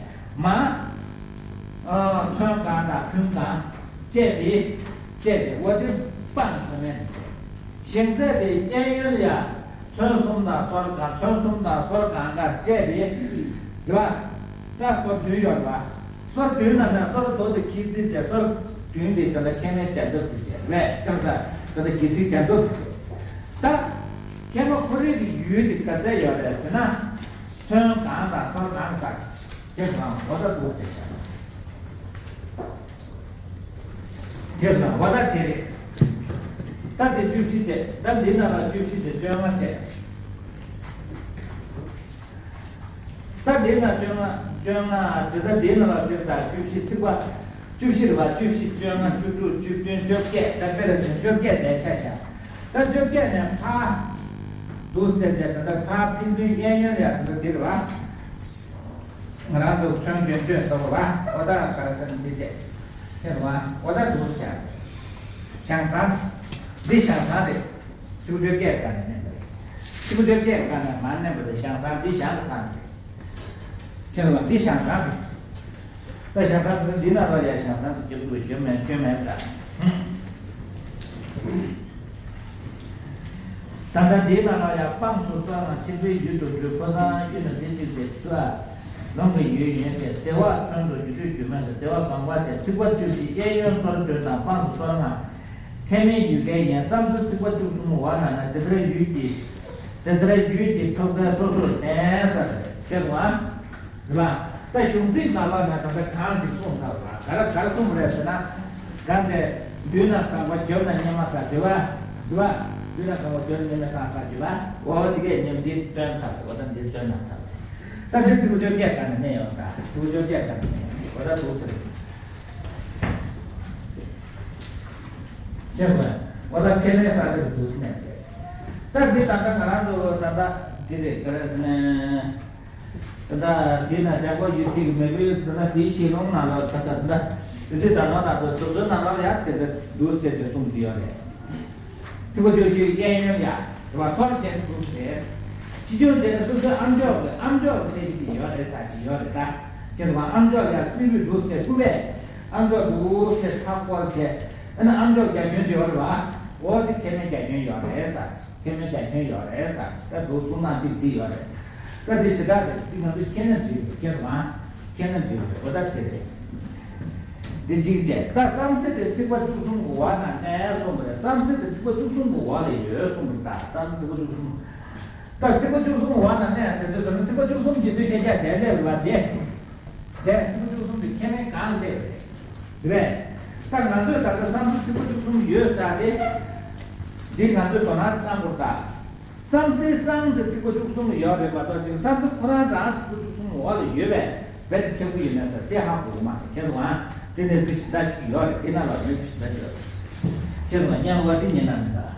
མར། ཨ། ཚོན་གང་དང་ཕུན་གང་བཅས་པའི། བཅས་པའི་འོ་དེ་སྤངས་ཚོན་མེད་དུ་བཅས། ཞེང་ཚད་དེ་གཡས་གཡོན་ལ་ཡ། ཚོན་གསུམ་དང་སོར་གང་། ཚོན་གསུམ་དང་སོར་གང་གང་བཅས་པའི། རེད་པ། ད་སོར་བདུན་ཡོད་རེད་པ། སོར་བདུན་ནང་ནས་སོར་དོ་དེ་ཁྱི་རྩིས་བྱས་སོར་བདུན་དེ་ད་ལྟ་ཁེ་མེ་སྦྱར་འདོགས་དེ་བྱས་རེད་པས། ད་ལྟ་ད་ལྟ་ཁྱི་རྩིས་སྦྱར་འདོགས་དེ་བྱས། ད་ཁེ་མ་ཁོ་རེ་གི་ཡུལ་དེ་ག་ཚད་ཡོད་རེད་ཟེར་ན། ཚོན་གང་དང་སོར་གང་ཟེར་ཅིག་ཁྱེད་རང་འོ་ད་འདུག་ཟེར་བྱས། དེ་ལ་བ་ད་དེ་རེད། ད་དེ་བཅུ་བཞི་བྱས། ད་འདི་ནང་ལ་བཅུ་བཞི་བྱས་བཅོ་ལྔ་བྱས། ད་འདི་ན་བཅོ་ལྔ། བཅོ་ལྔ་དེ་ད་འདི་ནང་ལ་དེ་ད་བཅུ་བཞི་ཚིག་པ། བཅུ་བཞི་རེད་པ། བཅུ་བཞི། བཅོ་ལྔ། བཅུ་དྲུག། བཅུ་བདུན། བཅོ་བརྒྱད། ད་དཔེ་ལ་བྱས་བཅོ་བརྒྱད་དེ་ཆ་བཞག་ད་བཅོ་བརྒྱད་ནས་ཕར་འདུག་ཟེར་བྱས། ད་ད་ཕར་ཕན་ཚུན་གཡས་གཡོན་ལ་ཡ་ད་ད་འདི་རེད་པ། ང་རང་ཚོ་ཚོན་སྐྱོན་སྐྱོན་ཟེར་བ་རེད་པ། འོ་ད་ག་རེ་ཟེར་ན་འདི་བྱས། ཁྱེད་རང་འོ་ད་འདུག་སེ་བྱས། བྱང་སང་། འདི་བྱང་སང་རེད། བཅུ་བཅོ་བརྒྱད་ག་ནས་མནན་པ་རེད། བཅུ་བཅོ་བརྒྱད་ག་ནས་མ་མནན་པ་རེད། བྱང་སང་འདི་བྱང་གི་སང་རེད། ཁྱེད་རང་འདི་བྱང་སང་རེད། ད་བྱང་སང་འདི་ན་རོ་ཡ་བྱང་སང་དུ་རྒྱབ་དུ་རྒྱབ་མེད་སྐྱོན་མེད་འདྲ། ད་ལྟ་འདིའི་ནང་ལ་ཡང་སྤངས་སུ་སོར་ལྔ་ཆེན་པོའི་ཡུལ་དུ་འགྲོ། ཕོ་བྲང་གཡུལ་ན་འདི་གཅིག་བྱས། ཚུལ་ལོངས་ཀྱི་ཡུལ་ཡིན་བྱས། བདེ་བ་ཚོན་དུ་ཡུལ་སྤྲུལ་སྒྱུ་མ་ཟེར། བདེ་བ་གང་བ་བྱས། ཚིག་པ་བཅུ་བཞི་གཡས་གཡོན་སོར་བགྲོད་དང་སྤངས་སུ་སོར་ལྔ། ཁེ་མེ་ཡུལ་གལ་ཡིན་བསམ་ཚུལ། ཚིག་པ་བཅུ་གསུམ་འོག་ན་ན་དེ་ལྟར་ཡུལ་གྱི། དེ་ལྟར་ཡུལ་གྱི་ཐོབ་ཚད་སོ་སོར་བསྟན་ས་རེད། ཁྱེད་ཚོ་ཨ། རེད་པ། ད་གཞུང་ཚིག་ནང་ལོགས་ནས་ད་ལྟ་གང་ཅིག་གསུངས་ཚར་བ། ག་རེ་ག་རེ་གསུངས་པ་རེད་ཟེར་ན། གང་དེ། མདུན་ན་གང་བ་རྒྱབ་ན་སྙེ་མ་ཟ་བྱེད་པ། རེད་པ། མདུན་ན་གང་བ་རྒྱབ་ན་སྙེ་མ་ཟ་ཟ་བྱེད་པ། འོ་དེ་གས་ཉམས་འདི་སྟོན་ཚར། འོ་ད་འདི་སྟོན་ན་ཚར། ད་ ད་ཅི་ཚིགས་པ་བཅོ་བརྒྱད་ག་ནས་གནས་ཡོང་ད། ཚིགས་པ་བཅོ་བརྒྱད་ག་ནས་གནས་ཡོང་། འོ་ད་འདུག་ཟེར། ཅེས་སོ། འོ་ད་ཁས་ལེན་ས་དེ་རུ་འདུག་ཟེར་ནས་རེད། ད་འདི་ད་ལྟ་ང་རང་ཚོ་ད་ལྟ་འདི་རེད་ག་རེ་ཟེར་ན། ད་ལྟ་འདི་ན་ལྗང་པ་ཡོད་ཚིག་མེད་པའི་ད་ལྟ་འདིའི་ཤེས་ལོང་ན་ལ་ད་ས་ད་ལྟ་འདི་ད་ལྟ་ད་ལྟ་དུ་ཚོད་ན་ལ་ཡ་དེ་འདྲ་འདུག་ཟེར་ཏེ་གསུངས་ཀྱི་ཡོད་རེད། ཚིགས་པ་བཅུ་བཞི་གཡས་གཡོན་ཡ། དྲི་བ་སོར་ཅན་དུ་ཟེར། སྤྱི་ཆོས་མཛད་སོ་སོའི་ཨམ་ཅོག་གི་ཨམ་ཅོག་གི་ཚད་གཞི་དེ་ཡོད་རེད་ས་ཅི་ཡོད་རེད་ད། ཁྱེད་ཚོ་ཨམ་ཅོག་ཡ་སྲིད་བུ་འདུག་ཟེར་ཀུ་བས། ཨམ་ཅོག་འདུག་ཟེར་ཚ་སྐོར་བྱས། ཨ་ནི་ཨམ་ཅོག་རྒྱ་ཁྱོན་བྱེད་པ་རེད་བ། འོ་དེ་ཁས་ལེན་རྒྱ་ཁྱོན་ཡོད་རེད་ས་ཅི། ཁས་ལེན་རྒྱ་ཁྱོན་ཡོད་རེད་ས་ཅི། ད་འདུག་གསུང་སྟངས་གཅིག་དེ་ཡོད་རེད། ད་དེ་ཞེ་དྲག་རེད་འདི་ང་ཚོས་ཁས་ལེན་བྱེད་དགོས་ཁྱེད་ཚོ་ཨ། ཁས་ལེན་བྱེད་དགོས་འོ་ད་དེ་རེད། འདི་གཅིག་བྱས། ད་བསམ་སེམས་དེ་ཚིགས་པ་བཅུ་གསུམ་གྱི་འོག་ན་གནས་གསུངས་པ་རེད། བསམ་སེམས་དེ་ཚིགས་པ་བཅུ་གསུམ་གྱི་འོག་ལ་ཡོད་གསུངས་པ་རེད། ད་བསམ་སེམས་ཚིགས་པ་བཅུ་གསུམ། ད་ཚིགས་པ་བཅུ་གསུམ་འོག་ན་གནས་ཟེར་དུས་ཙམ་ཚིགས་པ་བཅུ་གསུམ་གྱི་དུས་ཤེས་བྱ་དེ་སླེབས་པ་དེ། དེ་ཚིགས་པ་བཅུ་གསུམ་དེ་ཁས་ལེན་གང་སླེབས་རེད། རེད། ད་ང་ཚོས་ད་ལྟ་བསམ་སེམས་ཚིགས་པ་བཅུ་གསུམ་ཡོད་ས་དེ། འདི་ང་ཚོས་དོ་སྣང་གནང་དགོས་ད། བསམ་སེམས་སང་དེ་ཚིགས་པ་བཅུ་གསུམ་ལ་ཡོད་རེད་མ་གཏོགས་ཅིག་བསམ་ཚུལ་ཁོ་རང་རང་ཚིགས་པ་བཅུ་གསུམ་འོག་ལ་ཡོད་པས་རྦད་དེ་ཁྱབ་ཀྱི་ཡོད་མེད་ཟེར་དེ་ཧ་གོ་གི་མ་རེད། ཁྱེད་ཚོ་ཨང་དེ་ནས་ཚིག་ཞིབ་ལྟ་ཅིག་ཡོད་རེད། དེ་ནང་ལ་ཡོད་ཚིག་ཞིབ་ལྟ་ཅིག་ཡོད་རེད། ཁྱེད་ཚོ་ཨང་སྙན་ངག་འདི་ཉན་ན་མི་འདྲ།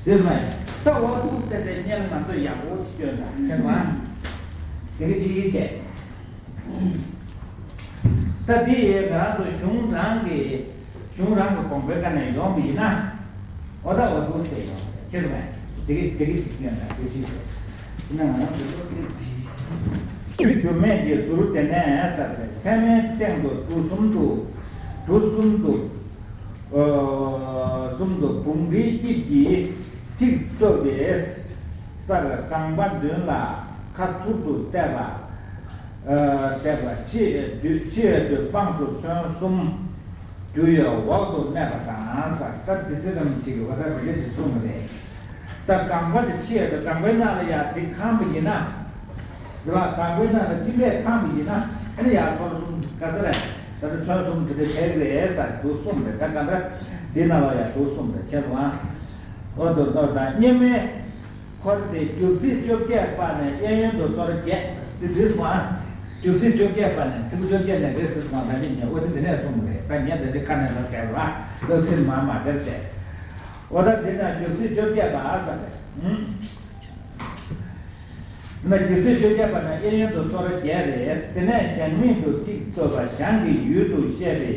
དེ་ཚོ་ཨང་ད་འོ་འདུག་ཟེར་ཏེ་སྙན་ངག་ང་ཚོས་ཡག་པོ་ཅིག་སྐྱོན་དང་ཁྱེད་ཚོ་ཨང་དེ་གི་ཅིག་ཡིན་བྱས། ད་དེ་ཡི་ང་རང་ཚོ་གཞུང་རང་གི་གཞུང་རང་གི་དགོངས་པའི་ཀ་ནས་ཡོང་བ་ཡིན་ན། འོ་ད་འོ་འདུག་ཟེར་ཡོང་ཁྱེད་ཚོ་དེ་གི་དེ་གི་ཅིག་སྐྱོན་དང་དེ་ཅིག་ཟེར། ཡིན་ན་ང་རང་ཚོ་སློབ་དེབ་དེ། འགྱུར་མེད་ཀྱི་ཟུར་དེ་ནས་ས་རེ་ཚད་མའི་སྟེང་དུ་གྲུ་གསུམ་དུ། གྲུ་གསུམ་དུ། གསུམ་དུ་བུང་བུའི་དབྱིབས་ཀྱི་ཐིག་གཏོད་པའི་སར་རྐང་པ་མདུན་ལ་ཁ་ཐུར་དུ་གཏད་པ། གཏད་པ་ཕྱི་ཕྱི་དུ་དཔངས་སུ་ཚོན་གསུམ་དུ་ཡོད་འོག་ཏུ་གནས་པ་དང་ས། ད་དེ་སྲིད་རམ་ཅིག་གི་བ་ད་རེ་ཅིག་གསུངས་པ་རེད། ད་རྐང་པ་དེ་ཕྱི་ཡ་དེ་རྐང་པའི་ནང་ལ་ཡ་དེ་ཁང་པ་ཡིན་ན། དེ་བ་རྐང་པའི་ནང་ལ་གཅིན་པས་ཁང་པ་ཡིན་ན་ཨ་ནི་ཡ་སོར་གསུམ་ག་ས་རེད། ད་ལྟ་ཚོན་གསུམ་དེ་འདྲ་བྱས་རེད་ས་འདུག་གསུངས་རེད། ད་ག་འདྲ་འདི་ནང་ལ་ཡ་འདུག་གསུངས་རེད་ཁྱེད་ཚོ་ཨ། འོ་དོ་དོ་དང་སྙེ་མའི་འཁོར་དེ་རྒྱུག་ཚིགས་བཅོ་བརྒྱད་པ་ནས་གཡས་གཡོན་དུ་སོར་བརྒྱད་དེ་འདི་སོང་ཨ། རྒྱུག་ཚིགས་བཅོ་བརྒྱད་པ་ནས་ཚིགས་བཅོ་བརྒྱད་ནས་རེད་ཟེར་སོང་ཨ། ད་ཅི་ཉན་འོ་དེ་འདི་ནས་གསུངས་རེད། ད་ཉན་ད་ཅི་ཁ་ནས་ལ་བྲལ་བ་སློབ་ཚན་མ་མ་བྲལ་བྱས། འོ་ད་འདི་ན་རྒྱུག་ཚིགས་བཅོ་བརྒྱད་པ་ཟེར་རེད། ན་རྒྱུག་ཚིགས་བཅོ་བརྒྱད་པ་ན་གཡས་གཡོན་དུ་སོར་བརྒྱད་རེད། དེ་ནས་གཞན་མིང་དུ་ཚིག་གཏོད་པ་གཞན་གྱི་ཡུལ་དུ་བཤད་པའི་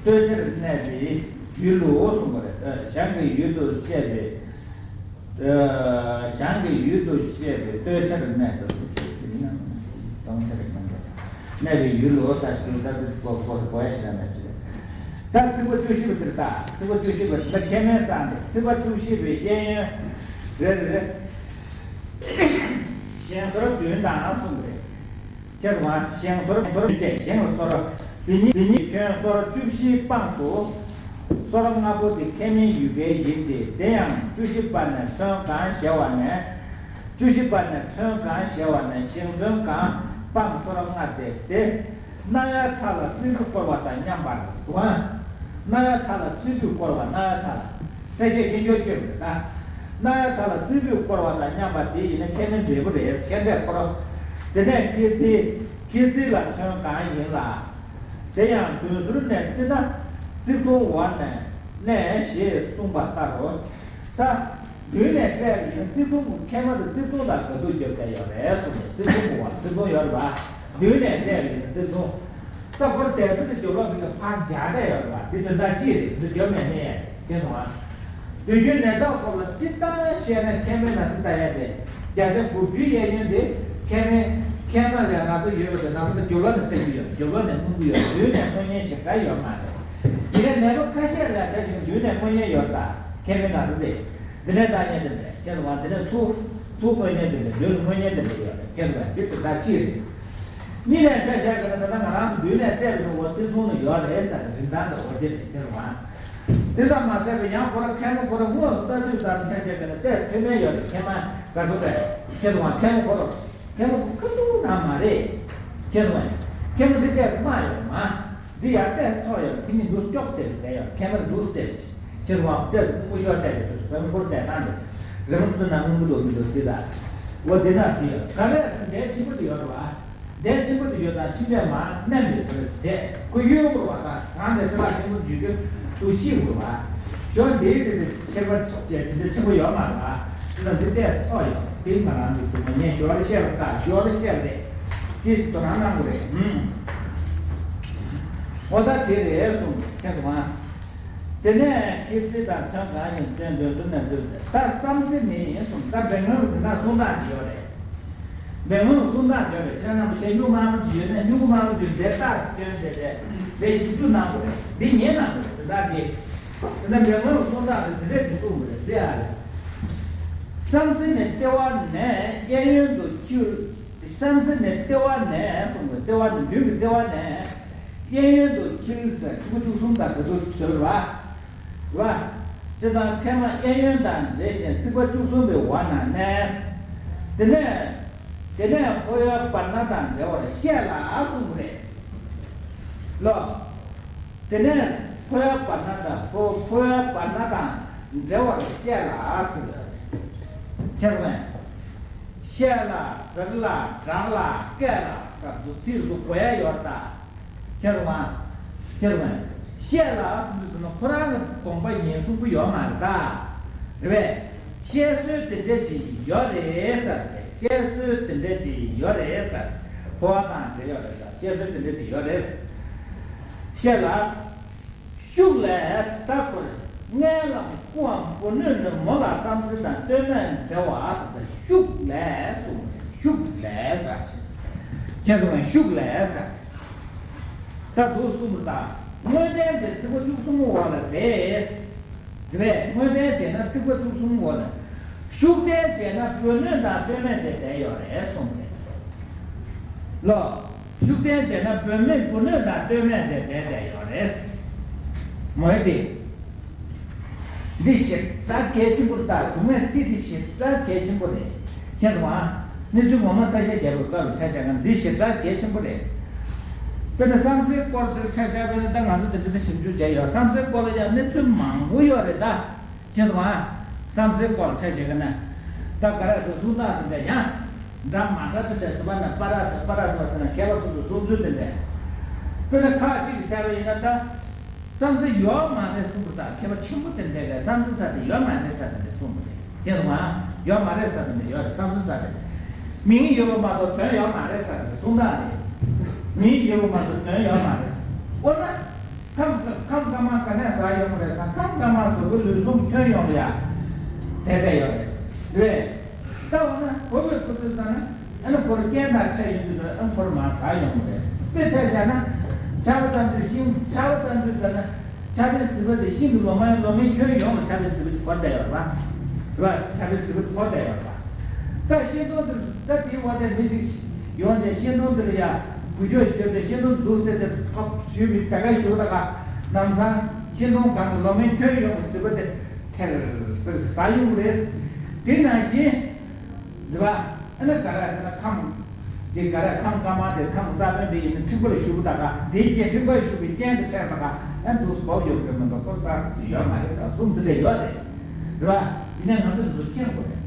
སྟོད་ཆར་གནས་པའི་ཡུལ་ལུ་གསུངས་པ་རེད། གཞན་གྱི་ཡུལ་དུ་བཤད་པའི་གཞན་གྱི་ཡུལ་དུ་བཤད་པའི་སྟོད་ཆར་གནས་པའི་སྟོད་ཆར་གནས་པའི་ཡུལ་ལུ་ས་ཞིག་ཏུ་ད་དེ་གོ་གོ་གོ་ཡ་ཞིག་ན་མེད་ཅེས། ད་ཚིགས་པ་བཅུ་བཞི་པ་དེར་ད་ཚིགས་པ་བཅུ་བཞི་པ་དེ་ད་ཁས་མེད་ས་ནས་ཚིགས་པ་བཅུ་བཞི་པའི་གཡས་གཡོན་རེ་རེ་རེ། གཞན་སོར་བདུན་དང་གསུམ་རེད། ཁྱེད་ཚོ་གཞན་སོར་སོར་བཅས་གཞན་ལ་སོར། དེ་ཉིད་དེ་ཉིད་ཁྱོན་སོར་བཅུ་བཞིའི་དཔངས་སུ། སོར་ལྔ་པོ་དེ་ཁས་མིན་ཡུལ་སྐལ་ཡིན་ཏེ་དེ་ཡང་བཅུ་བཞི་པ་ནས་ཚོན་གང་ཞེས་པ་ནས། བཅུ་བཞི་པ་ནས་ཚོན་གང་ཞེས་པ་ནས་གཞན་ཚོན་གང་དཔངས་སོར་ལྔ་སྟེ་དེ། སྣང་བའི་མཐའ་ལ་སྲིད་པས་བསྐོར་བ་དང་མཉམ་པར་གསུངས། སྣང་བའི་མཐའ་ལ་སྲིད་པས་བསྐོར་བ་སྣང་བའི་མཐའ་ལ། གསལ་བཤད་སྙན་སྦྱོར་སྐྱོན་མེད་ད། སྣང་བའི་མཐའ་ལ་སྲིད་པས་བསྐོར་བ་དང་མཉམ་པ་དེ་ཡིན་ན་ཁས་མིན་འབྲས་བུ་རེད། ཁས་འབྲས་འཁོར། དེ་ནས་ཁྱེད་ཚེ། ཁྱེད་ཚེ་ལ་ཚོན་གང་ཡིན་ལ། དེ་ཡང་མདུན་ཟུར་ནས་བརྩིས་ན། ཚིག་ཐུང་འོག་ནས་གནས་ཞེས་གསུངས་པ་ལྟར་རོ། ད། མདུན་ནས་བལྟས་པ་ཡིན་ན་ཚིག་ཐུང་གི་ཁལ་མ་དང་ཚིག་ཐུང་དང་ག་དུས་རྒྱབ་བསྡད་ཡོད་རེད་གསུངས་ནས་ཚིག་ཐུང་གི་བར་ཚིག་ཐུང་ཡོད་རེད་པ། མདུན་ནས་བལྟས་པ་ཡིན་ན་ཚིག་ཐུང་། ད་ཁོར་དེ་ཚོ་དེ་རྒྱབ་ལོགས་མི་གི་ཕར་འཇགས་བསྡད་ཡོད་རེད་པ། འདི་དོན་དག་ཅི་རེད། འདི་རྒྱབ་ནས་གནས་ཡས་རེད་དེ་སོང་ཨ། དུས་རྒྱུན་ནད་རྟགས་སྐོར་ལ་སྤྱིར་བཏང་བཤད་ན་ཁལ་མའི་ནང་ཚིག་ལྟ་ཡས་དེ་བརྒྱ་ཆ་དགུ་བཅུའི་གཡས་གཡོན་དེ་ཁལ་མའི་ཁལ་མ་ལས་ང་ཚོ་ཡོད་པ་དེ་ང་ཚོ་དེ་རྒྱབ་ལོགས་ནས་བལྟ་རྒྱུ་ཡོད། རྒྱབ་ལོགས་ནས་སྣུམ་གྱི་ཡོད། མདུན་ནས་སྔོན་ཉལ་ཞིག་ག་ཡོད་མ་རེད། ཡིན་ནའི་ནད་པ་ཁ་ཤས་ལ་ཆ་བཞག་མདུན་ནས་སྔོན་ཉལ་ཡོད་ད་ཁལ་མའི་ནང་ཚིག་དེ། འདི་ནས་ད་ཉན་དེ་མེད། ཁྱེད་ཚོ་བ་འདི་ནས་ཚུར་ཚུར་དངོས་གནས་དེ་འདྲ་ལུས་ལ་དངོས་གནས་དེ་འདྲ་ཡོད་རེད། ཁྱེད་ཚོ་བ་འདི་དེ་ལྟར་ཅི་རེད། གཉིས་ནས་ཆ་བཞག་གི་ན་ད་ལྟ་ང་རང་མདུན་ནས་བལྟས་པའི་ནང་འོ་ཚིག་ཐུང་ནས་ཡོད་རེད་ཟེར་ནས་རིན་ཐང་དང་འོ་དེ་རེད། ཁྱེད་ཚོ་བ་དེ་ཙམ་མ་ཟད་པའི་ཡང་ཁོ་ར་མཁལ་མ་ཁོ་ར་དངོས་སུ་ལྟ་དུས་ཙམ་ཆ་བཞག་གི་ན་བལྟས་ཐུབ་མེད་ཡོད་རེད། མཁལ་མ་ག་ཚོད་རེད། ཁྱེད་ཚོ་བ་མཁལ་མ་ཁོ་ར་མཁལ་མ་ཁ་ཐུག་ན་མ་རེད། ཁྱེད་ཚོ་བ་མཁལ་མ་དེ་བལྟས་མ་ཡོད་མ། འདི་ཡར་བལྟས་ཐོག་ཡོད་དེ་ནི་འདུག་སྐྱོག་ཟེར་གྱི་བསྡད་ཡོད། ཁྱད་པར་འདུག་ཟེར་གྱི་ཁྱེད་ཚོ་བ་བལྟས་སྐུ་ཞོགས་བལྟས་ཀྱི་སོ་སོ་བེམ་ཁོར་བལྟས་བཏང་སྟེ་རི་མོ་བཏོན་ན་སྔོན་པོ་འདུག་མི་འདུག་སྲིད་ད། འོ་དེ་ན་དེ་ག་རེ་ཟེར་ན་འདས་ཆེན་པོ་དེ་ཡོད་རེད་བ། འདས་ཆེན་པོ་དེ་ཡོད་དང་ཕྱིན་པས་མ་མནན་པའི་ཟེར་བྱས་ཁོ་གཡོལ་དགོས་རེད་བ། ད་གང་འདས་ཆེ་ལ་ཆེན་པོ་བརྗོད་རྒྱུ་དུ་ཤེས་དགོས་རེད་བ། ཞོར་འདིའི་དེ་དེ་ཁྱད་པར་ཆོག་ཅེས་དེ་འདྲ་ཆེན་པོ་ཡོད་མ་རེད་བ། དེ་ཙམ་དེ་ལྟས་སུ་ཐོག་ཡོད་དེ་ང་རང་གི་སྒྱུ་མ་ངས་ཞོར་བཤད་པ་ལྟ་ཞོར་བཤད་པ་རེད། དེ་དོ་སྣང་གནང་དགོས་རེད། ཧུམ། འོ་ད་དེ་རེད་གསུངས་མཁྱེན་སོང་ང་། དེ་ནས་ཁྱེད་ཚོས་དང་ཚོན་གང་ཡིན་སྟོན་འདོད་ཚུལ་ནས་འདོད་ད་བསམ་སེམས་ནི་གསུངས། ད་འབད་ངོ་དེ་ན་གསུང་སྟངས་ཅིག་ཡོད་རེད། འབད་ངོ་གསུང་སྟངས་ཅིག་ཡོད་རེད། ཁྱེད་རྣམ་པ་ཞལ་སྨྱུག་དམར་པོ་ཅིག་ཡོད་ན་སྨྱུག་དམར་པོ་ཅིག་འདི་རྟགས་ཅིག་སྟོན་བྱས་ཏེ་འདི་ཞིབ་འཇུག་གནང་དགོས་རེད། འདི་ཉན་གནང་དགོས་རེད། དེ་དག་གིས་དེ་ན་འབད་ངོ་གསུང་སྟངས་དེ་འདི་འདྲས་ཅིག་གསུང་དགོས་རེད་ཟེར་ཡ་རེད། བསམ་སེམས་ནི་ལྟེ་བ་ནས་གཡས་གཡོན་དུ་འཁྱིལ། བསམ་སེམས་ནི་ལྟེ་བ་ནས་གསུངས་པའི་ལྟེ་བ་ནས་མདུན་གྱི་ལྟེ་བ་ནས་གཡས་གཡོན་དུ་འཁྱིལ་ཟེར་ཚིགས་པ་བཅུ་གསུམ་དང་དགུ་ཚོ་ཟེར་བ། བ། སྤྱིར་བཏང་ཐལ་མོ་གཡས་གཡོན་དང་འབྲེལ་ཞིང་ཚིགས་པ་བཅུ་གསུམ་པའི་བར་ན་གནས། དེ་ནས་དེ་ནས་ཕོ་བའི་བར་སྣང་དང་འབྲེལ་བར་བཤད་ལ་གསུངས་པ་རེད། ལོ། དེ་ནས་ཕོ་བའི་བར་སྣང་དང་ཕོ་ཕོ་བའི་བར་སྣང་དང་འབྲེལ་བར་བཤད་ལ་ཟེར། ཁྱེད་རང་། བཤད་ལ་ཟེར་ལ་བསྒྲགས་ལ་སྐད་ལ་ཟེར་དུ་ཚིག་རུ་གོ་ཡ་ཡོད་ད། ཁྱེད་རང་། ཁྱེད་རང་། བཤད་ལ་ཟེར་དུས་ཟེར་ན་ཁོ་རང་གི་དགོངས་པ་ཡིན་གསུང་གི་ཡོད་མ་རེད་ད། རེད་པས། བཤད་སྲོལ་དེ་འདྲ་ཅིག་ཡོད་རེད་ཟེར་ཏེ་བཤད་སྲོལ་དེ་འདྲ་ཅིག་ཡོད་རེད་ཟེར། ཕོ་བ་དང་འབྲེལ་ཡོད་རེད་ཟེར་བཤད་སྲོལ་དེ་འདྲ་ཅིག་ཡོད་རེད། བཤད་ལ། ཤུགས་ལས་ད་ཁོར་མངལ་ལམ་སྐུའམ་བུ་སྣོད་ནི་མོ་ལ་བསམ་ཚུལ་དང་ལྟོས་མེད་འབྲེལ་བ་ཟེར་ཏེ་ཤུགས་ལས་གསུངས་པ་རེད། ཤུགས་ལས་ཟེར། ཁྱེད་ཚོ་ཤུགས་ལས་ཟེར། ད་དུ་གསུངས་པ་དང་དངོས་བསྟན་དེ་ཚིགས་པ་བཅུ་གསུམ་འོག་ལ་རེད། དེ་བས་དངོས་བསྟན་བྱས་ན་ཚིགས་པ་བཅུ་གསུམ་འོག་ལ། ཤུགས་བསྟན་བྱས་ན་བུ་སྣོད་དང་ལྟོས་མེད་བྱས་བསྡད་ཡོད་རེད་གསུངས་པ་རེད། ལོ། ཤུགས་བསྟན་བྱས་ན་བུ་སྣོད་བུ་སྣོད་དང་ལྟོས་མེད་བྱས་བསྡད་བསྡད་ཡོད་རེད། མོ་ཡ་དེ། འདི་ཞེ་དྲག་གལ་ཆེན་པོ་རེད་ད། སྒྲུང་བའི་ཚིག་འདི་ཞེ་དྲག་གལ་ཆེན་པོ་རེད། མཁྱེན་སོང་ཨ། གནས་ཚུལ་ངོ་མ་ཚ་ཤ་རྒྱབ་པའི་སྐབས་ལ་ཆ་བཞག་ན་འདི་ཞེ་དྲག་གལ་ཆེན་པོ་རེད། དཔེར་ན་བསམ་སེམས་སྐོར་དེར་ཆ་བཞག་པས་ན་ད་ང་ཚོ་དེ་འདྲ་ཞིབ་འཇུག་བྱས་ཡོད། བསམ་སེམས་སྐོར་ལ་ཡང་གནས་ཚུལ་མང་པོ་ཡོད་རེད་ད། མཁྱེན་སོང་ཨ། བསམ་སེམས་སྐོར་ལ་ཆ་བཞག་ན། ད་ག་རེ་ཟེར་གསུང་སྟངས་དེ་འདྲ་ཡང་། འདྲ་མ་འདྲ་དེ་འདྲ་འདུག་པ་ན་པ་ར་དང་པ་ར་འདུག་ཟེར་ན་མཁས་པ་སོ་སོའི་གསུང་ཚུལ་དེ་འདྲ། དཔེར་ན་ཁག་ཅིག་གིས་བཤད་པ་ཡིན་ན་ད། བསམ་ཚུལ་ཡོད་མ་རེད་གསུངས་པ་དང་ཁྱད་པར་ཆེན་པོ་དེ་འདྲ་རེད། བསམ་ཚུལ་ས་དེ་ཡོད་མ་རེད་ས་དེ་འདྲ་གསུངས་པ་རེད། དེ་སོང་ང་ཡོད་མ་རེད་ས་དེ་འདྲ་ཡོད་རེད། བསམ་ཚུལ་ས་དེ་མིང་ཡོད་པ་མ་གཏོགས་དོན་ཡོད་མ་རེད་ས་དེ་འདྲ་གསུང་སྟངས་རེད། མིང་ཡོད་པ་མ་གཏོགས་དོན་ཡོད་མ་རེད། འོ་ན་ཁམས་ཁམས་དཀར་དམར་ག་ནས་ཟ་ཡོང་གི་རེད་ས། ཁམས་དཀར་དམར་བཟོ་གི་ལུས་ཟུངས་ཐོན་ཡོང་གི་ཡ་དེ་འདྲ་ཡོད་རེད། རེད། ད་འོ་ན་གོ་བའི་ཁུ་ཚུར་ལྟར་ན་ཨ་ནི་ཁོར་རྐྱེན་དང་ཕྲད་ཡོང་དུས་ཨ་ནི་ཁོར་མར་ཟག་ཡོང་གི་རེད། དཔེ་ཆ་བཞག་ན་ཆར་པ་བཏང་དུས་ཤིང་ཆར་པ་བཏང་དུས་ལྟར་ན་ཆར་པའི་ཟིལ་པ་དེ་ཤིང་གི་ལོ་མའི་ལོ་མའི་ཁྱོན་ཡོངས་ལ་ཆར་པའི་ཟིལ་པ་ཅིག་འཁོར་བསྡད་ཡོད་རེད་པ། རེད་པ། ཆར་པའི་ཟིལ་པ་དེ་འཁོར་བསྡད་ཡོད་རེད་པ། ད་ཤིང་སྡོང་དེ་ད་དེའི་འོག་དེ་མི་ཅིག་ཡོང་བྱས་ཤིང་སྡོང་དེ་ལ་ཡ་འགུལ་སྐྱོད་ཞིག་བརྒྱབ་པས་ཤིང་སྡོང་འདུག་སེ་དེ་ཐོབ་ཞུས་པའི་ད་ག་ཞུ་ད་ག་ལམ་སང་ཤིང་སྡོང་སྒང་གི་ལོ་མའི་ཁྱོན་ཡོངས་ཀྱི་ཟིལ་པ་དེ་ཐེར་ཟེར་ཟག་ཡོང་གི་རེད། དེ་ནང་བཞིན། རེད་པ། ཨ་ནི་ག་རེ་ཟེར་ན་ཁམས། འདི་ག་རེ་ཁམས་དཀར་དམར་དེ་ཁམས་ས་བོན་དེ་ཡིན་ན་འཁྲིག་པར་ཞུགས་ད་ག་འདིའི་རྐྱེན་འཁྲིག་པར་ཞུགས་པའི་རྐྱེན་དེ་འཕྲད་ད་ག་ཨ་འདུག་སེ་བབས་ཡོད་པ་རེད་མ་གཏོགས་ཁོ་ཟག་ཟེར་ཞིག་ཡོད་མ་རེད་ཟེར་གསུངས་ཚུལ་དེ་ཡོད་རེད། རེད་པ། ཡིན་ན་ང་ཚོ་འདི་ཚོ་མཁྱེན་དགོས་རེད།